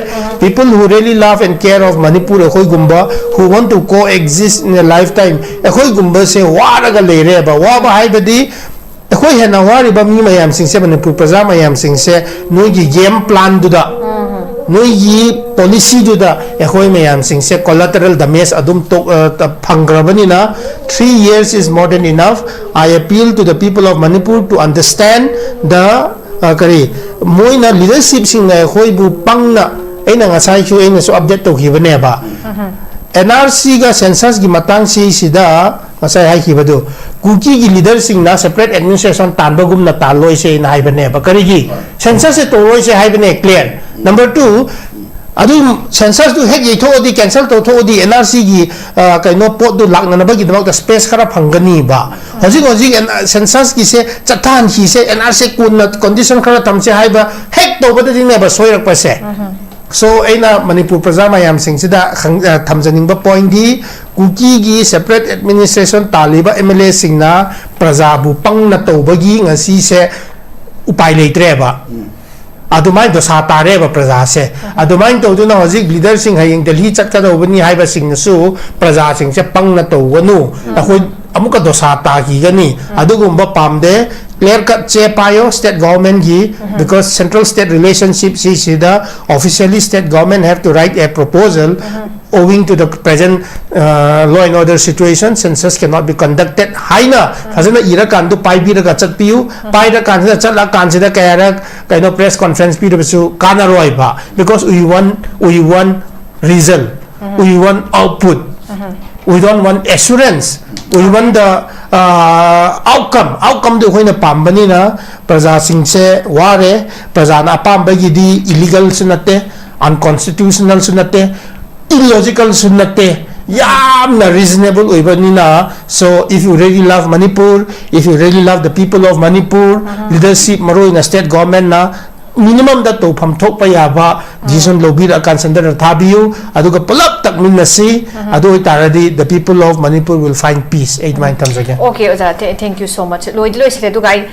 People who really love and care of Manipur, ꯑꯩꯈꯣꯏꯒꯨꯝꯕ who want to coexist in a lifetime, ꯑꯩꯈꯣꯏꯒꯨꯝꯕꯁꯦ ꯋꯥꯔꯒ ꯂꯩꯔꯦꯕ꯫ ꯋꯥꯕ ꯍꯥꯏꯕꯗꯤ ꯑꯩꯈꯣꯏ ꯍꯦꯟꯅ ꯋꯥꯔꯤꯕ ꯃꯤ ꯃꯌꯥꯝꯁꯤꯡꯁꯦ, ꯃꯅꯤꯄꯨꯔ ꯄ꯭ꯔꯖꯥ ꯃꯌꯥꯝꯁꯤꯡꯁꯦ, ꯅꯣꯏꯒꯤ ꯒꯦꯝ ꯄ꯭ꯂꯥꯟꯗꯨꯗ, ꯅꯣꯏꯒꯤ ꯄꯣꯂꯤꯁꯤꯗꯨꯗ ꯑꯩꯈꯣꯏ ꯃꯌꯥꯝꯁꯤꯡꯁꯦ collateral damage ꯑꯗꯨꯝ ꯇꯣꯛ-, ꯑ, ꯇ-, ꯐꯪꯈ꯭ꯔꯕꯅꯤꯅ, three years is more than enough. I appeal to the people of Manipur to understand the, ꯑ, ꯀꯔꯤ, ꯃꯣꯏꯅ ꯂꯤꯗꯔꯁꯤꯞꯁꯤꯡꯅ ꯑꯩꯈꯣꯏꯕꯨ ꯄꯪꯅ, ꯑꯩꯅ ꯉꯁꯥꯏꯁꯨ ꯑꯩꯅꯁꯨ ꯑꯞꯗꯦꯠ ꯇꯧꯈꯤꯕꯅꯦꯕ꯫ ꯑꯦꯟ ꯑꯥꯔ ꯁꯤꯒ ꯁꯦꯟꯁꯁꯀꯤ ꯃꯇꯥꯡꯁꯤꯁꯤꯗ ꯉꯁꯥꯏ ꯍꯥꯏꯈꯤꯕꯗꯨ, ꯀꯨꯀꯤꯒꯤ ꯂꯤꯗꯔꯁꯤꯡꯅ ꯁꯦꯄꯔꯦꯠ ꯑꯦꯗꯃꯤꯅꯤꯁꯇ꯭ꯔꯦꯁꯟ ꯇꯥꯟꯕꯒꯨꯝꯅ ꯇꯥꯜꯂꯣꯏꯁꯦꯅ ꯍꯥꯏꯕꯅꯦꯕ꯫ ꯀꯔꯤꯒꯤ? ꯁꯦꯟꯁꯁꯁꯦ ꯇꯧꯔꯣꯏꯁꯦ ꯍꯥꯏꯕꯅꯦ, ꯀ꯭ꯂꯤꯌꯔ꯫ ꯅꯝꯕꯔ ꯇꯨ, ꯑꯗꯨ ꯁꯦꯟꯁꯁꯇꯨ ꯍꯦꯛ ꯌꯩꯊꯣꯛꯑꯗꯤ, ꯀꯦꯟꯁꯦꯜ ꯇꯧꯊꯣꯛꯑꯗꯤ, ꯑꯦꯟ ꯑꯥꯔ ꯁꯤꯒꯤ, ꯑ, ꯀꯩꯅꯣ, ꯄꯣꯠꯇꯨ ꯂꯥꯛꯅꯅꯕꯒꯤꯗꯃꯛꯇ ꯁ꯭ꯄꯦꯁ ꯈꯔ ꯐꯪꯒꯅꯤꯕ꯫ ꯍꯧꯖꯤꯛ ꯍꯧꯖꯤꯛ ꯑꯦꯟ-, ꯁꯦꯟꯁꯁꯀꯤꯁꯦ ꯆꯠꯊꯍꯟꯈꯤꯁꯦ, ꯑꯦꯟ ꯑꯥꯔ ꯁꯤ ꯀꯣꯟꯅ ꯀꯟꯗꯤꯁꯟ ꯈꯔ ꯊꯝꯁꯦ ꯍꯥꯏꯕ ꯍꯦꯛ ꯇꯧꯕꯗꯗꯤꯅꯦꯕ ꯁꯣꯏꯔꯛꯄꯁꯦ꯫ So ꯑꯩꯅ ꯃꯅꯤꯄꯨꯔ ꯄ꯭ꯔꯖꯥ ꯃꯌꯥꯝꯁꯤꯡꯁꯤꯗ ꯈꯪ-, ꯑ, ꯊꯝꯖꯅꯤꯡꯕ ꯄꯣꯏꯟꯗꯤ, ꯀꯨꯀꯤꯒꯤ ꯁꯦꯄꯔꯦꯠ ꯑꯦꯗꯃꯤꯅꯤꯁꯇ꯭ꯔꯦꯁꯟ ꯇꯥꯜꯂꯤꯕ ꯑꯦꯝ ꯑꯦꯜ ꯑꯦꯁꯤꯡꯅ ꯄ꯭ꯔꯖꯥꯕꯨ ꯄꯪꯅ ꯇꯧꯕꯒꯤ ꯉꯁꯤꯁꯦ ꯎꯄꯥꯏ ꯂꯩꯇ꯭ꯔꯦꯕ꯫ ꯑꯗꯨꯃꯥꯏꯅ ꯗꯣꯁꯥ ꯇꯥꯔꯦꯕ ꯄ꯭ꯔꯖꯥꯁꯦ꯫ ꯑꯗꯨꯃꯥꯏꯅ ꯇꯧꯗꯨꯅ ꯍꯧꯖꯤꯛ ꯂꯤꯗꯔꯁꯤꯡ ꯍꯌꯦꯡ ꯗꯦꯜꯍꯤ ꯆꯠꯀꯗꯧꯕꯅꯤ ꯍꯥꯏꯕꯁꯤꯡꯅꯁꯨ ꯄ꯭ꯔꯖꯥꯁꯤꯡꯁꯦ ꯄꯪꯅ ꯇꯧꯒꯅꯨ꯫ ꯑꯩꯈꯣꯏ ꯑꯃꯨꯛꯀ ꯗꯣꯁꯥ ꯇꯥꯈꯤꯒꯅꯤ꯫ ꯑꯗꯨꯒꯨꯝꯕ ꯄꯥꯝꯗꯦ꯫ ꯀ꯭ꯂꯤꯌꯔ ꯀꯠ ꯆꯦ ꯄꯥꯏꯌꯣ state ꯒꯣꯚꯔꯟꯃꯦꯟꯠꯀꯤ, because central state relationship ꯁꯤꯁꯤꯗ officially state government have to write a proposal owing to the present, uh, law and order situation, census cannot be conducted ꯍꯥꯏꯅ ꯐꯖꯅ ꯏꯔꯀꯥꯟꯗ ꯄꯥꯏꯕꯤꯔꯒ ꯆꯠꯄꯤꯌꯨ꯫ ꯄꯥꯏꯔꯀꯥꯟꯁꯤꯗ, ꯆꯠꯂꯀꯥꯟꯁꯤꯗ ꯀꯌꯥꯔꯛ ꯀꯩꯅꯣ ꯄ꯭ꯔꯦꯁ ꯀꯣꯟꯐ꯭ꯔꯦꯟꯁ ꯄꯤꯔꯕꯁꯨ ꯀꯥꯟꯅꯔꯣꯏꯕ, because we want, we want result, we want output, we don't want assurance, we want the, uh, outcome. Outcomeꯗꯨ ꯑꯩꯈꯣꯏꯅ ꯄꯥꯝꯕꯅꯤꯅ ꯄ꯭ꯔꯖꯥꯁꯤꯡꯁꯦ ꯋꯥꯔꯦ꯫ ꯄ꯭ꯔꯖꯥꯅ ꯑꯄꯥꯝꯕꯒꯤꯗꯤ ꯏꯂꯤꯒꯜꯁꯨ ꯅꯠꯇꯦ, ꯑꯟꯀꯣꯟꯁꯇꯤꯇ꯭ꯌꯨꯁꯅꯦꯜꯁꯨ ꯅꯠꯇꯦ, ꯏꯂꯣꯖꯤꯀꯦꯜꯁꯨ ꯅꯠꯇꯦ, ꯌꯥꯝꯅ ꯔꯤꯖꯅꯦꯕꯜ ꯑꯣꯏꯕꯅꯤꯅ꯫ So if you really love Manipur, if you really love the people of Manipur, leadership, ꯃꯔꯨꯑꯣꯏꯅ ꯁ꯭ꯇꯦꯠ ꯒꯣꯚꯔꯟꯃꯦꯟꯠꯅ ꯃꯤꯅꯤꯃꯝꯗ ꯇꯧꯐꯝ ꯊꯣꯛꯄ ꯌꯥꯕ ꯗꯤꯁꯤꯖꯟ ꯂꯧꯕꯤꯔꯛꯑꯀꯥꯟ ꯁꯦꯟꯇꯔꯗ ꯊꯥꯕꯤꯌꯨ, ꯑꯗꯨꯒ ꯄꯨꯂꯞ ꯇꯛꯃꯤꯟꯅꯁꯤ꯫ ꯑꯗꯨ ꯑꯣꯏꯇꯥꯔꯗꯤ the people of Manipur will find peace꯫ ꯑꯩ ꯑꯗꯨꯃꯥꯏꯅ ꯊꯝꯖꯒꯦ꯫ Okay, ꯑꯣꯖꯥ, thank you so much. ꯂꯣꯏꯗꯤ ꯂꯣꯏꯁꯤꯜꯂꯦ, ꯑꯗꯨꯒ ꯑꯩ